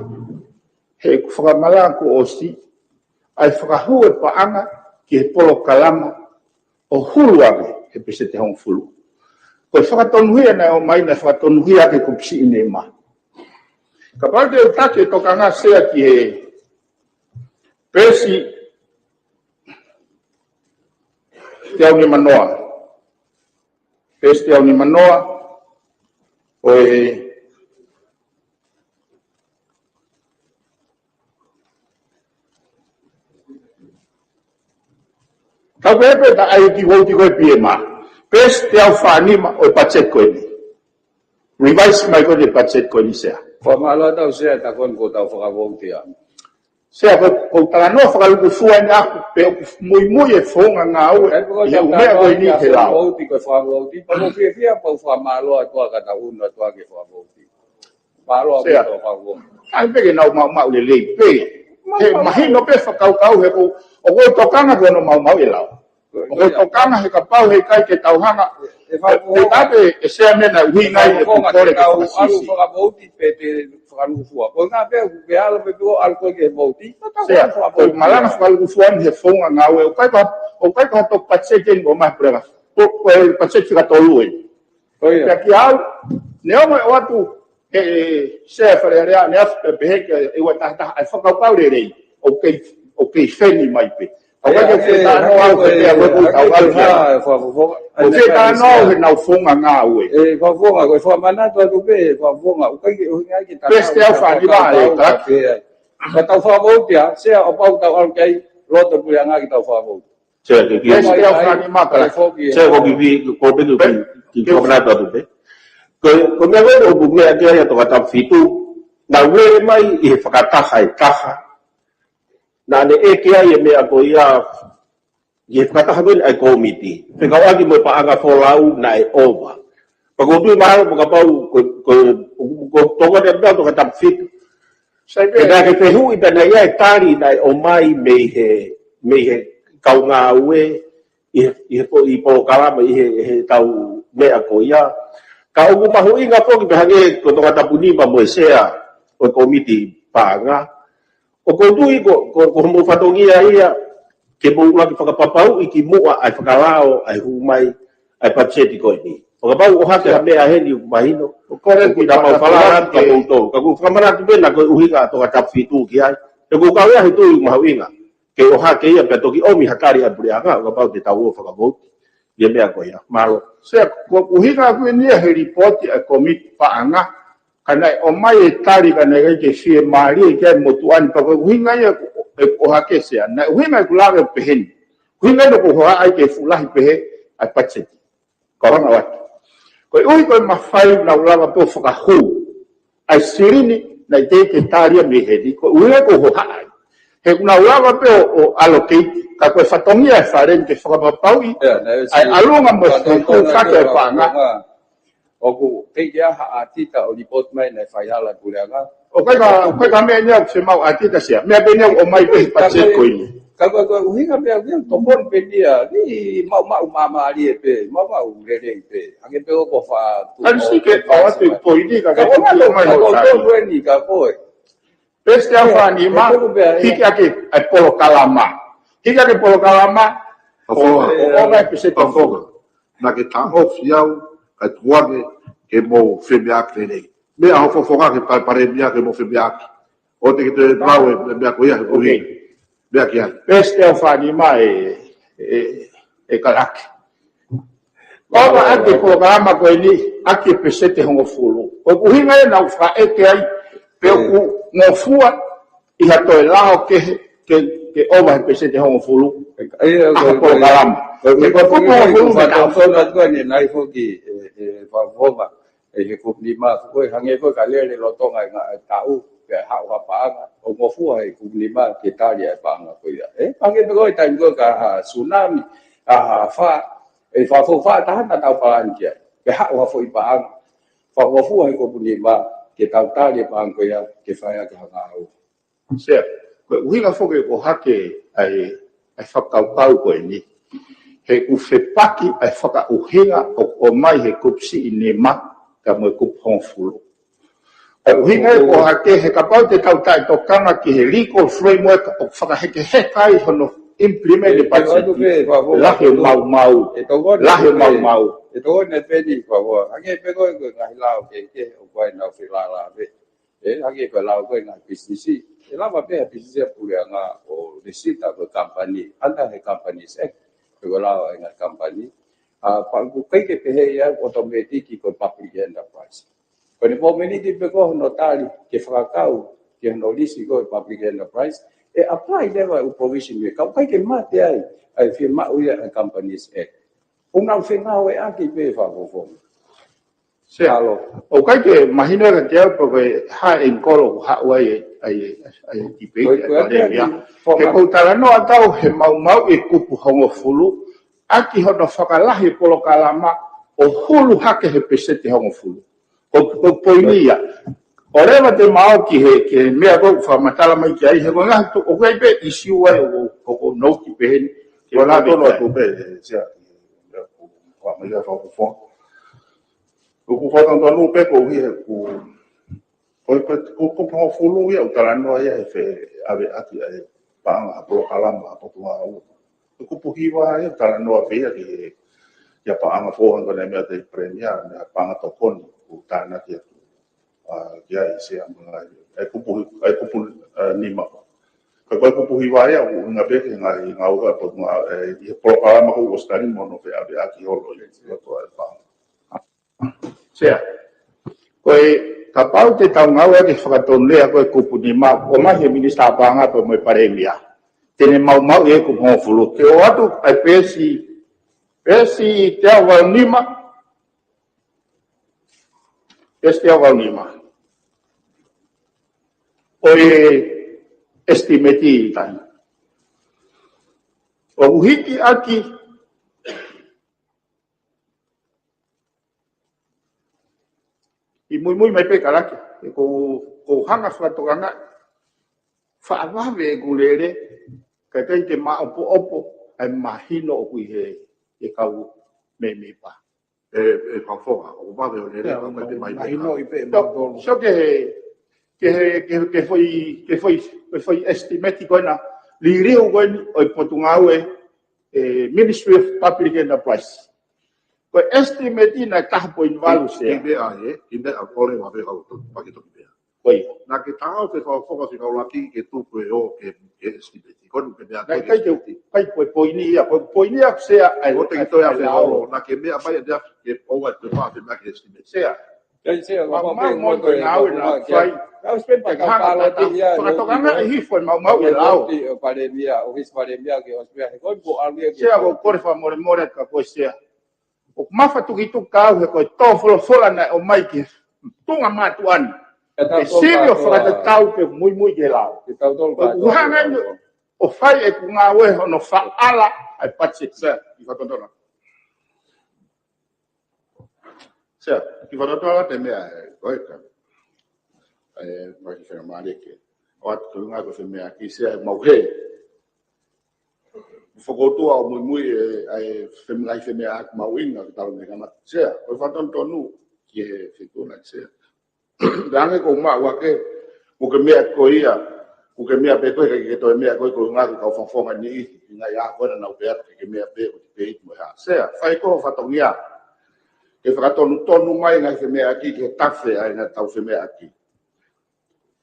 he ʻoku fakamalanga kuo ʻosi, ʻa e fakahū e paʻanga ki he polokalama ʻo hulu ange he peseti hongofulu. Ko e fakatonuhia naʻe ʻomai naʻe fakatonuhia ʻaki e kupu siʻi nima. Kapau te u taki e tokanga Sea ki he peesi teau nimanoa. Peesi teau nimanoa ʻo e, tau pehē pē ta ʻai ki vouti ko e P M A. Peesi teau fā nima ʻo e patiseti ko eni. Revise mai ko eni e patiseti ko eni Sea. Fakamālō atu Sea, ta ko eni kuo tau fakavouti ʻa. Sea, ko, ko e talanoa fakalūkufua eni ʻaku, pe ʻoku muimui e founga ngāue ʻi he ʻū meʻa ko eni he lao. Vouti ko e fakavouti, pea ko e fiefia pea u fakamālō atu ʻa ka ta unu atu ʻa ke fakavouti. Mālō ʻaupito Sea. Fakavouti. ʻAi pē ke nau maumau lelei pē. He mahino pē fakakaukau he ko, ʻoku ou tokanga ki hono maumau e lao. ʻOku ou tokanga he kapau he ʻikai ke tau hanga. ʻE, ʻe, ʻe, ʻe Sea mena ui ngai e pukole ke fakasisi. Fakavouti pe te fakalūkufua. Ko e ngaahi pē, ʻoku ke ʻalu pē pe ʻoku ʻalu ko ē ke vouti. Sea, ko e malanga fakalūkufua eni he founga ngāue. ʻOku ʻikai ko, ʻoku ʻikai ko ha toki patiseti eni ʻoku ʻomai he puleʻanga. Ko, ko e patiseti fakatolu eni. Ko ia. Pea kiate au, neongo ʻoku ʻoatu, he, he Sea Fale Alea, neongo pē pehē ke ʻi ai ha taha, ʻa e fakakaukau lelei, ʻoku kei, ʻoku kei feni mai pē. ʻOku ʻikai ke fetaʻanoa au he meʻa ko ē ʻoku tau ʻalu ki ai. ʻOku fetaʻanoa au he nau founga ngāue. ʻE, fakafofonga, ko e fakamanatu atu pē, fakafofonga, ʻoku ʻikai ke ʻuhinga ke tau. Peesi teau fā nima ʻe, ka tau fakavouti ʻa, Sea ʻo pau tau ʻalu ki ai, loto puleʻanga ke tau fakavouti. Sea, ke, ke, Peesi teau fā nima ka la. Sea, ko ki vi, ko pe ki, ki, ki fakamanatu atu pē. Ko, ko e meʻa ko ē ʻoku meʻa ki ai ʻa Tongatapu fitu, naʻe ʻomai ʻi he fakataha ʻe taha. Naʻa ne ʻeke ai e meʻa ko ia, ʻi he fakataha ko ē ʻa e kōmiti. Fekauʻaki mo e paʻanga folau naʻe ʻova. Pea ko e tui mahalo, pea kapau, ko, ko, ko, ko Tongatapu fitu. Sai pē. Pea ke fehuʻi pē naʻe ʻi ai e tali naʻe ʻomai mei he, mei he kau ngāue ʻi he, ʻi he po-, ʻi polokalama ʻi he, he tau meʻa ko ia. Ka ʻoku mahuʻinga foki pē hangē ko Tongatapu nima mo e sea ʻo e komiti paʻanga. ʻOku ou tui ko, ko, ko hoʻomou fatongia ia ke mou ʻuluaki fakapapauʻi kimuʻa ʻa e fakalao ʻa e hū mai ʻa e patiseti ko eni. Fakapapau ʻohake ha meʻa heni ʻoku mahino. ʻOku ou kole ʻoku ke tau mau fakapapau falala atu ka ke mou tolu. Ka ʻoku ou fakamanatu pē naʻe ko e ʻuhinga ʻa Tongatapu fitu ki ai. He ʻoku ou kau ia he tui ʻoku mahuʻinga ke ʻohake ia pea toki ʻomi ha tali ʻa e puleʻanga, ʻo kapau te tau ō fakavouti ʻi he meʻa ko ia. Mālō. Sea, ko e ʻuhinga ʻaku eni ia he lipooti ʻa e komiti paʻanga, ka naʻe ʻomai e tali ka naʻe ʻikai ke fiemālie ki ai e motuʻa ni, pea ko e ʻuhinga ia ʻeku ʻohake, Sea. Naʻe ʻuhinga ʻeku lave ʻo pehē ni. ʻUhinga ia ʻoku ou hohaʻa ai ke fuʻu lahi pehē ʻa e patiseti. Ko e anga ʻoku ʻoatu. Koeʻuhi ko e mafai naʻa ku lava pē ʻo fakahū ʻa e silini naʻe teʻeki tali ia mei heni, ko e ʻuhinga ia ʻoku ou hohaʻa ai. He ʻoku nau lava pē ʻo, ʻo allocate, ka ko e fatongia e fale ni ke fakapapauʻi ʻa e ʻalunga mo e fakahū hake ʻa e paʻanga. ʻOku teʻeki ai ha ʻatita ʻo lipooti mai naʻe faihala e puleʻanga. ʻOku ʻikai ko e, ʻoku ʻikai ko e meʻa eni ʻoku fiemaʻu ʻatita, Sea. Meʻa pē eni ʻoku ʻomai pē he patiseti ko eni. Ka ko e, ko e ʻuhinga pē ʻoku ia tokoni pē eni ia, ni maʻumaʻu māmālie pē, maʻumaʻu lelei pē. Hangē pē ʻoku fa-, ʻAlu si ke ʻoatu e poini ka ke tuku mai ho tali. Ka ko e eni ka ko e. Pesi teau fā nima, hiki ake ʻa e polokalama. Hiki ake polokalama, ʻo, ʻo, ʻo, ʻo, ʻo, peseti ʻo, ʻo, naʻa ke taʻofi au, kae tuku ange ke mou femeʻaʻaki lelei. Meʻa ho fofonga ke pa-, palēmia ke mou femeʻaʻaki. ʻOua te ke toe lau e meʻa ko ia he kuhi. Meʻa ki ai. Pesi teau fā nima e, e, e kalake. ʻOua ʻa e polokalama ko eni, ʻaki e peseti hongofulu. Ko e ʻuhinga ia naʻa ku fakaʻeke ai, pe ʻoku ngofua ʻi ha toe lao kehe, ke, ke ʻova he peseti hongofulu. ʻA e polokalama. Ko e kupu hongofulu me tau fona tua ni nai foki, e, e, fakafofonga. ʻI he kupu nima, ko e hangē ko e ka lele lolotonga e ngaahi taʻu, pea haʻu ha paʻanga, ʻo ngofua he kupu nima ke tali ʻa e paʻanga ko ia. ʻE, hangē pē ko e taimi ko e ka ha tsunami, ha, ha fā, ʻe fakafofonga taha naʻa tau palani ki ai. Pea haʻu ha foʻi paʻanga, fakangofua he kupu nima, ke tau tali e paʻanga ko ia, ke fai ʻaki ha ngāue. Sea, ko e ʻuhinga foki ʻoku ʻohake ʻa e, ʻa e fakakaukau ko eni. He ʻoku fepaki ʻa e fakaʻuhinga ʻoku ʻomai he kupu siʻi nima, kae mo e kupu hongofulu. Ko e ʻuhinga ia ʻoku ʻohake he kapau te tau taʻetokanga ki he legal framework ʻoku fakahekeheka ai hono implement e patiseti. Lahi e maumau. Lahi e maumau. E tokoni pē ni, fakafofonga. Hangē pē ko e, ko e ngaahi lao kehekehe ʻoku ʻi ai ʻenau felālāveʻi. ʻE, hangē ko e lao ko e ngaahi pisinisi. ʻE lava pē ha pisinisi ʻa e puleʻanga ʻo lisita ko e company, under he Companies Act, pe ko e lao ʻa e ngaahi company. ʻA, pea ʻoku ʻikai ke pehē ia automatic ko e public enterprise. Ko ʻene momeniti pē ko hono tali ke fakakau, ke hono lisi ko e public enterprise, ʻe apply leva e ʻū provision ia. Ka ʻoku ʻikai ke mate ai, ʻa e fiemaʻu ia ʻa e Companies Act. ʻOku nau fengāueʻaki pē, fakafofonga. Sea, ʻoku ʻikai ke mahino ia kiate au pe ko e hā e angle ʻoku haʻu ai e, ai e, ai e debate, ʻa e palēmia. He ʻoku ou talanoa atu au he maumauʻi e kupu hongofulu, ʻaki hono fakalahi e polokalama ʻo hulu hake he peseti hongofulu. Ko, ko e poini ia. ʻOua leva te mau ō ki he, ki he meʻa ʻoku fakamatala mai ki ai, he ko e ngaahi tu-, ʻoku ʻi ai pē ʻisiū ai ʻoku, ʻoku ou nouti pehē ni. Ke ʻoua lava tonu atu pē, Sea, ʻoku fakamatala fakafofonga. ʻOku ou fakatonutonu pē koeʻuhi he ʻoku, ko e, ko e, ko e, ko e hongofulu ia ʻoku talanoa ia he feʻaveʻaki ʻa e paʻanga ʻa e polokalama ʻa e Potungāue. Ko e kupu hiva ia ʻoku talanoa pē ia ki he, ki he paʻanga foʻou ko eni mei he Palēmia, mei he paʻanga tokoni ʻoku tānaki atu, ʻa, ki ai Sea mo e ngaahi, ʻa e kupu hi-, ʻa e kupu, ʻa, nima. Ka ko e kupu hiva ia ʻoku ʻuhinga pē ki he ngaahi, ngaahi ngāue ʻa e Potungāue, ʻa e, ʻi he polokalama ʻoku ʻosi tali mo hono feʻaveʻaki holo ʻi loto ʻa e paʻanga. Sea. Ko e kapau te tau ngāueʻaki e fakatonulea ko e kupu nima, ʻomai he Minisitā Paʻanga pea mo e Palēmia. Te ne maumauʻi e kupu hongofulu. Ke ʻoatu ʻa e peesi, peesi teau valu nima. Peesi teau valu nima. ʻO e estimate ʻi tahi. ʻOku hiki ʻaki ʻi muimui mai pē kalake, ʻe ko, ko hanga fakatokanga, faʻa vave ʻeku lele, kae ʻikai ke maʻopoʻopo ʻa e mahino ʻoku ʻi he, he kau mēmipa. E, e Fakafofonga, ʻoku vave hoʻo lele, ʻoku ʻikai ke mahino. Mahino ʻi pē. So, mautolu. So ke he, ke he, ke he, ke he foʻi, ke he foʻi, ke he foʻi estimate ko ena, liliu ko eni ʻo e Potungāue, e, Ministry of Public Enterprise. Ko e estimate ena ʻe taha poini valu, Sea. Kiʻi meʻa ē, kiʻi meʻa ʻoku ou lea ʻo vave kau toki paki toki meʻa. Ko ia. Naʻa ke taau pē Fakafofonga Fikaulaki ke tuku e ō ke, ke estimate. Ko eni pē meʻa. Naʻe ʻikai ke, ʻikai ko e poini ia, ko e poini ia, Sea, ʻa e, ʻo te ʻa e, ki toe ʻa e ʻave lao. Olo, naʻa ke meʻa mai ʻa e meʻa ke ʻoua te pā pē meʻa ke estimate. Sea. Kai Sea, mau, mau, mau, ko e ngāue naʻa fai. Kau spend pa kau pala ki ia, fakatokanga ʻi hifo e maumau e lao. Palēmia, ʻofisi Palēmia, ke ʻosi meʻa he ko e po alu ia ke. Sea, ko e kole fakamolemole ka ko e Sea. ʻOku mafatukituki au he ko e tō folofola naʻe ʻomai ki he tuʻunga mātuʻa ni. Ke sili ʻo fakatatau ke muimui ki he lao. Ko e hanga eni ʻo fai ʻeku ngāue hono faʻala ʻa e patiseti. Sea, kiʻi fakatotolo. Sea, kiʻi fakatotolo atu e meʻa ē, ko e ka. E, mai ki fenga maleke. ʻOatu ko e ngaahi ko e meʻa ki Sea mau he. Fokotuʻu ʻo muimui e, ʻa e fem-, ngaahi femeʻaʻaki mahuʻinga ke tau ne kamata Sea. Ko e fakatonutonu ki he fetuna Sea. Tangi ko maua ke, ko ke meʻa ko ia, ko ke meʻa pē ko e, ke, ke toe meʻa ko e, ko e ngaahi kau Fakafofonga ni, ngaahi ʻaho ko ena naʻa ku pehē ke, ke meʻa pē, ko te pehē mo ha. Sea, fai ko e fatongia. Ke fakatonutonu mai ngaahi femeʻaʻaki, ke tafe ʻa e ngaahi tau femeʻaʻaki.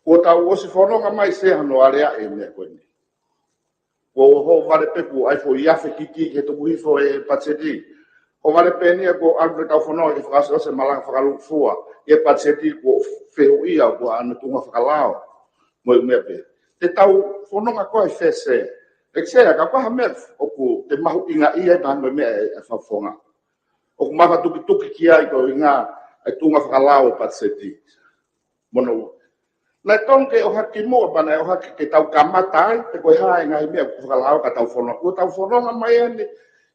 Kuo tau ʻosi fononga mai Sea hono aleaʻi e meʻa ko eni. Kuo ʻohovale pē kuo ʻai foʻi afe kiki ke tuku hifo e patiseti. ʻOhovale pē eni kuo ʻalu pē tau fononga ke fakaʻosiʻosi e malanga fakalūkufua e patiseti kuo fehuʻia kuo ʻi ai e tuʻunga fakalao. Mo e meʻa pē. Te tau fononga ko e fē Sea. ʻEke Sea, ka ko ha meʻa ʻoku te mahuʻingaʻia ai pea mo e meʻa e, e Fakafofonga. ʻOku mafatukituki ki ai ko e ngaahi tuʻunga fakalao e patiseti. Mono. Naʻe tonu ke ʻohake muʻa pea naʻe ʻohake ke tau kamata ai, pe ko e hā e ngaahi meʻa ʻoku fakalao ka tau fononga. Kuo tau fononga mai eni,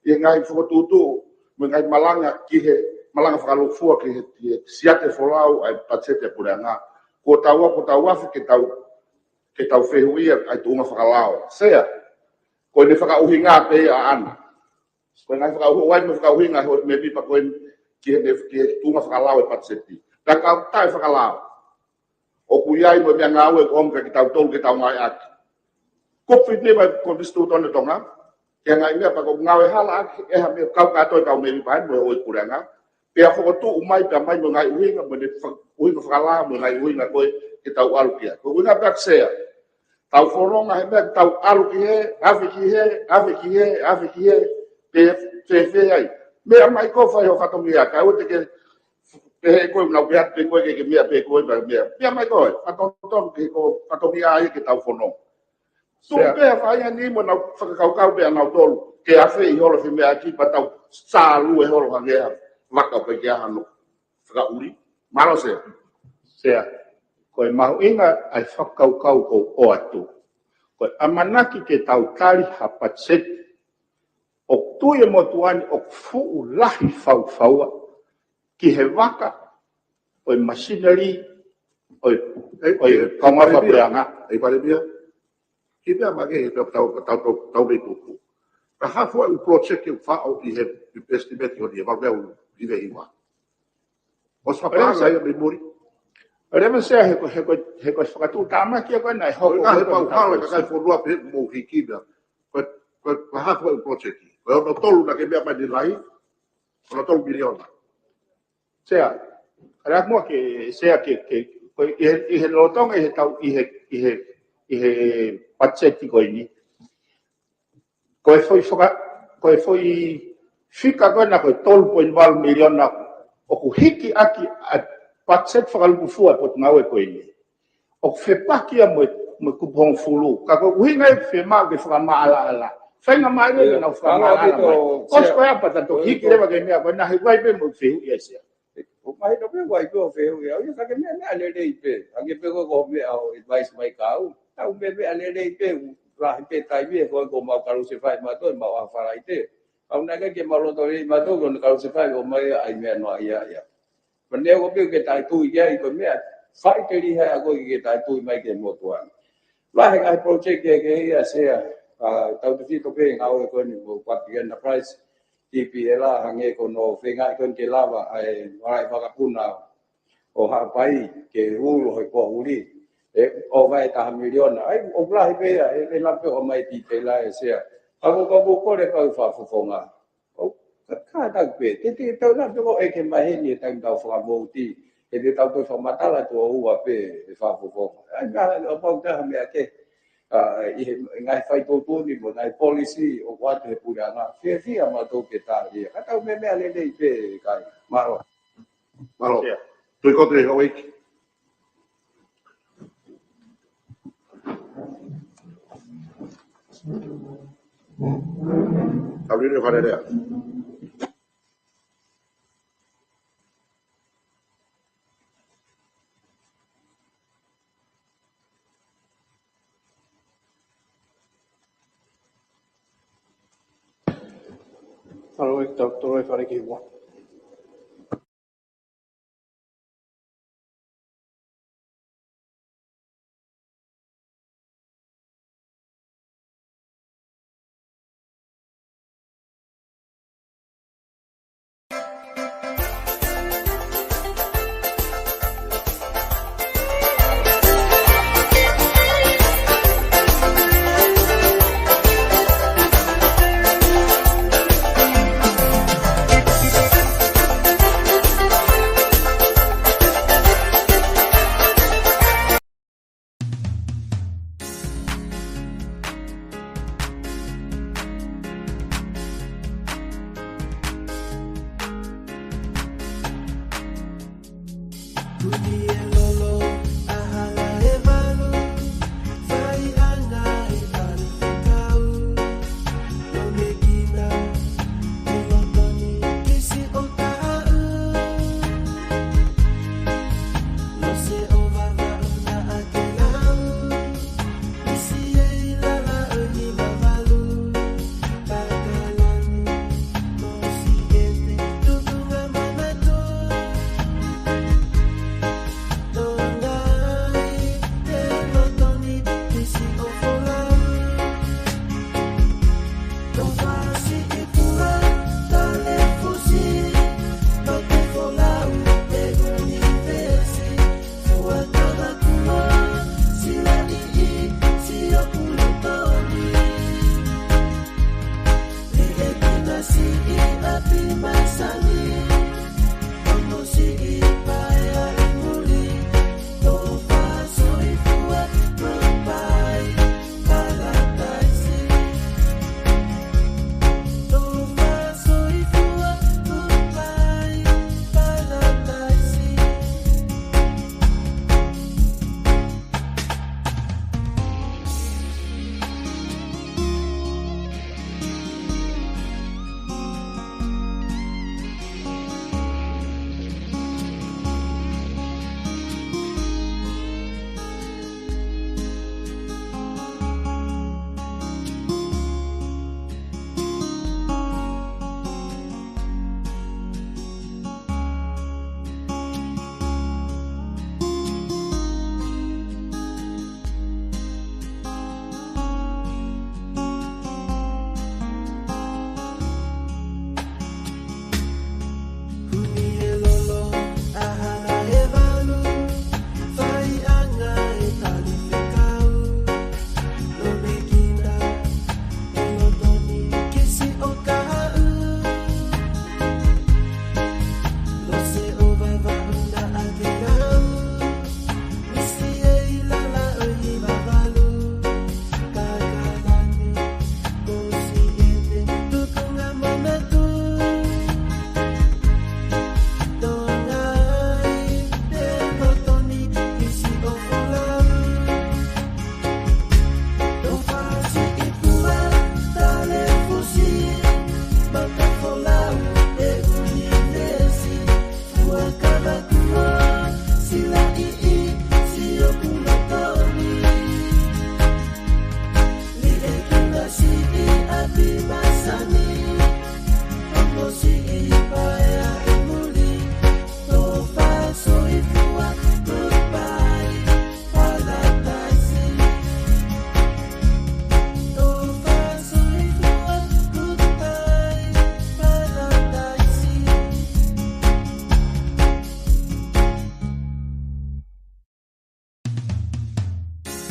ʻi he ngaahi fokotuʻutuʻu, mo e ngaahi malanga ki he, malanga fakalūkufua ki he, ki he siate folau ʻa e patiseti ʻa e puleʻanga. Kuo tau, kuo tau afe ke tau, ke tau fehuʻia ʻa e tuʻunga fakalao. Sea, ko ʻene fakaʻuhinga pē ʻaʻana. Ko e ngaahi fakaʻuhi, ʻoku ʻi ai mo e fakaʻuhinga ʻo e mēmipa ko eni ki he, ki he tuʻunga fakalao e patiseti. Ka ka taʻe fakalao. ʻOku ʻi ai mo e meʻangāue ʻoku ʻomai kia kitautolu ke tau ngāueʻaki. Ko e fifty mai ko e Konisitūtone ʻo Tonga. Ke ngaahi meʻa pea ko e ngāue halaʻaki, ʻe ha meʻa kau kātoa e kau mēmipa eni mo e ʻo e puleʻanga. Pea fokotuʻu mai, pea mai mo e ngaahi ʻuhinga, mo ʻene fa-, ʻuhinga fakalao, mo e ngaahi ʻuhinga ko ē ke tau ʻalu ki ai. Ko e ʻuhinga pē ʻa Sea. Tau fononga he meʻa, tau ʻalu ki hē, afe ki hē, afe ki hē, afe ki hē, pē, pē, pē ai. Meʻa mai ko e fai hoʻo fatongia, ka ʻoua te ke, pehē ko e nau pehē pē ko e ke, ke meʻa pē ko e, meʻa, meʻa mai ko e, fatongia, ko e fatongia ai ke tau fononga. Tuʻu pē ʻa e faʻahinga ni mo nau fakakaukau pē ʻa nautolu, ke afe ʻi holo femeʻaʻaki pea tau sālue holo hangē ha vaka ʻoku ʻikai ke ʻi ai hano fakaʻuli. Mālō Sea. Sea, ko e mahuʻinga ʻa e fakakaukau ʻoku ou ʻoatu. Ko e ʻamanaki ke tau tali ha patiseti ʻoku tui e motuʻa ni ʻoku fuʻu lahi faufaua ki he vaka ʻo e masineri ʻo e, ʻo e kaungā fakapuleʻanga. ʻEiki Palēmia. Kiʻi meʻa mai ki he tau, tau, tau, tau, tau mei tupu. Ka hā fua e ʻū project ʻoku faʻo ʻi he estimate ʻo e valu meʻa ʻoku ʻi he hiva. ʻOsi fakapaʻanga ia mei muli. Palēmia Sea he ko, he ko, he ko e fakatuʻutāmaki ko ena ʻe hoko. Ka he ko e pau hala, ka kai fonua pē mo hiki meʻa. Ko, ko, ko hā fua e ʻū project. Ko e ono tolu naʻa ke meʻa mai ni lahi. Ono tolu miliona. Sea, ala muʻa ke, Sea ke, ke, ko e, ʻi he, ʻi he lolotonga ʻi he tau, ʻi he, ʻi he, ʻi he patiseti ko eni. Ko e foʻi faka-, ko e foʻi fika ko ena ko e tolu poini valu miliona ʻoku hiki ʻaki ʻa e patiseti fakalūkufua ʻa e Potungāue ko eni. ʻOku fepaki ia mo e, mo e kupu hongofulu. Ka ko e ʻuhinga ia ʻoku fiemaʻu ke fakamaʻalaʻala. Faingamālie ke nau fakamaʻalaʻala mai. ʻOsi ko ia pea ta toki hiki leva ki he meʻa ko ena he ʻoku ʻi ai pē mo e fehuʻi ʻa Sea. ʻOku mahino pē ʻoku ʻi ai pē ʻo fehuʻi au ia ka ke meʻa, meʻa lelei pē. Hangē pē ko e, ko e meʻa ʻo advice mai kia au. Tau meʻa, meʻa lelei pē, ʻoku lahi pē taimi ē ko e ʻoku mau kalusefai mautolu, mau ʻaho Falaite. Ka ʻoku ʻikai ke mau loto lelei mautolu, ko e kalusefai ʻo ʻomai ʻa e meʻa noa ia ia. Manea ko pē ke taʻetui ki ai ko e meʻa, fai ke liha ʻa ko ē ke taʻetui mai ki he motuʻa ni. Lahi e ngaahi project kehekehe ia Sea, ʻa, tautefito pē ngāue ko eni mo Pacific Enterprise, T P L, hangē ko hono feingaʻi ko eni ke lava ʻa e ngaahi vakapuna ʻo Haʻapai ke ulo he kuo uli. ʻE ʻova e taha miliona. ʻAi, ʻoku lahi pē ia, ʻe, ʻe lava pē ʻo mai titela ʻe Sea. Ka ko, ka ko kole kau fakafofonga. ʻO, ka, kātaki pē. Te, te, tau na pē ko e ke maheni e taimi tau fakavouti. He te tau toe fakamatala tuʻo ua pē e fakafofonga. ʻAi, ka, ʻo pau taha meʻa ke. ʻA, ʻi he, ngaahi faitotonu ni, mo ngaahi policy, ʻoku ʻoatu he puleʻanga. Fiefia mautolu ke tali ia. Ka tau meʻa meʻa lelei pē, kāinga. Mālō. Mālō. Sea. Tui kote, Houʻeiki. Tau lele fare lea. Mālō e tau tolo e fare ki mua.